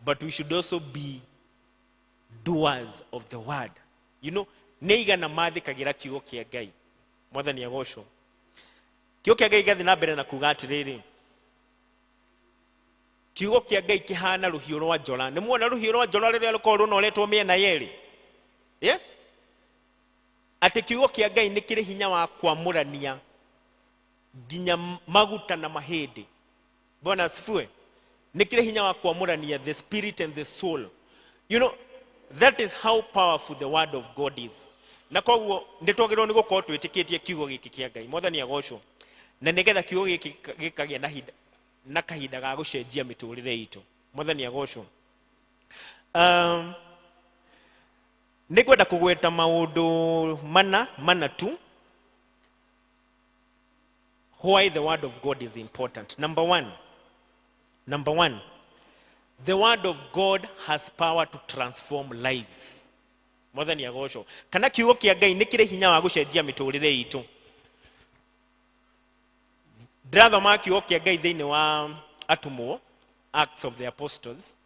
but we should also be doers of the word. You know, nĩ igana mathĩkagĩra kiugo kĩa Ngai. Mwathani agocwo. Kiugo kĩa Ngai gĩgathiĩ na mbere na kuga atĩrĩrĩ, kiugo kĩa Ngai kĩhana rũhiũ rwa njora. Nĩ muona rũhiũ rwa njora rĩrĩa rũkoragwo rũnoretwo mĩena yerĩ? Yeah? Atĩ kiugo kĩa Ngai nĩ kĩrĩ hinya wa kwamũrania nginya maguta na mahĩndĩ. Bwana asifiwe. Nĩ kĩrĩ hinya wa kwamũrania the spirit and the soul. You know, that is how powerful the word of God is. Na koguo nĩ twagĩrĩirwo nĩ gũkorwo twĩtĩkĩtie kiugo gĩkĩ kĩa Ngai. Mwathani agocwo. Na nĩgetha kiugo gĩkĩ gĩkagĩa na hinda na kahinda ga gũcenjia mĩtũrĩre itũ. Mwathani agocwo. Nĩ ngwenda kũgweta maũndũ mana tu why the word of God is important. Number one, the word of God has power to transform lives. Mwathani agocwo. Kana kiugo kĩa Ngai nĩ kĩrĩ hinya wa gũcenjia mĩtũrĩre itũ. Ndĩrathoma kiugo kĩa Ngai thĩinĩ wa Atũmwo, Acts of the Apostles,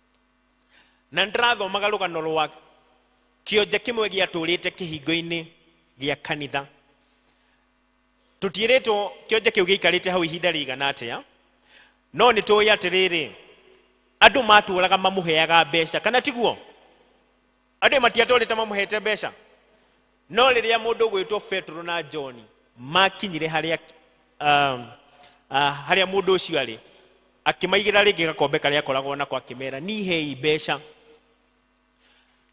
na ndĩrathomaga rũgano rwa kĩonje kĩmwe gĩatũrĩte kĩhingo-inĩ gĩa kanitha. Tũtiĩrĩtwo kĩonje kĩu gĩikarĩte hau ihinda rĩigana atĩa, no nĩ tũĩ atĩrĩrĩ, andũ matũraga mamũheaga mbeca, kana tiguo? Andũ matiatũrĩte mamũhete mbeca. No rĩrĩa mũndũ ũgwĩtwo Petero na John makinyire harĩa harĩa mũndũ ũcio arĩ, akĩmaigĩra rĩngĩ gakombe karĩa akoragwo nako, akĩmera nihei mbeca.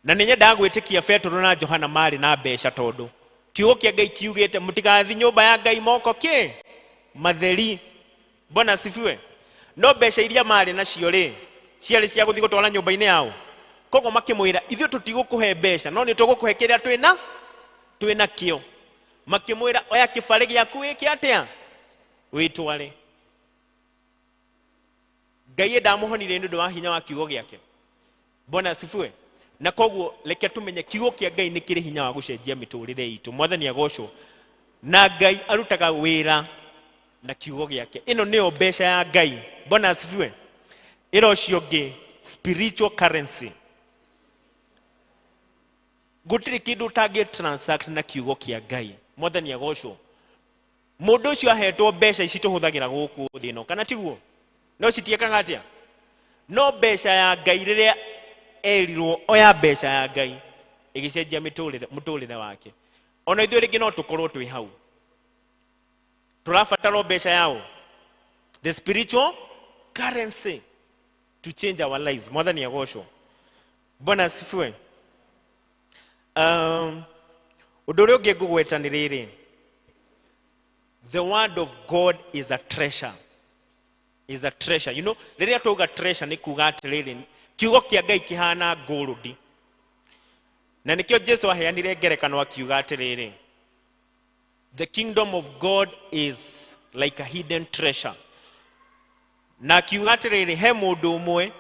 Na nĩ nyendaga gwĩtĩkia Petero na Johana marĩ na mbeca, tondũ kiugo kĩa Ngai kiugĩte mũtigathiĩ nyũmba ya Ngai moko kĩ matheri. Bwana asifiwe. No mbeca iria marĩ nacio rĩ ciarĩ cia gũthiĩ gũtwara nyũmba-inĩ yao. Koguo makĩmwĩra ithuĩ tũtigũkũhe mbeca, no nĩ tũgũkũhe kĩrĩa twĩna kĩo. Makĩmwĩra oya kĩbarĩ gĩaku wĩke atĩa, wĩtware. Ngai ndamũhonirie nĩ ũndũ wa hinya wa kiugo gĩake. Bwana asifiwe. Na koguo reke tumenye kiugo kĩa Ngai nĩ kĩrĩ hinya wa gũcenjia mĩtũrĩre itũ. Mwathani agocwo. Na Ngai arutaga wĩra na kiugo gĩake. Ĩno nĩyo mbeca ya Ngai. Bwana asifiwe. Ĩra ũcio ũngĩ spiritual currency. Gũtirĩ kĩndũ ũtangĩ transact na kiugo kĩa Ngai. Mwathani agocwo. Mũndũ ũcio ahetwo mbeca ici tũhũthagĩra gũkũ thĩ ĩno, kana tiguo? No citiĩkaga atĩa? No mbeca ya Ngai rĩrĩa erirwo oya mbeca ya Ngai ĩgĩcenjia mũtũrĩre wake. Ona ithuĩ rĩngĩ no tũkorwo twĩ hau, tũrabatara mbeca yao, the spiritual currency to change our lives. Mwathani agocwo. Bwana asifiwe. Ũndũ ũrĩa ũngĩ ngũgweta nĩ rĩrĩ, the word of God is a treasure. Is a treasure. You know, rĩrĩa twauga treasure nĩ kuga atĩrĩrĩ, kiugo kĩa Ngai kĩhana gold. Na nĩkĩo Jesu aheanire ngerekano akiuga atĩrĩrĩ, the kingdom of God is like a hidden treasure. Na akiuga atĩrĩrĩ, he mũndũ ũmwe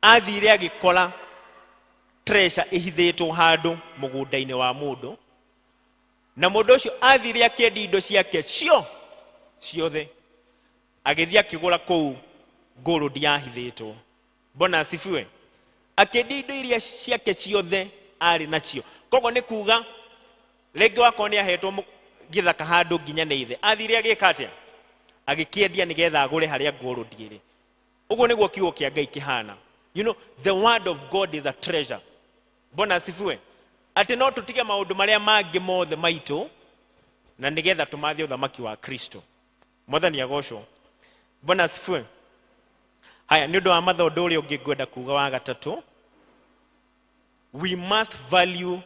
athire agĩkora treasure ĩhithĩtwo handũ mũgũnda-inĩ wa mũndũ, na mũndũ ũcio athire akĩendia indo ciake ciothe, agĩthiĩ akĩgũra kũu gold yahithĩtwo. Bwana asifiwe. Akĩendia indo iria ciake ciothe arĩ nacio. Koguo nĩ kuga rĩngĩ wakorwo nĩ ahetwo gĩthaka handũ nginya nĩ ithe, athire agĩka atĩa? Agĩkĩendia nĩgetha agũre harĩa gold ĩrĩ. Ũguo nĩguo kiugo kĩa Ngai kĩhana. You know, the word of God is a treasure. Bwana asifiwe. Atĩ no tũtige maũndũ marĩa mangĩ mothe maitũ na nĩgetha tũmathe ũthamaki wa Kristo. Mwathani agocwo. Bwana asifiwe. Haya, nĩ ũndũ wa matha ũndũ ũrĩa ũngĩ ngwenda kuga wa gatatũ, we must value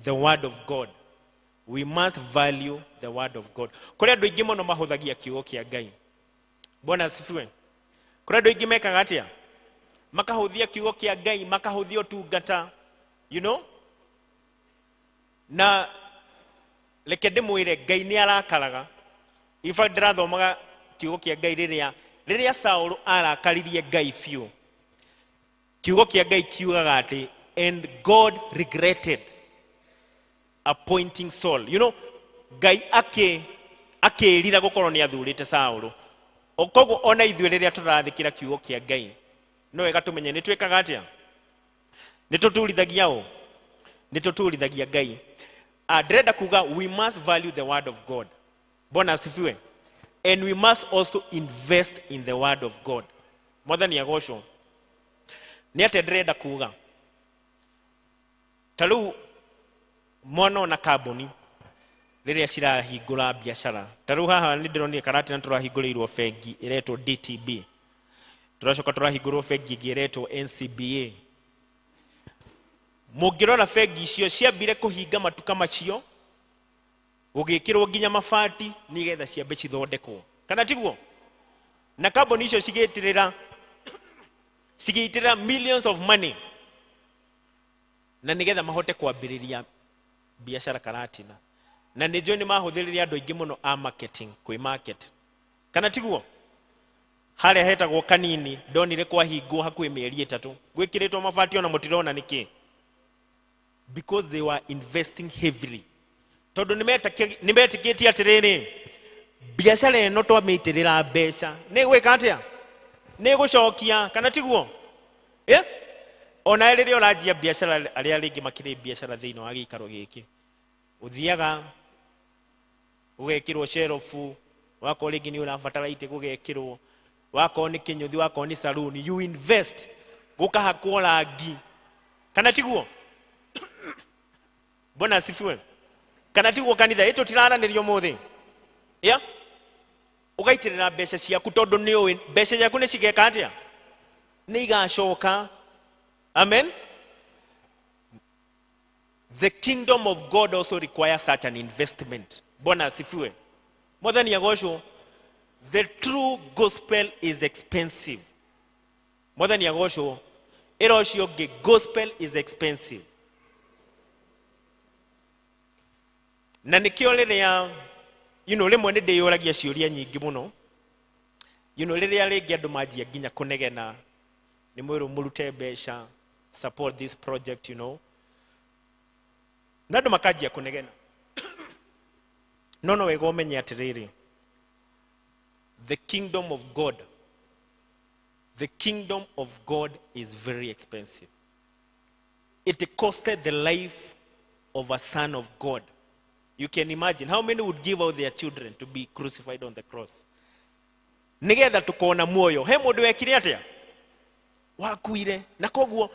the word of God. We must value the word of God. Kũrĩ andũ aingĩ mũno mahũthagia kiugo kĩa Ngai. Bwana asifiwe. Kũrĩ andũ aingĩ mekaga atĩa? Makahũthia kiugo kĩa Ngai, makahũthia ũtungata. You know? Na reke ndĩmwĩre Ngai nĩ arakaraga. In fact ndĩrathomaga kiugo kĩa Ngai rĩrĩa Saũlũ arakaririe Ngai biũ. Kiugo kĩa Ngai kiugaga atĩ and God regretted appointing Saul. You know, Ngai akĩĩrira gũkorwo nĩ athurĩte Saũlũ. Koguo ona ithuĩ rĩrĩa tũrathĩkĩra kiugo kĩa Ngai, no wega tũmenye nĩ twĩkaga atĩa? Nĩ tũturithagia ũ? Nĩ tũturithagia Ngai. Ndĩrenda kuga we must value the word of God. Bwana asifiwe. And we must also invest in the word of God. Mwathani agocwo. Nĩ atĩa ndĩrenda kuga? Ta rĩu mwana ona kambuni rĩrĩa cirahingũra biacara, ta rĩu haha nĩ ndĩronire Karatina tũrahingũrĩirwo bengi ĩretwo DTB, tũracoka tũrahingũrwo bengi ĩngĩ ĩretwo NCBA. Mũngĩrora bengi icio ciambire kũhinga matuka macio, gũgĩkĩrwo nginya mabati nĩgetha ciambe cithondekwo, kana tiguo? Na kambuni icio cigĩitĩrĩra millions of money na nĩgetha mahote kwambĩrĩria biacara Karatina. Na nĩ njũĩ nĩ mahũthĩrire andũ aingĩ mũno a marketing, kwĩ market, kana tiguo? Harĩa hetagwo Kanini ndonire kwahingwo hakuhĩ mĩeri 3 gwĩkĩrĩtwo mabati ona mũtirona nĩkĩ, because they were investing heavily, tondũ nĩ metĩkĩtie atĩrĩrĩ, biacara ĩno twamĩitĩrĩra mbeca nĩ gwĩka atĩa? Nĩ gũcokia, kana tiguo? Ona rĩrĩa ũranjia biacara, arĩa rĩngĩ makĩrĩ biacara thĩinĩ wa gĩikaro gĩkĩ, ũthiaga ũgekĩrwo sherofu, wakorwo rĩngĩ nĩ ũrabatara itĩ gũgekĩrwo, wakorwo nĩ kĩnyũthi, wakorwo nĩ saruni, you invest, gũkahakwo rangi, kana tiguo? Bwana asifiwe. Kana tiguo kanitha? Ĩ tũtiraranĩria ũmũthĩ? Yeah? Ũgaitĩrĩra mbeca ciaku tondũ nĩ ũĩ mbeca ciaku nĩ cigeka atĩa? Nĩ igacoka. Amen. The kingdom of God also requires such an investment. Bwana asifiwe. Mwathani agocwo. The true gospel is expensive. Mwathani agocwo. Ĩra ũcio ũngĩ, gospel is expensive. Na nĩkĩo rĩrĩa, you know, rĩmwe nĩ ndĩyũragia ciũria nyingĩ mũno. You know, rĩrĩa rĩngĩ andũ manjia nginya kũnegena, nĩ mwĩrwo mũrute mbeca, support this project, you know. Na andũ makanjia kũnegena. No no wega ũmenye atĩrĩrĩ, the kingdom of God, the kingdom of God is very expensive. It costed the life of a son of God. You can imagine how many would give out their children to be crucified on the cross. Nigetha tukona muoyo. He mundu wekire atia? Wakuire. Na koguo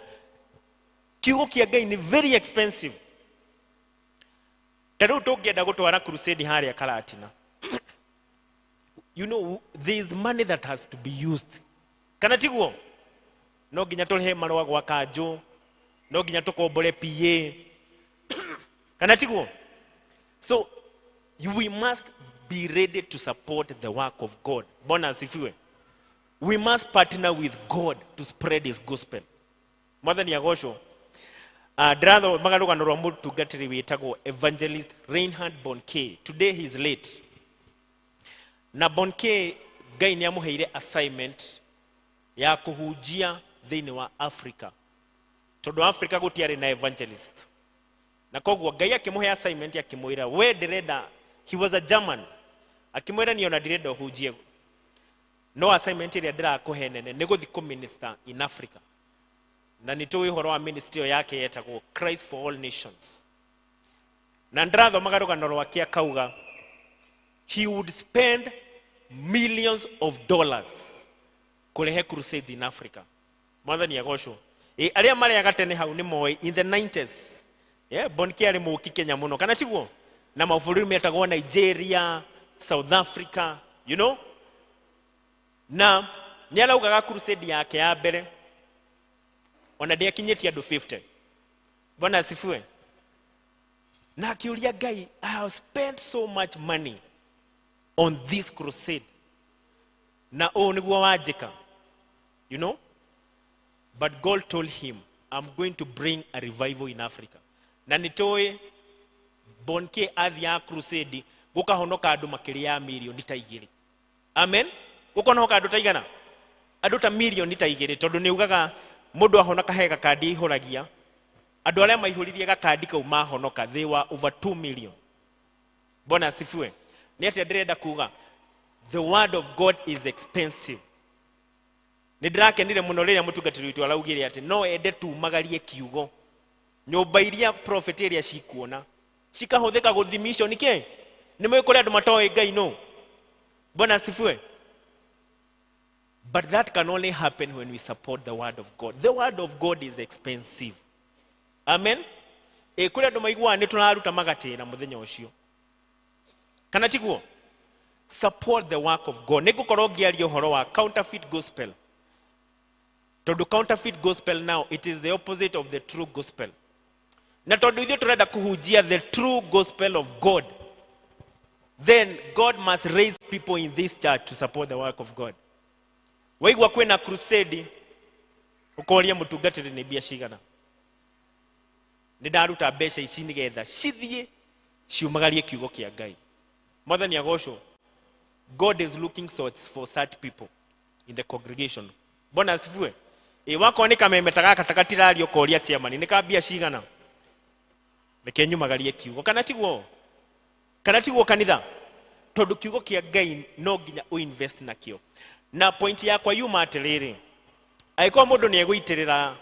kiugo kia Ngai ni very expensive. Ta riu tungienda gutwara crusade haria Karatina. You know, there is money that has to be used. Kana tiguo? No nginya turihe marũa gwa kanjũ, no nginya tukombore PA. Kana tiguo? So we must be ready to support the work of God. Bwana asifiwe. We must partner with God to spread his gospel. Mwathani agocwo. Ndĩrathomaga rũgano rwa mũtungatĩri wĩtagwo Evangelist Reinhard Bonnke. Today he is late. Na Bonnke Ngai nĩ amũheire assignment ya kũhunjia thĩinĩ wa Africa. Tondũ Africa gũtiarĩ na evangelist. Na koguo Ngai akĩmũhe assignment akĩmwĩra, we ndĩrenda, he was a German. Akĩmwĩra niĩ ona ndirenda ũhunjie. No assignment ĩrĩa ndĩrakũhe nene nĩ gũthiĩ kũminister in Africa. Na nĩ tũĩ ũhoro wa ministry ĩyo yake yetagwo Christ for All Nations. Na ndĩrathomaga rũgano rwake akauga he would spend millions of dollars kũrehe crusades in Africa. Mwathani agocwo. Arĩa marĩaga tene hau nĩ moĩ in the 90s. Yeah, Bonnke arĩ mũki Kenya mũno, kana tiguo? Na mabũrũri metagwo Nigeria, South Africa, you know? Na nĩ araugaga crusade yake ya mbere ona ndĩakinyĩtie andũ 50. Bwana asifiwe. Na akiuria Ngai, I have spent so much money on this crusade. Na ũũ nĩguo wanjĩka. You know? But God told him, I'm going to bring a revival in Africa. Na nĩ tũĩ Bonke athiaga crusade gukahonoka andu makiria ya mirioni ta 2. Amen. Gukonoka andu ta igana, andu ta mirioni ta 2, tondu ni ugaga mundu ahonoka he gakandi ihuragia. Andu aria maihuririe gakandi kau mahonoka, they were over 2 million. Bwana asifiwe. Ni atia ndirenda kuga, the word of God is expensive. Ni ndirakenire muno riria mutungatiri witu araugire ati no ende tumagarie kiugo. Nyumba iria prophet iria cikuona cikahuthika guthi mission ke ni mwe kuri andu matoe Ngai no. Bwana asifiwe. But that can only happen when we support the word of God. The word of God is expensive. Amen. Kuri andu maiguaga ni turaruta magatira muthenya ucio. Kana tiguo? Support the work of God. Nigukorwo ngiaria uhoro wa counterfeit gospel. Tondu counterfeit gospel now, it is the opposite of the true gospel. Na tondu ithuĩ turenda kuhunjia the true gospel of God, then God must raise people in this church to support the work of God. Waigua kwina crusade, ukoria mutungatĩri nĩ mbia cigana. Nĩ ndaruta mbeca ici nĩgetha cithiĩ ciumagarie kiugo kĩa Ngai. Mwathani agocwo. God is looking for such people in the congregation. Bwana asifiwe. Wako ni kameme gaka takatirario koria chairman ni ka mbia cigana. Reke nyumagarie kiugo. Kana tiguo? Kana tiguo kanitha? Tondu kiugo kia Ngai no nginya uinvest nakio. Na point yakwa yuma atiriri, angĩkorwo mũndũ nĩ egũitĩrĩra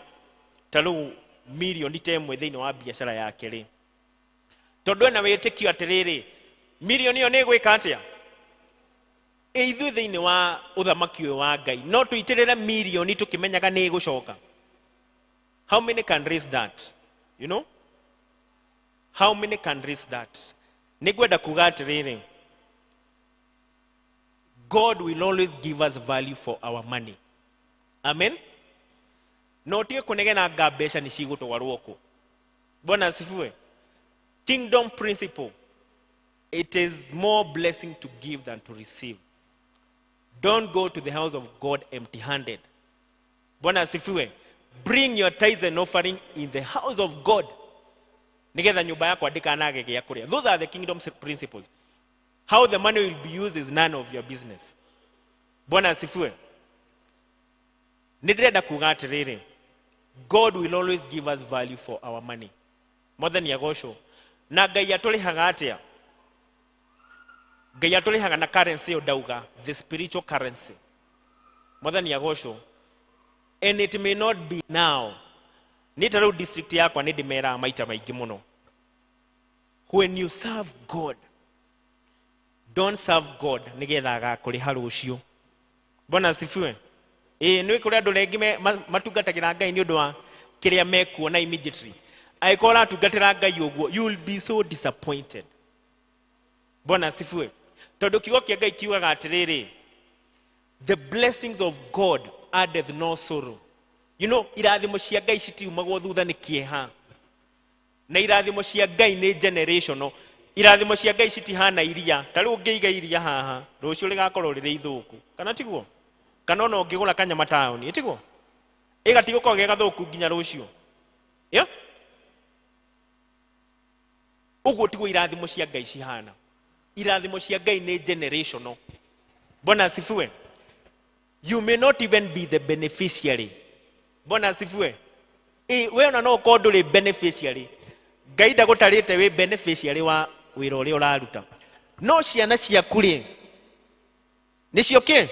ta rĩu mirioni ta ĩmwe thĩinĩ wa biacara yake rĩ, tondũ ena wĩtĩkio atĩrĩrĩ, mirioni ĩyo nĩ ĩgwĩka atĩa? Ithuĩ thĩinĩ wa ũthamaki ũyũ wa Ngai no tũitĩrĩre mirioni tũkĩmenyaga nĩ ĩgũcoka. How many can raise that? You know? How many can raise that? Nĩngwenda kuga atĩrĩrĩ, God will always give us value for our money. Amen. No tige kunegena nga mbeca nĩ cigũtwarwo kũ. Bwana asifiwe. Kingdom principle. It is more blessing to give than to receive. Don't go to the house of God empty-handed. Bwana asifiwe. Bring your tithes and offering in the house of God. Nigetha nyumba yakwa ndikanage gĩa kũrĩa. Those are the kingdom principles. How the money will be used is none of your business. Bwana asifiwe. Nĩ ndĩrenda kuga atĩrĩrĩ, God will always give us value for our money. Mwathani agocwo. Na Ngai atũrĩhaga atĩa? Ngai atũrĩhaga na currency ĩyo ndauga, the spiritual currency. Mwathani agocwo. And it may not be now. Nĩ ta rĩu district yakwa nĩ ndĩmeraga maita maingĩ mũno. When you serve God, don't serve God nĩgetha agakũrĩha rũciũ. Bwana asifiwe. Nĩ kũrĩ andũ rĩngĩ matungatagĩra Ngai nĩ ũndũ wa kĩrĩa mekuona immediately. Angĩkorwo ũratungatĩra Ngai ũguo, you will be so disappointed. Bwana asifiwe. Tondũ kiugo kĩa Ngai kiugaga atĩrĩrĩ, the blessings of God addeth no sorrow. You know, irathimo cia Ngai citiumagwo thutha nĩ kĩeha. Na irathimo cia Ngai nĩ generational. Irathimo cia Ngai citihana iria. Ta rĩu ũngĩiga iria haha, rũciũ rĩgakorwo rĩrĩ ithũku. Kana tiguo? Kana ona ũngĩgũra kanyama taũni, tiguo? Ĩgatigũkorwo ge gathũku nginya rũciũ. Yeah? Ũguo tiguo irathimo cia Ngai cihana. Irathimo cia Ngai nĩ generational. Bwana asifiwe. You may not even be the beneficiary. Bwana asifiwe. We ona no ũkorwo ndũrĩ beneficiary. Ngai ndagũtarĩte wĩ beneficiary wa wĩra ũrĩa ũraruta. No ciana ciaku rĩ, nĩcio kĩ?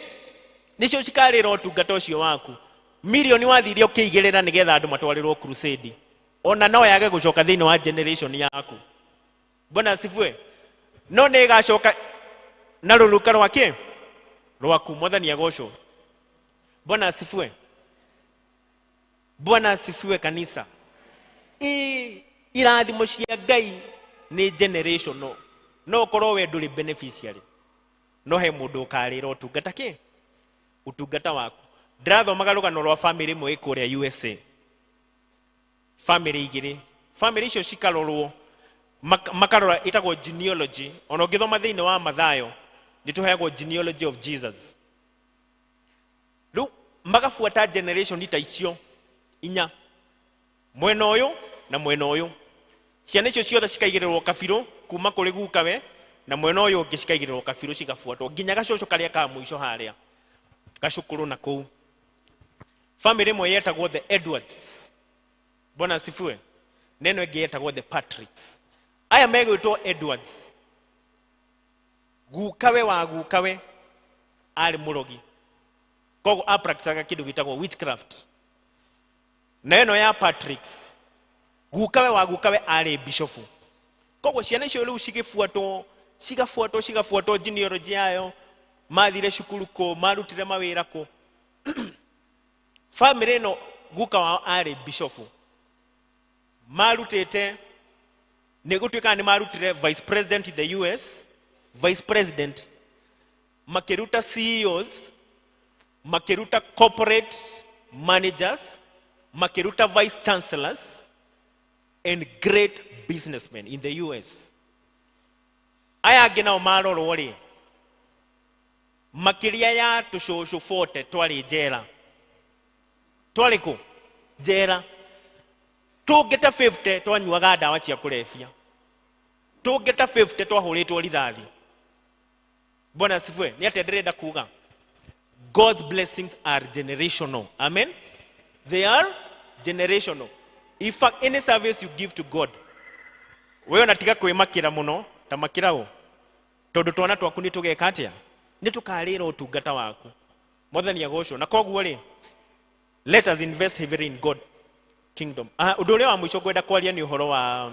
Nĩcio cikarĩra ũtungata ũcio waku. Mirioni wathire ũkĩigĩrĩra nĩgetha andũ matwarĩrwo crusade. Ona no yage gũcoka thĩinĩ wa generation yaku. Bwana asifiwe. No nĩ ĩgacoka na rũruka rwa kĩ? Rwaku. Mwathani agocwo. Bwana asifiwe. Bwana asifiwe kanisa. Irathimo cia Ngai nĩ generational. No ũkorwo we ndũrĩ beneficiary. No he mũndũ ũkarĩra ũtungata kĩ? Ũtungata waku. Ndĩrathomaga rũgano rwa family ĩmwe ĩ kũrĩa USA. Family igĩrĩ. Family icio cikarorwo, makarora ĩtagwo genealogy. Ona ũngĩthoma thĩinĩ wa Mathayo, nĩ tũheagwo genealogy of Jesus. Rĩu magabuata generation ta icio inya, mwena ũyũ na mwena ũyũ. Ciana icio ciothe cikaigĩrĩrwo kabirũ kuma kũrĩ gukawe na mwena ũyũ ũngĩ cikaigĩrĩrwo kabirũ cigabuatwo nginya gacũcũ karĩa ka mũico harĩa gacũkũrũ na kũu. Family ĩmwe yetagwo the Edwards, Bwana asifiwe, na ĩno ĩngĩ yetagwo the Patricks. Aya megwĩtwo Edwards, gukawe wa gukawe arĩ mũrogi, koguo apracticaga kĩndũ gĩtagwo witchcraft. Na ĩno ya Patricks, gukawe wa gukawe arĩ bishofu, koguo ciana icio rĩu cigĩbuatwo cigabuatwo cigabuatwo genealogy yayo, mathire cukuru kũ, marutire mawĩra kũ. Family ĩno guka wao arĩ bishofu, marutĩte nĩ gũtuĩkaga nĩ marutire vice president in the US, vice president, makĩruta CEOs, makĩruta corporate managers, makĩruta vice chancellors and great businessmen in the US. Aya angĩ nao marorwo rĩ, makĩria ya tũcũcũ 40 twarĩ njera, twarĩ kũ njera, tũngĩ ta 50 twanyuaga ndawa cia kũrebia, tũngĩ ta 50 twahũrĩtwo rithathi. Bwana asifiwe. Nĩ atĩa ndĩrenda kuga? God's blessings are generational. Amen. They are generational. In fact, any service you give to God, we ona tiga kwĩmakĩra mũno ta makĩra ũ, tondũ twana twaku nĩ tũgeka atĩa, nĩ tũkarĩra ũtungata waku. Mwathani agocwo. Na koguo rĩ, let us invest heavily in God kingdom. Ũndũ ũrĩa wa mũico ngwenda kwaria nĩ ũhoro wa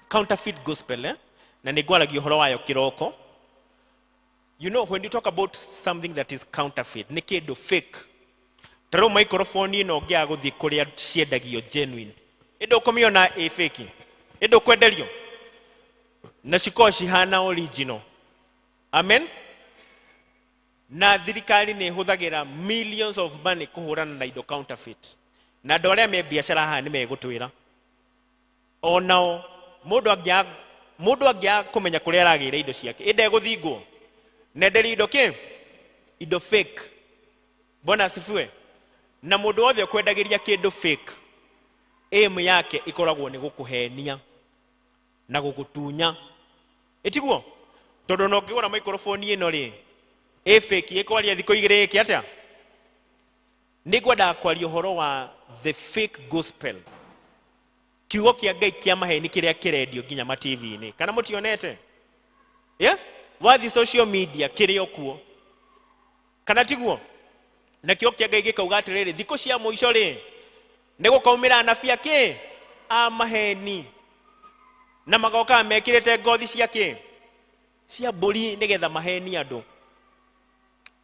counterfeit gospel, eh? Na nĩ ngwaragia ũhoro wayo kĩroko. You know, when you talk about something that is counterfeit, nĩ kĩndũ fake. Ta rĩu microphone ĩno ũngĩaga gũthiĩ kũrĩa ciendagio genuine, ĩndĩ ũkũmĩona ĩ fake, ĩndĩ ũkwenderio na cikorwo cihana original. Amen. Na thirikari nĩ ĩhũthagĩra millions of money kũhũrana na indo counterfeit, na andũ arĩa me biacara haha nĩ megũtwĩra onao mũndũ angĩaga kũmenya kũrĩa aragĩra indo ciake, ĩndĩ egũthingwo nenderio indo kĩ, indo fake. Bwana asifiwe. Na mũndũ wothe ũkwendagĩria kĩndũ fake, aim yake ĩkoragwo nĩ gũkũhenia na gũgũtunya, ĩtiguo? Tondũ ona ũngĩgũra microphone ĩno rĩ, ĩ fake, ĩkwaria thikũ igĩrĩ ĩke atĩa? Nĩ ngwendaga kwaria ũhoro wa the fake gospel, kiugo kĩa Ngai kĩa maheni kĩrĩa kĩrendio nginya ma TV-inĩ, kana mũtionete? Yeah? Wathi social media kĩrĩ o kuo, kana tiguo? Na kiugo kĩa Ngai gĩkauga atĩrĩrĩ, thikũ cia mũico rĩ, nĩ gũkaumĩra anabii akĩ a maheni, na magokaga mekĩrĩte ngothi cia kĩ, cia mbũri, nĩgetha maheni andũ.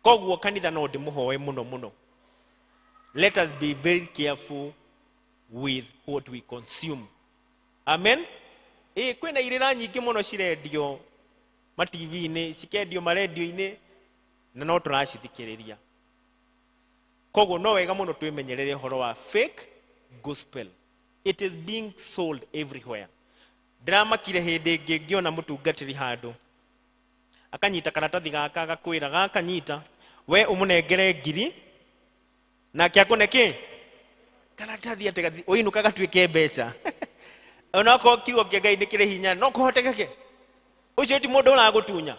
Koguo kanitha no ndĩmũhoe mũno mũno, let us be very careful with what we consume. Amen. Kwĩna irĩra nyingĩ mũno cirendio ma TV-inĩ, cikendio marendio-inĩ, na no tũracithikĩrĩria. Koguo no wega mũno twĩmenyerere ũhoro wa fake gospel. It is being sold everywhere. Ndĩramakire hĩndĩ ĩngĩ ngĩona mũtungatĩri handũ akanyita karatathi gaka agakwĩra gakanyita, we ũmũnengere ngiri nake akũne kĩ karatathi atĩ ũinũka gatuĩke mbeca. Onokorwo kiugo kĩa Ngai nĩ kĩrĩ hinya, no kũhotekeke ũcio ti mũndũ ũragũtunya,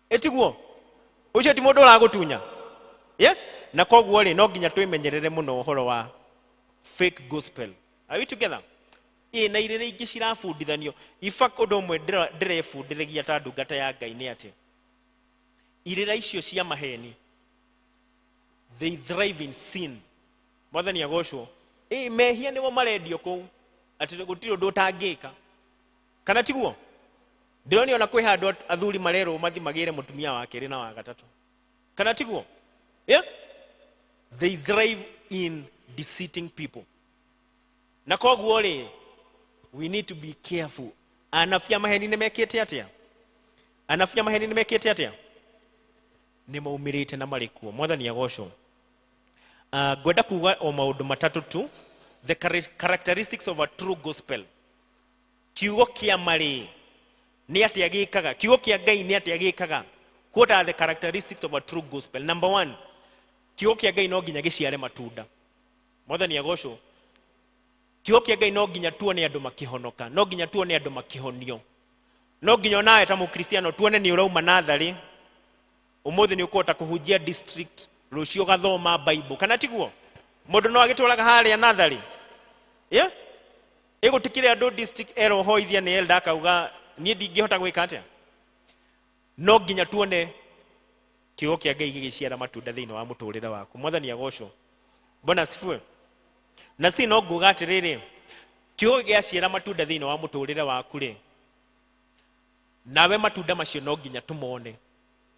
ĩtiguo? Ũcio ti mũndũ ũragũtunya. Yeah? Na koguo rĩ, no nginya twĩmenyerere mũno ũhoro wa fake gospel. Are we together? Na irĩra ingĩ cirabundithanio. In fact, ũndũ ũmwe ndĩrebundithagia ta ndungata ya Ngai nĩ atĩ irĩra icio cia maheni, they thrive in sin. Mwathani agocwo. Mehia nĩmo marendio kũu, atĩ gũtirĩ ũndũ ũtangĩka, kana tiguo? Ndĩronio ona kwĩ handũ athuri marerwo mathi magĩre mũtumia wa kerĩ na wa gatatũ, kana tiguo? Yeah? They thrive in deceiving people. Na koguo rĩ, we need to be careful. Anabii a maheni nĩ mekĩte atĩa? Anabii a maheni nĩ mekĩte atĩa? Nĩ maumĩrĩte na marĩ kuo. Mwathani agocwo. Ngwenda kuga o maũndũ matatũ tu. The characteristics of a true gospel. Kiugo kĩa marĩ nĩ atĩa gĩkaga? Kiugo kĩa Ngai nĩ atĩa gĩkaga? What are the characteristics of a true gospel? Number one, kiugo kĩa Ngai no nginya gĩciare matunda. Mwathani agocwo. Kiugo kĩa Ngai no nginya tuone andũ makĩhonoka, no nginya tuone andũ makĩhonio, no nginya onawe ta mũkristiano tuone nĩ ũrauma natharĩ ũmũthĩ nĩ ũkũhota kũhunjia district, rũciũ ũgathoma bible, kana tiguo? Mũndũ no agĩtũraga harĩa natharĩ, yeah? Ĩgũtikĩrĩ andũ district erohoithia nĩ elder akauga niĩ ndingĩhota gwĩka atĩa. No nginya tuone kiugo kĩa Ngai gĩgĩciara matunda thĩinĩ wa mũtũrĩre waku. Mwathani agocwo. Bwana asifiwe. Na si no nguga atĩrĩrĩ, kiugo gĩaciara matunda thĩinĩ wa mũtũrĩre waku rĩ, nawe matunda macio no nginya tũmone.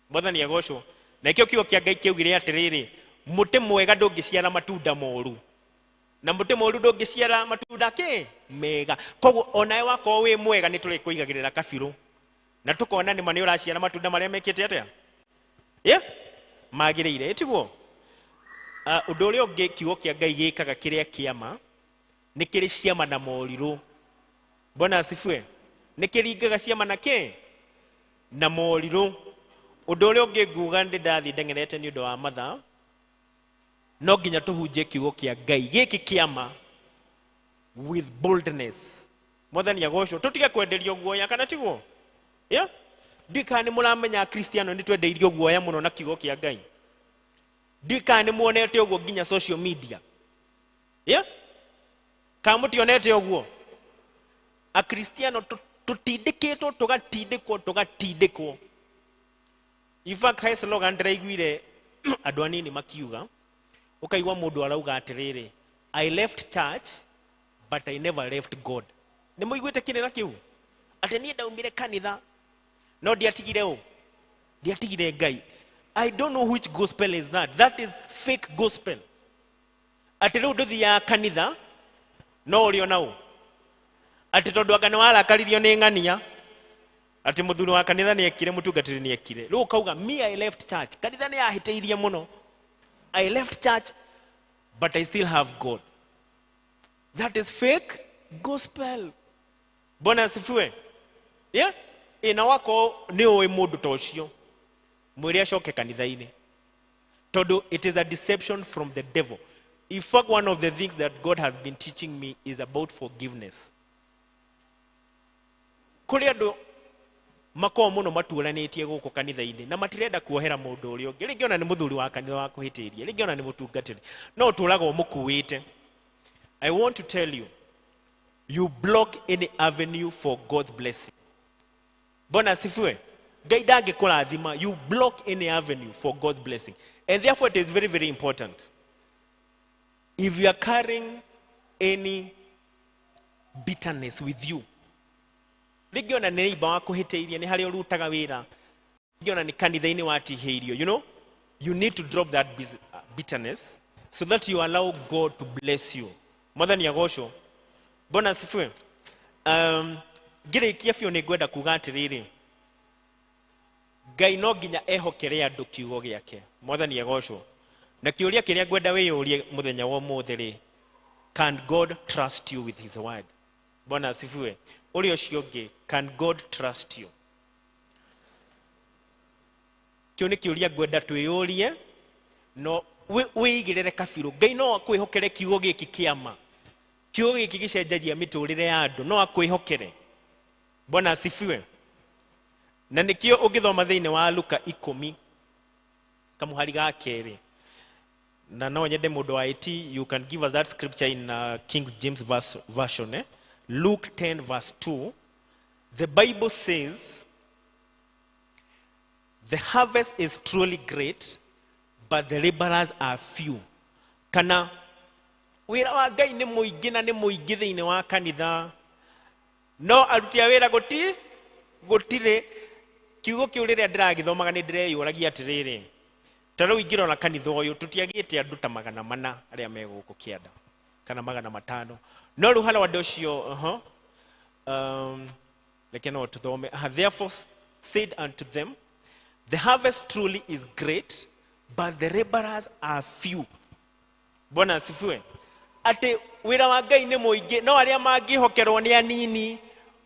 Mwathani agocwo. Na ikĩo kiugo kĩa Ngai kĩaugire atĩrĩrĩ, mũtĩ mwega ndũngĩciara matunda moru, na mũtĩ mũru ndũngĩciara matunda kĩ mega. Koguo onawe wakorwo wĩ mwega nĩ tũrĩkũigagĩrĩra kabirũ na tũkona nĩma nĩ ũraciara matunda marĩa mekĩte atĩa, yeah? Magĩrĩire, ĩtiguo? Ũndũ ũrĩa ũngĩ kiugo kĩa Ngai gĩkaga kĩrĩa kĩama nĩ kĩrĩ ciama na morirũ. Bwana asifiwe. Nĩ kĩringaga ciama na kĩ na morirũ. Ũndũ ũrĩa ũngĩ nguga ndĩ ndathiĩ ndeng'erete nĩ ũndũ wa mathaa, no nginya tũhunjie kiugo kĩa Ngai gĩkĩ kĩama with boldness. Mwathani agocwo. Tũtige kwenderio guoya, kana tiguo? Yeah? Ndiũĩ kana nĩ mũramenya Akristiano nĩ twendeirio guoya mũno na kiugo kĩa Ngai. Ndiũĩ kana nĩ muonete ũguo nginya social media. Yeah? Kana mũtionete ũguo? Akristiano tũtindĩkĩtwo, tũgatindĩkwo, tũgatindĩkwo. In fact, he slogan ndĩraiguire andũ anini makiuga, ũkaigua mũndũ arauga atĩrĩrĩ, I left church but I never left God. Nĩ mũiguĩte kĩrĩra kĩu? Atĩ niĩ ndaumire kanitha no ndiatigire ũ? Ndiatigire Ngai. I don't know which gospel is that. That is fake gospel. Atĩ rĩu ndũthiaga kanitha no ũrĩ ona ũ? Atĩ tondũ anga nĩ warakaririo nĩ ng'ania, atĩ mũthuri wa kanitha nĩ ekire, mũtungatĩri nĩ ekire. Rĩu ũkauga me I left church. Kanitha nĩ yahĩtĩirie mũno. I left church but I still have God. That is fake gospel. Bwana asifiwe. Yeah? Ĩ na wako nĩ ũĩ mũndũ ta ũcio, mwĩre acoke kanitha-inĩ, tondũ it is a deception from the devil. In fact, one of the things that God has been teaching me is about forgiveness. Kũrĩ andũ makoragwo mũno matuũranĩtie gũkũ kanitha-inĩ na matirenda kuohera mũndũ ũrĩa ũngĩ, rĩngĩ ona nĩ mũthuri wa kanitha wa kũhĩtĩria, rĩngĩ ona nĩ mũtungatĩri, no ũtũraga ũmũkuĩte. I want to tell you, you block any avenue for God's blessing. Bwana asifiwe. Ngai ndangĩkũrathima. You block any avenue for God's blessing. And therefore it is very, very important. If you are carrying any bitterness with you, rĩngĩ ona nĩ neighbor wakũhĩtĩirie, nĩ harĩa ũrutaga wĩra, rĩngĩ ona nĩ kanitha-inĩ watihĩirio, you know, you need to drop that bitterness so that you allow God to bless you. Mwathani agocwo. Bwana asifiwe. Ngĩrĩkia biũ nĩ ngwenda kuga atĩrĩrĩ, Ngai no nginya ehokere andũ kiugo gĩake. Mwathani agocwo. Na kĩũria kĩrĩa ngwenda wĩyũrie mũthenya wa ũmũthĩ rĩ, can God trust you with his word? Bwana asifiwe. Ũrĩa ũcio ũngĩ, can God trust you? Kĩu nĩ kĩũria ngwenda twĩyũrie, no wĩigĩrĩre kabirũ. Ngai no akwĩhokere kiugo gĩkĩ kĩama. Kiugo gĩkĩ gĩcenjagia mĩtũrĩre ya andũ, no akwĩhokere. Bwana asifiwe. Na nĩkĩo ũngĩthoma thĩinĩ wa Luka 10 kamũhari ga kerĩ, na no nyende mũndũ wa IT, you can give us that scripture in King James version, eh? Luke 10 verse 2, the Bible says, the harvest is truly great, but the laborers are few. Kana wĩra wa Ngai nĩ mũingĩ na nĩ mũingĩ thĩinĩ wa kanitha, no aruti a wĩra gũtirĩ. Kiugo kĩu rĩrĩa ndĩragĩthomaga nĩ ndĩreyũragia atĩrĩrĩ, ta rĩu ingĩrora kanitha ũyũ tũtiagĩte andũ ta 400 arĩa me gũkũ kĩanda kana 500, no rĩu harĩ andũ acio, reke no tũthome. Therefore said unto them, the harvest truly is great, but the laborers are few. Bwana asifiwe. Atĩ wĩra wa Ngai nĩ mũingĩ, no arĩa mangĩhokerwo nĩ anini.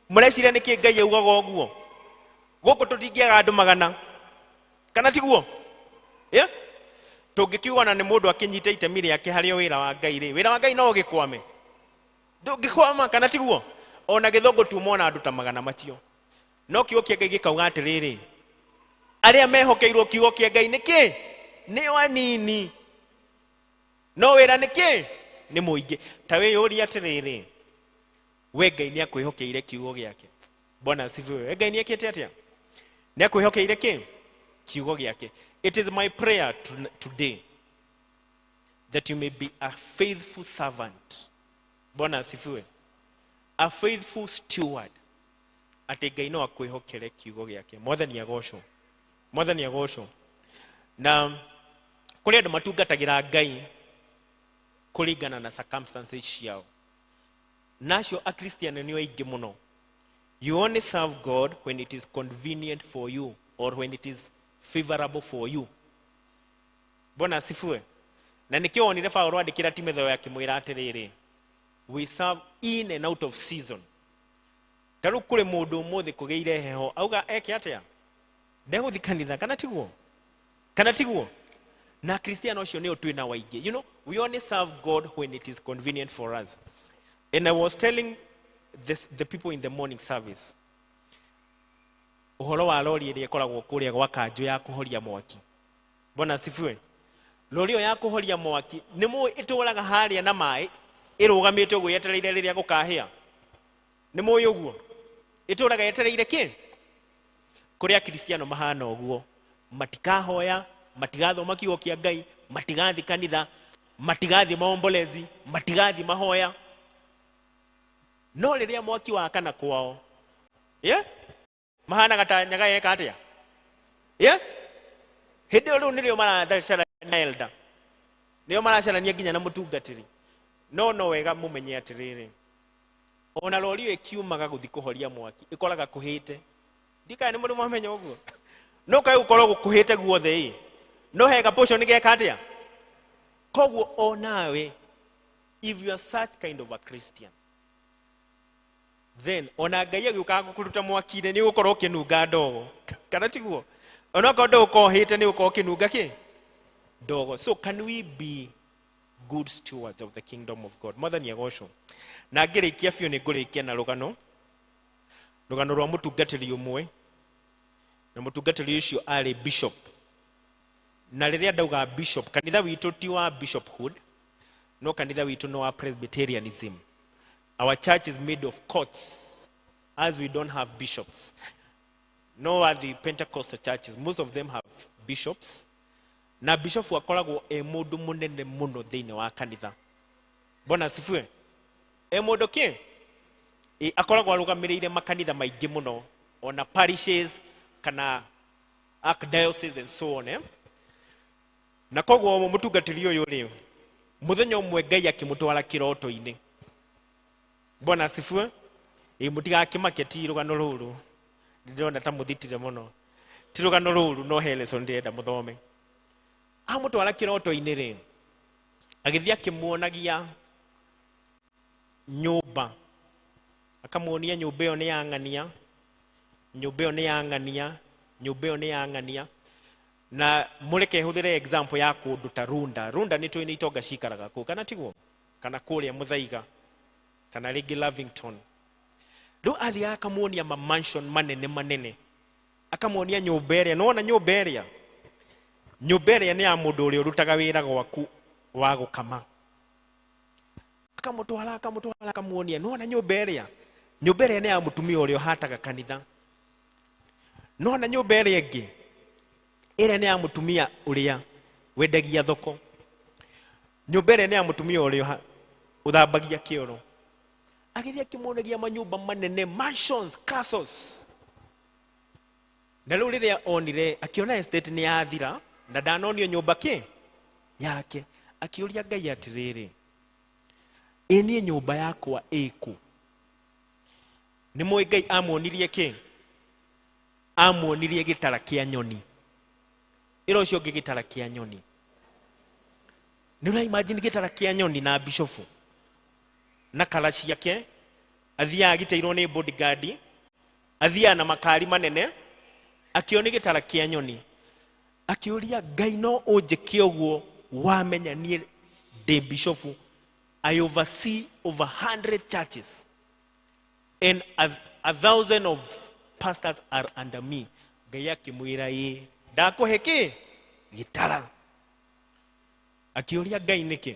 Mũreciria nĩkĩ Ngai augaga ũguo? Gũkũ tũtingĩaga andũ 100, kana tiguo? Yeah? Tũngĩkiuga ona nĩ mũndũ akĩnyita itemi rĩake harĩ wĩra wa Ngai rĩ, wĩra wa Ngai no ũgĩkwame. Ndũngĩkwama kana tiguo? Ona gĩthũngũ tuma ona andũ ta magana macio. No kiugo kĩa Ngai gĩkauga atĩrĩrĩ, arĩa mehokeirwo kiugo kĩa Ngai nĩ kĩ? Nĩo anini. No wĩra nĩ kĩ? Nĩ mũingĩ. Ta wĩyũrie atĩrĩrĩ, we Ngai nĩ akwĩhokeire kiugo gĩake. Bwana asifiwe. We Ngai nĩ ekĩte atĩa? Nĩ akwĩhokeire kĩ? Kiugo gĩake. It is my prayer today that you may be a faithful servant. Bwana asifiwe. A faithful steward. Atĩ Ngai no akwĩhokere kiugo gĩake. Mwathani agocwo. Mwathani agocwo. Na kũrĩ andũ matungatagĩra Ngai kũringana na circumstances ciao. Nacio Akristiano nĩo aingĩ mũno. You only serve God when it is convenient for you or when it is favorable for you. Bwana asifiwe. Na nĩkĩo wonire Paulo andĩkĩra Timotheo akĩmwĩra atĩrĩrĩ, we serve in and out of season. Ta rĩu kũrĩ mũndũ ũmũthĩ kũgĩire heho auga eke atĩa? Ndegũthiĩ kanitha kana tiguo? Kana tiguo? Na Kristiano ũcio nĩo twĩna waingĩ. You know, we only serve God when it is convenient for us. And I was telling this, the people in the morning service ũhoro wa rori ĩrĩa ĩkoragwo kũrĩa gwa kanjũ ya kũhoria mwaki. Bwana asifiwe. Rori ĩyo ya kũhoria mwaki nĩ mũĩ ĩtũraga harĩa na maĩ ĩrũgamĩte ũguo yetereire rĩrĩa gũkahĩa. Nĩ mũĩ ũguo? Ĩtũraga yetereire kĩ? Kũrĩ Akristiano mahana ũguo, matikahoya, matigathoma kiugo kĩa Ngai, matigathiĩ kanitha, matigathiĩ maombolezi, matigathiĩ mahoya. No rĩrĩa mwaki wakana kwao, yeah? Mahanaga ta nyaga yeka atĩa? Yeah? Hĩndĩ ĩyo rĩu nĩrĩo maracarania na elder, nĩo maracarania nginya na mũtungatĩri. No no wega mũmenye atĩrĩrĩ, ona rori ĩyo ĩkiumaga gũthiĩ kũhoria mwaki ĩkoraga kũhĩte. Ndikae nĩ mũndũ mwamenya ũguo. No kaĩ gũkorwo gũkuhĩte guothe ĩ, no he ga portion geka atĩa? Koguo onawe, if you are such kind of a Christian, then ona Ngai agĩũkaga gũkũruta mwaki-inĩ nĩ ũgũkorwo ũkĩnunga ndogo, kana tiguo? Onokorwo ndũgũkorwo ũhĩte nĩ ũgũkorwo ũkĩnunga kĩ? Ndogo. So can we be good stewards of the kingdom of God? Mwathani agocwo. Na ngĩrĩkia biũ nĩ ngũrĩkia na rũgano, rũgano rwa mũtungatĩri ũmwe, na mũtungatĩri ũcio arĩ bishop. Na rĩrĩa ndauga bishop, kanitha witũ ti wa bishophood, no kanitha witũ no wa Presbyterianism. Our church is made of courts, as we don't have bishops. No are the Pentecostal churches, most of them have bishops. Na bishop akoragwo e mũndũ mũnene mũno thĩinĩ wa kanitha. Bwana asifiwe. E mũndũ kĩ? E, akoragwo arũgamĩrĩire makanitha maingĩ mũno, ona parishes kana archdiocese and so on, eh? Na koguo mũtungatĩri ũyũ rĩ, mũthenya ũmwe Ngai akĩmũtwara kĩroto-inĩ. Bwana asifiwe. Ĩ mũtigakĩmake, ti rũgano rũrũ. Ndĩrona ta mũthitire mũno. Ti rũgano rũrũ, no he lesson ndĩrenda mũthome. Amũtwara kĩroto-inĩ rĩ, agĩthiĩ akĩmuonagia nyũmba, akamuonia nyũmba ĩyo nĩ ya ng'ania, nyũmba ĩyo nĩ ya ng'ania, nyũmba ĩyo nĩ ya ng'ania. Na mũreke hũthĩre example ya kũndũ ta Runda. Runda nĩ tũĩ nĩ itonga cikaraga kũu, kana tiguo? Kana kũrĩa Mũthaiga, kana rĩngĩ Lavington. Rĩu athiaga akamuonia ma mansion manene manene, akamuonia nyũmba ĩrĩa, nĩwona nyũmba ĩrĩa? Nyũmba ĩrĩa nĩ ya mũndũ ũrĩa ũrutaga wĩra gwaku wa gũkama. Akamũtwara, akamũtwara, akamuonia, nĩwona nyũmba ĩrĩa? Nyũmba ĩrĩa nĩ ya mũtumia ũrĩa ũhataga kanitha. Nĩwona nyũmba ĩrĩa ĩngĩ? Ĩrĩa nĩ ya mũtumia ũrĩa wendagia thoko. Nyũmba ĩrĩa nĩ ya mũtumia ũrĩa ũthambagia kĩoro. Agĩthiĩ akĩmuonagia manyũmba manene, mansions, castles. Na rĩu rĩrĩa onire, akĩona estate nĩ yathira, na ndanonio nyũmba kĩ? Yake. Akĩũria Ngai atĩrĩrĩ, ĩ niĩ nyũmba yakwa ĩkũ? Nĩ mũĩ Ngai amuonirie kĩ? Amuonirie gĩtara kĩa nyoni. Ĩra ũcio ũngĩ gĩtara kĩa nyoni. Nĩ ũra imagine gĩtara kĩa nyoni na bishofu na kara ciake, athiaga agitĩirwo nĩ bodyguard, athiaga na makari manene, akĩona gĩtara kĩa nyoni. Akĩũria Ngai, no ũnjĩke ũguo wamenya niĩ ndĩ bishofu I oversee over 100 churches and 1,000 of pastors are under me. Ngai akĩmwĩra ĩ ndakũhe kĩ gĩtara. Akĩũria Ngai nĩkĩ?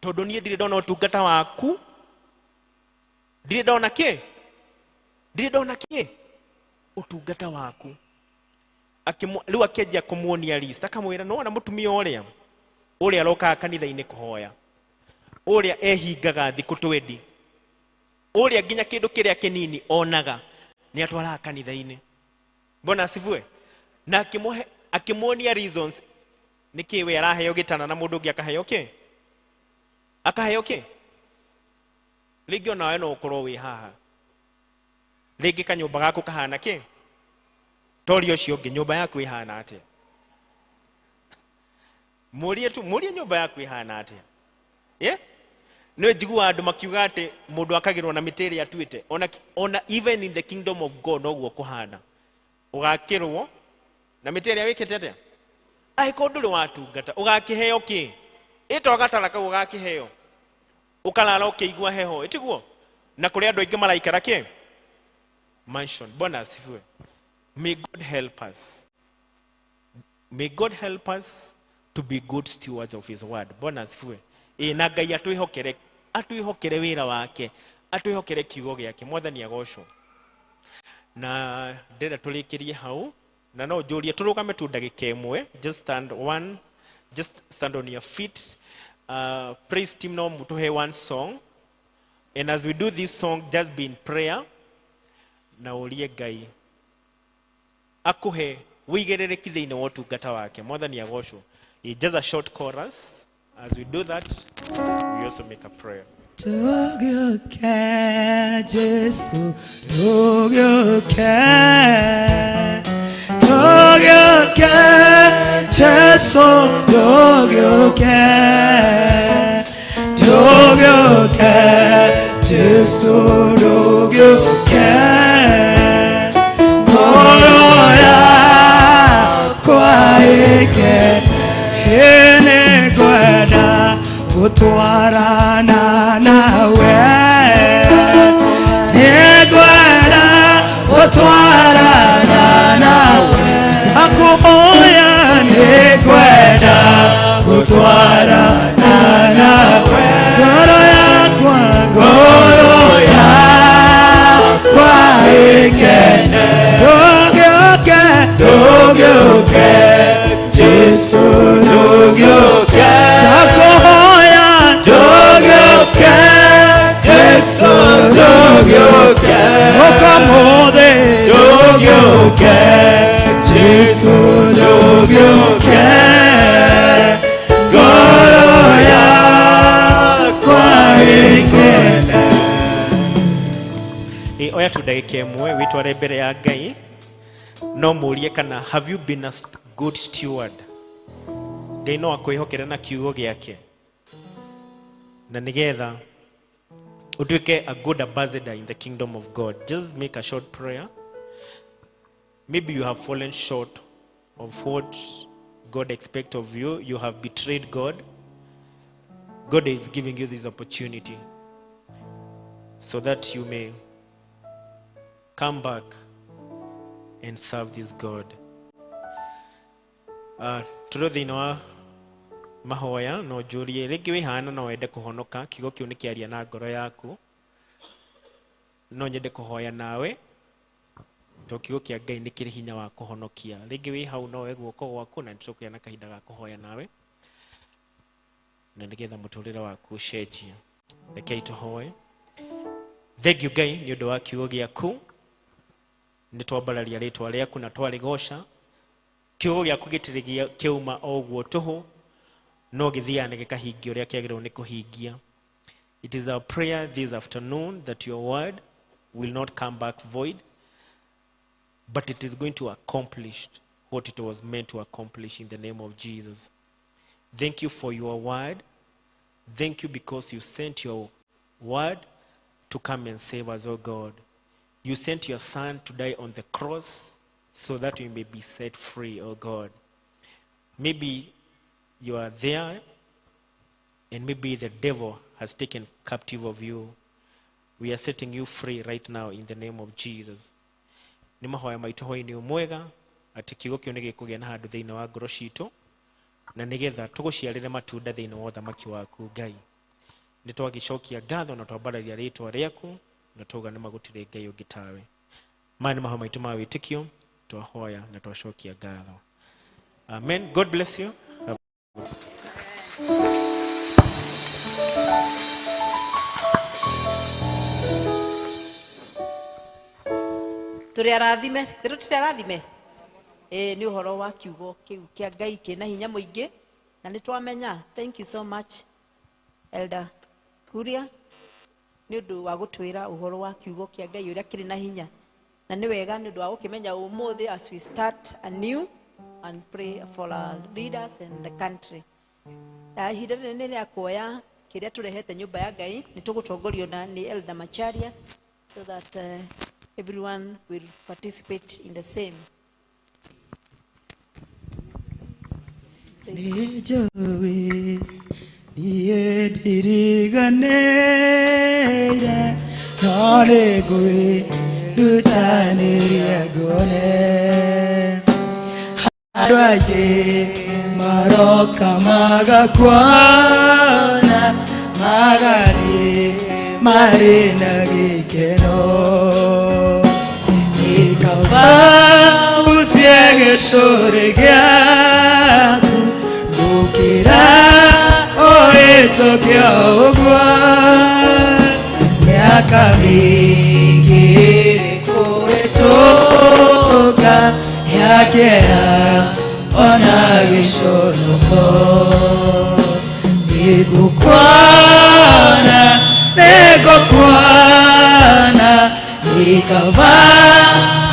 Tondũ niĩ ndirĩ ndona ũtungata waku, ndirĩ ndona kĩ, ndirĩ ndona kĩ ũtungata waku. Rĩu akĩanjia kũmuonia list, akamwĩra nĩwona mũtumia ũrĩa ũrĩa arokaga kanitha-inĩ kũhoya, ũrĩa ehingaga thikũ 20, ũrĩa nginya kĩndũ kĩrĩa kĩnini onaga nĩ atwaraga kanitha-inĩ. Bwana asifiwe. Na akĩmuonia reasons nĩkĩ we araheo gĩtana na mũndũ ũngĩ akaheo kĩ, akaheo kĩ. Rĩngĩ onawe no ũkorwo wĩ haha, rĩngĩ kanyũmba gaku kahana kĩ tori ũcio ũngĩ, nyũmba yaku ĩhana atĩa? Mũrie tu, mũrie nyũmba yaku ĩhana atĩa? Yeah? Nĩ njiguaga andũ makiuga atĩ mũndũ akagĩrwo na mĩtĩ ĩrĩa atuĩte. Ona even in the kingdom of God noguo kũhana. Ũgakĩrwo na mĩtĩ ĩrĩa wĩkĩte atĩa? Angĩkorwo ndũrĩ watungata, ũgakĩheo kĩ? Ĩto gatara kau ũgakĩheo. Ũkarara ũkĩigua heho, ĩtiguo? Na kũrĩ andũ aingĩ maraikara kĩ? Mansion. Bwana asifiwe. May God help us. May God help us to be good stewards of his word. Bwana asifiwe. Na Ngai atwĩhokere, atwĩhokere wĩra wake, atwĩhokere kiugo gĩake. Mwathani agocwo. Na ndĩrenda tũrĩkĩrie hau, na no njũrie tũrũgame tu ndagĩka ĩmwe. Just stand one, just stand on your feet. Praise team no mũtũhe one song. And as we do this song, just be in prayer. Na ũrie Ngai akuhe wĩigĩrĩrĩki thĩinĩ wa ũtungata wake. Mwathani agocwo. Just a short chorus. As we do that, we also make a prayer. Tũgĩũke Jesu, tũgĩũke, tũgĩũke Jesu, tũgĩũke, tũgĩũke Jesu, tũgĩũke. Ngoro yakwa ĩkene nĩngwenda gũtwarana nawe, nĩngwenda gũtwarana nawe, akũhoya nĩngwenda gũtwarana nawe, ngoro yakwa, ngoro yakwa ĩkene, ndũgĩũke, ndũgĩũke Jesu, ndũgĩũke, ndakũhoya ndũgĩũke Jesu, ndũgĩũke, ũkamũthĩ ndũgĩũke Jesu, ndũgĩũke, ngoro yakwa ĩkene. Oya tu ndagĩka ĩmwe wĩtware mbere ya Ngai, no mũrie kana have you been a good steward? Ngai no akwĩhokere na kiugo gĩake, na nĩgetha ũtuĩke a good ambassador in the kingdom of God. Just make a short prayer. Maybe you have fallen short of what God expects of you. You have betrayed God. God is giving you this opportunity so that you may come back and serve this God. Tũrĩ thĩinĩ wa mahoya, no njũrie rĩngĩ wĩ hana no wende kũhonoka, kiugo kĩu nĩ kĩaria na ngoro yaku, no nyende kũhoya nawe tondũ kiugo kĩa Ngai nĩ kĩrĩ hinya wa kũhonokia. Rĩngĩ wĩ hau no we guoko gwaku, na nĩtũkũgĩa na kahinda ga kũhoya nawe na nĩgetha mũtũrĩre waku ũcenjie. Rekei tũhoe. Thank you Ngai nĩ ũndũ wa kiugo gĩaku, nĩ twambararia rĩtwa rĩaku na twarĩgoca. Kiugo gĩaku gĩtirĩ kĩauma o ũguo tũhũ, no gĩthiaga na gĩkahingia ũrĩa kĩagĩrĩirwo nĩ kũhingia. It is our prayer this afternoon that your word will not come back void, but it is going to accomplish what it was meant to accomplish in the name of Jesus. Thank you for your word. Thank you because you sent your word to come and save us, oh God. You sent your son to die on the cross so that we may be set free, oh God. Maybe you are there And maybe the devil has taken captive of you. We are setting you free right now in the name of Jesus. Nĩ mahoya maitũ hwainĩ mwega atĩ kiugo kĩu nĩ gĩkũgĩa na handũ thĩinĩ wa ngoro citũ na nĩgetha tũgũciarĩre matunda thĩinĩ wa ũthamaki waku Ngai. Nĩ twagĩcokia ngatho na twambararia rĩtwa rĩaku na twauga nĩ magũtirĩ Ngai ũngĩ tawe. Maya nĩ mahoya maitũ ma wĩtĩkio, twahoya na twacokia ngatho. Amen. God bless you. Have a good. Tũrĩ arathime, tũtirĩ arathime. Ĩĩ nĩ ũhoro wa kiugo kĩu kĩa Ngai kĩna hinya mũingĩ na nĩ twamenya. Thank you so much Elder Kuria nĩ ũndũ wa gũtwĩra ũhoro wa kiugo kĩa Ngai ũrĩa kĩrĩ na hinya, na nĩ wega nĩ ũndũ wa gũkĩmenya ũmũthĩ as we start anew and pray for our leaders and the country. Na ihinda rĩrĩ nĩ rĩa kuoya kĩrĩa tũrehete nyũmba ya Ngai, nĩ tũgũtongorio na nĩ Elder Macharia so that everyone will participate in the same. Nĩnjũĩ niĩ ndiriganĩire, no nĩngwĩrutanĩria nguone. Andũ aingĩ maroka magakuona, magathiĩ marĩ na gĩkeno. Nĩ kaba hutie gĩcũrĩ gĩaku gũkĩra ũhĩtũke ũguo. Mĩaka mĩingĩ ĩrĩ kũhĩtũka yakĩra ona gĩconoko. Nĩngũkuona, nĩngũkuona, nĩ kaba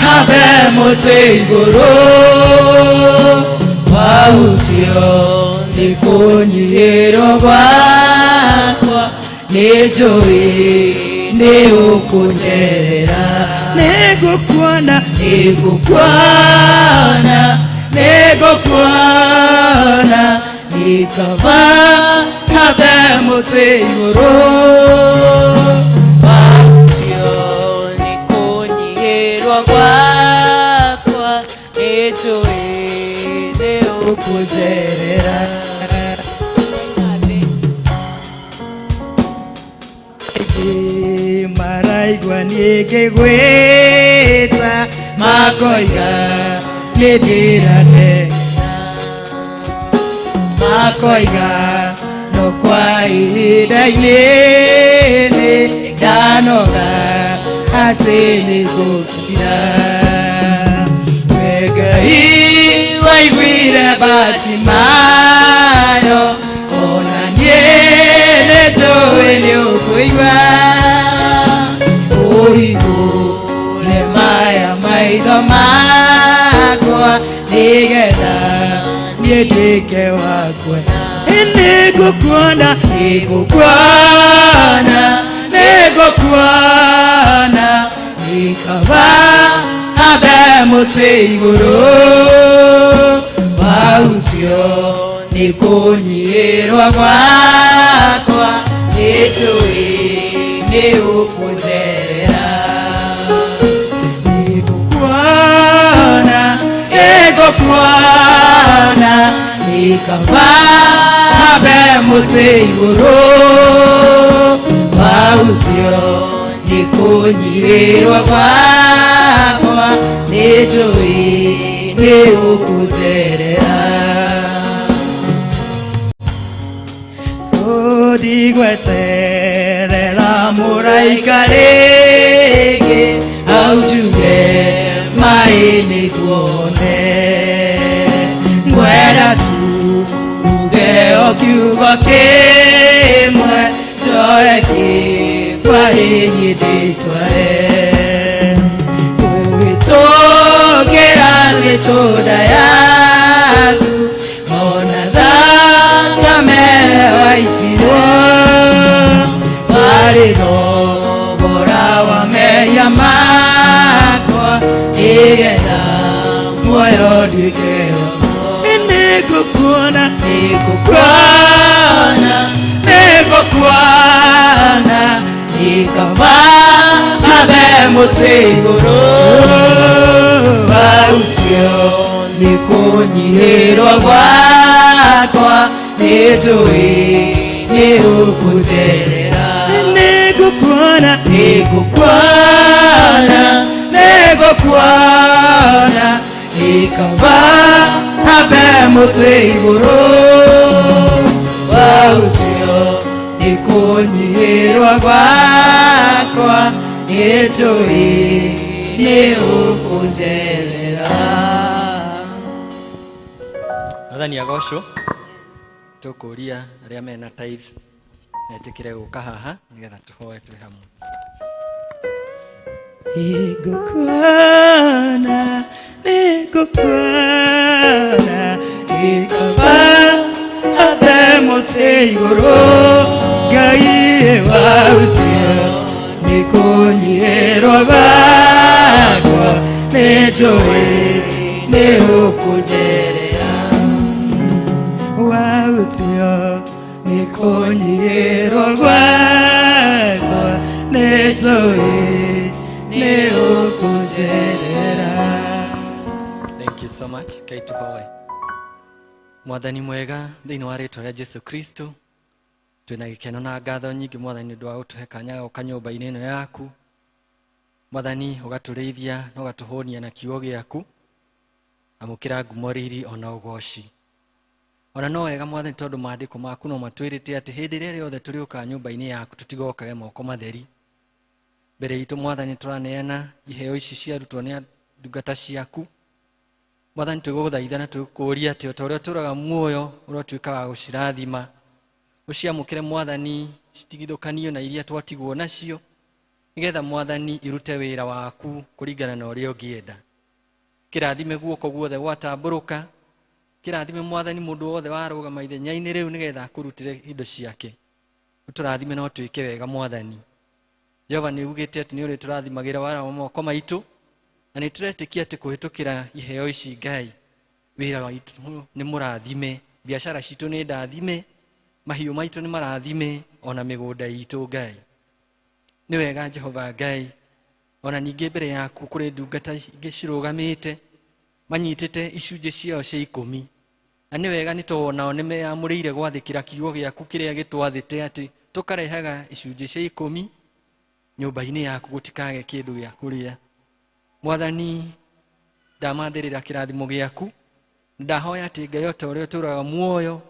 hambe mũtĩ igũrũ wahutio nĩ kũnyihĩrwo gwakwa, nĩnjũĩ nĩ ũkũnjerera. Nĩngũkuona, nĩngũkuona, nĩngũkuona, nĩ kaba hambe mũtĩ igũrũ wahutio nĩ kũnyihĩrwo gwakwa, nĩnjũĩ nĩ ũkũnjerera. Maraigua niĩ ngĩgwĩta, makoiga nĩ ndĩrateta, makoiga no kwa ihinda inene ndanoga atĩ nĩngũkira. We Ngai waiguire Batimayo, ona niĩ nĩnjũĩ nĩũkũigua. Ũhingũre maya maitho makwa nĩgetha niĩ nduĩke wakwe. Nĩngũkuona, nĩngũkuona, nĩngũkuona, nĩ kaba hambe mũtĩ igũrũ wahutio nĩ kũnyihĩrwo gwakwa, nĩnjũĩ nĩ ũkũnjerera. Nĩngũkuona, nĩngũkuona, nĩ kaba hambe mũtĩ igũrũ wahutio nĩ kũnyihĩrwo gwakwa, nĩnjũĩ nĩ ũkũnjerera. Ndigweterera mũraika rĩngĩ aunjuge maĩ nĩguone, ngwenda tu uge o kiugo kĩmwe njoe kĩbarĩ niĩ ndĩtware. Kũhĩtũkĩra mĩtũnda yaku ona thakame waitirwo, warĩ thogora wa mehia makwa nĩgetha muoyo nduĩke wakwa. Nĩngũkuona, nĩngũkuona, Ikaba abe mũtĩ igũrũ Wautio nĩ kũnyihĩrwo gwakwa Nĩnjũĩ nĩ ũkũnjerera Nĩngũkuona, nĩngũkuona, nĩngũkuona Ikaba abe mũtĩ igũrũ Wautio nĩ kũnyihĩrwo gwakwa Nĩnjũĩ nĩ ũkũnjerera. Mwathani agocwo. Tũkũria arĩa mena tithe metĩkĩre gũka haha nĩgetha tũhoe twĩ hamwe. Nĩngũkuona, nĩngũkuona, ikaba abe mũtĩ igũrũ Ngai wautio nĩ kũnyihĩrwo gwakwa Nĩnjũĩ nĩ ũkũnjerera Wautio nĩ kũnyihĩrwo gwakwa Nĩnjũĩ nĩ ũkũnjerera. Thank you so much. Kai tũhoe. Mwathani mwega, thĩinĩ wa rĩtwa rĩa Jesu Kristo, twĩna gĩkeno na ngatho nyingĩ Mwathani nĩ ũndũ wa gũtũhe kanya ga gũka nyũmba-inĩ ĩno yaku. Mwathani ũgatũrĩithia na ũgatũhũnia na kiugo gĩaku. Amũkĩra ngumo riri ona ũgoci. Ona no wega Mwathani tondũ maandĩko maku no matwĩrĩte atĩ hĩndĩ ĩrĩa rĩothe tũrĩũkaga nyũmba-inĩ yaku tũtigokage moko matheri. Mbere itũ Mwathani tũraneana iheo ici ciarutwo nĩ ndungata ciaku. Mwathani tũgũgũthaitha na tũgũkũũria atĩ o ta ũrĩa ũtũũraga muoyo ũrotuĩka wa gũcirathima. Ũciamũkĩre Mwathani citigithũkanio na iria twatigwo nacio nĩgetha Mwathani irute wĩra waku kũringana na ũrĩa ũngĩenda. Kĩrathime guoko guothe gwatambũrũka, kĩrathime Mwathani mũndũ wothe warũgama ithenya-inĩ rĩu nĩgetha akũrutĩre indo ciake. Ũtũrathime na ũtwĩke wega Mwathani. Jehova nĩ ugĩte atĩ nĩ ũrĩtũrathimagĩra wara wa moko maitũ, na nĩ tũretĩkia atĩ kũhĩtũkĩra iheo ici Ngai wĩra witũ nĩ mũrathime, biacara citũ nĩ ndathime, mahiũ maitũ nĩ marathime, ona mĩgũnda itũ Ngai. Nĩ wega Jehova Ngai, ona ningĩ mbere yaku kũrĩ ndungata ingĩ cirũgamĩte manyitĩte icunjĩ ciao cia 10. Na nĩ wega nĩ tondũ nao nĩ meyamũrĩire gwathĩkĩra kiugo gĩaku kĩrĩa gĩtwathĩte atĩ tũkarehaga icunjĩ cia 10 nyũmba-inĩ yaku gũtikage kĩndũ gĩa kũrĩa. Mwathani ndamathĩrĩra kĩrathimo gĩaku, ndahoya atĩ Ngai o ta ũrĩa ũtũũraga muoyo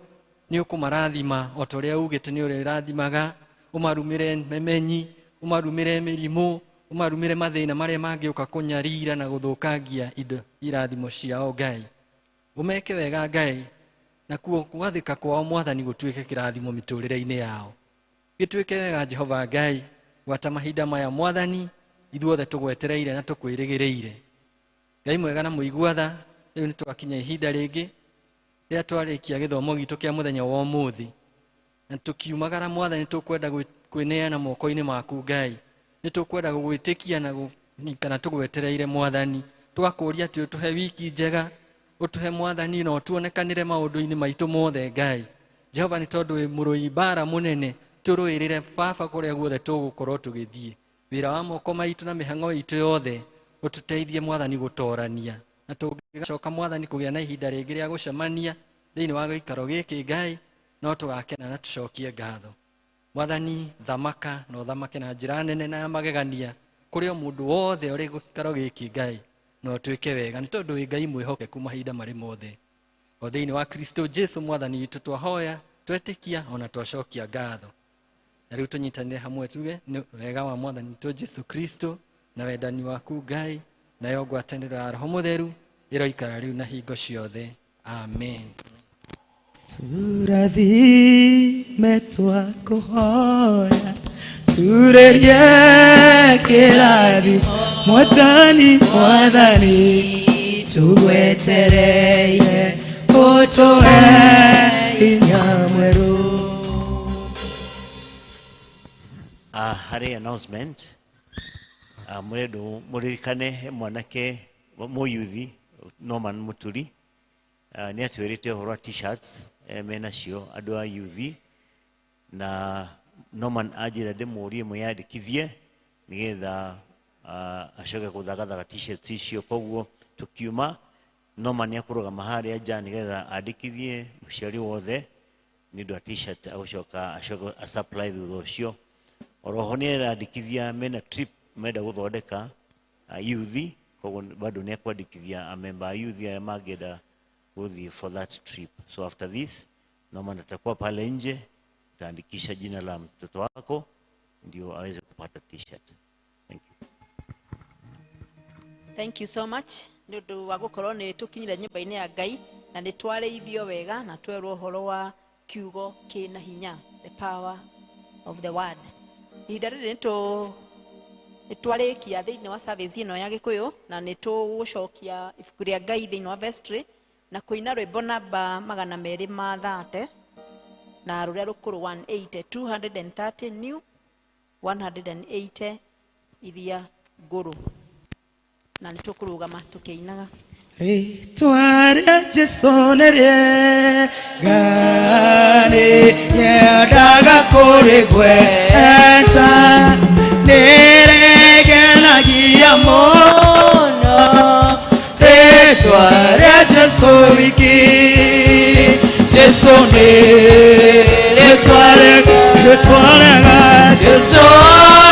nĩ ũkũmarathima o ta ũrĩa ugĩte nĩ ũrĩrathimaga, ũmarumĩre memenyi, ũmarumĩre mĩrimũ, ũmarumĩre mathĩna marĩa mangĩũka kũnyarira na gũthũkangia indo irathimo ciao Ngai. Ũmeke wega Ngai, na kuo gwathĩka kwao Mwathani gũtuĩke kĩrathimo mĩtũrĩre-inĩ yao. Gĩtuĩke wega Jehova Ngai, gwata mahinda maya Mwathani ithuothe tũgwetereire na tũkwĩrĩgĩrĩire. Ngai mwega na mũigua tha, rĩu nĩ twakinya ihinda rĩngĩ rĩrĩa twarĩkia gĩthomo gitũ kĩa mũthenya wa ũmũthĩ. Na tũkiumagara Mwathani tũkwenda kwĩneana moko-inĩ maku Ngai. Nĩ tũkwenda gũgwĩtĩkia na kana tũgwetereire Mwathani. Tũgakũũria atĩ ũtũhe wiki njega, ũtũhe Mwathani na ũtuonekanĩre maũndũ-inĩ maitũ mothe Ngai. Jehova nĩ tondũ wĩ mũrũi mbara mũnene, tũrũĩrĩre baba kũrĩa guothe tũgũkorwo tũgĩthiĩ. Wĩra wa moko maitũ na mĩhang'o itũ yothe ũtũteithie Mwathani gũtorania. Na tũngĩgacoka Mwathani kũgĩa na ihinda rĩngĩ rĩa gũcemania thĩinĩ wa gĩikaro gĩkĩ Ngai, no tũgakena na tũcokie ngatho. Mwathani thamaka na ũthamake na njĩra nene na ya magegania kũrĩ o mũndũ wothe ũrĩ gĩikaro gĩkĩ Ngai, na ũtwĩke wega nĩ tondũ wĩ Ngai mwĩhokeku mahinda marĩ mothe. O thĩinĩ wa Kristo Jesu Mwathani witũ twahoya, twetĩkia ona twacokia ngatho. Na rĩu tũnyitanĩre hamwe tuge nĩ wega wa Mwathani witũ Jesu Kristo na wendani waku Ngai nayo ngwatanĩro ya Roho Mũtheru ĩroikara rĩu na hingo ciothe. Amen. Tũrathime twakũhoya, turĩrie kĩrathimo Mwathani, Mwathani tũgwetereire ũtũhe hinya mwerũ. Harĩ announcement, mũrendwo mũririkane he mwanake mũyuthi Norman Muturi, nĩ atwĩrĩte ũhoro wa t-shirts, menacio andũ a yuthi, na Norman anjĩra ndĩmũrie mwĩyandĩkithie nĩgetha acoke gũthagathaga t-shirts icio. Koguo tũkiuma Norman nĩakũrũgama harĩa nja nĩgetha andĩkithie mũciari wothe nĩ ũndũ wa t-shirt, agũcoka acoke asupply thutha ũcio. Oroho nĩ arandĩkithia mena trip menda gũthondeka youth, koguo bado nĩ akwandĩkithia amemba a youth arĩa mangĩenda gũthiĩ for that trip. So after this Norman atakuwa pale nje, utaandikisha jina la mtoto wako ndio aweze kupata t-shirt. Thank you. Thank you so much nĩ ũndũ wa gũkorwo nĩ tũkinyire nyũmba-inĩ ya Ngai na nĩ twarĩithio wega na twerwo ũhoro wa kiugo kĩna hinya, the power of the word. Ihinda rĩrĩ nĩ twarĩkia thĩinĩ wa service ĩno ya Gĩkũyũ na nĩ tũgũcokia ibuku rĩa Ngai thĩinĩ wa vestry na kũina rwĩmbo namba 230 na rũrĩa rũkũrũ 180, 230 new, 180 iria ngũrũ, na nĩ tũkũrũgama tũkĩinaga. Rĩtwa rĩa Jesũ nĩ rĩega, nĩnyendaga kũrĩgweta, nĩrĩngenagia mũno rĩtwa rĩa Jesũ wiki. Jesũ nĩ rĩtwa rĩega, rĩtwa rĩega, Jesũ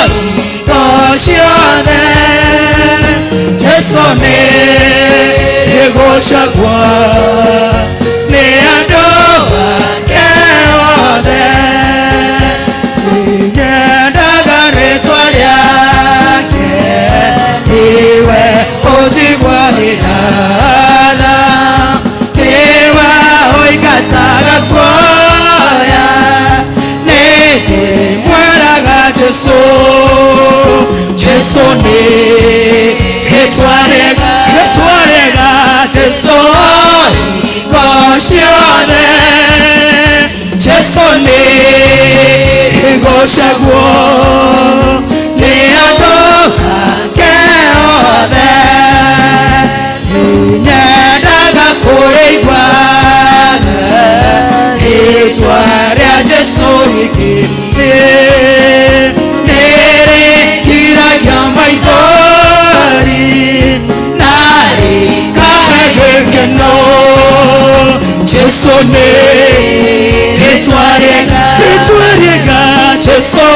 hingo ciothe, Jesũ nĩ rĩgocagwo nĩ andũ ake othe. Nĩnyendaga rĩtwa rĩake, nĩwe ũnjiguagĩra tha, nĩwe ũingataga guoya, nĩndĩmwĩraga Jesũ, Jesũ nĩ rĩtwa rĩega, rĩtwa rĩega, Jesũ hingo ciothe, Jesũ nĩ rĩgocagwo nĩ andũ ake othe. Nĩnyendaga kũrĩiguaga rĩtwa rĩa Jesũ wiki, nĩrĩngiragia maithori na rĩkahe gĩkeno. Jesũ nĩ rĩtwa rĩega, rĩtwa rĩega, Jesũ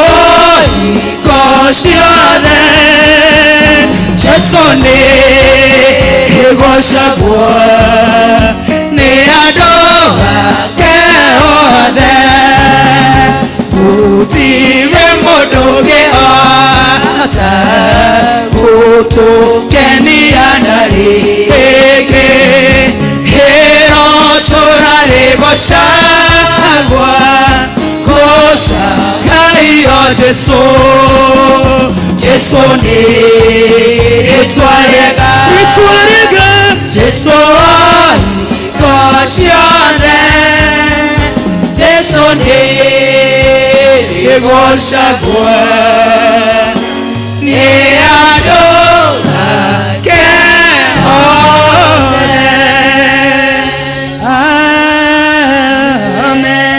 hingo ciothe, Jesũ nĩ rĩgocagwo nĩ andũ ake othe. Gũtirĩ mũndũ ũngĩhota gũtũkenia na rĩngĩ, hĩro tũrarĩgocagwo, gocaga Jesũ, Jesũ nĩ rĩtwa rĩega, rĩtwa rĩega, Jesũ hingo ciothe, Jesũ nĩ rĩgocagwo nĩ andũ ake othe. Amen.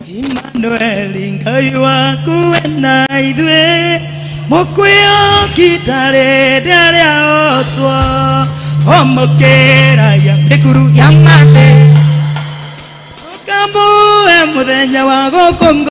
Emmanuel Ngai waku wena ithuĩ, mũkwĩhoki ndarĩ ndarĩahotwo, ũmũkĩragia mĩkuru ya mate, ũkamũhe mũthenya wa gũkũngũ.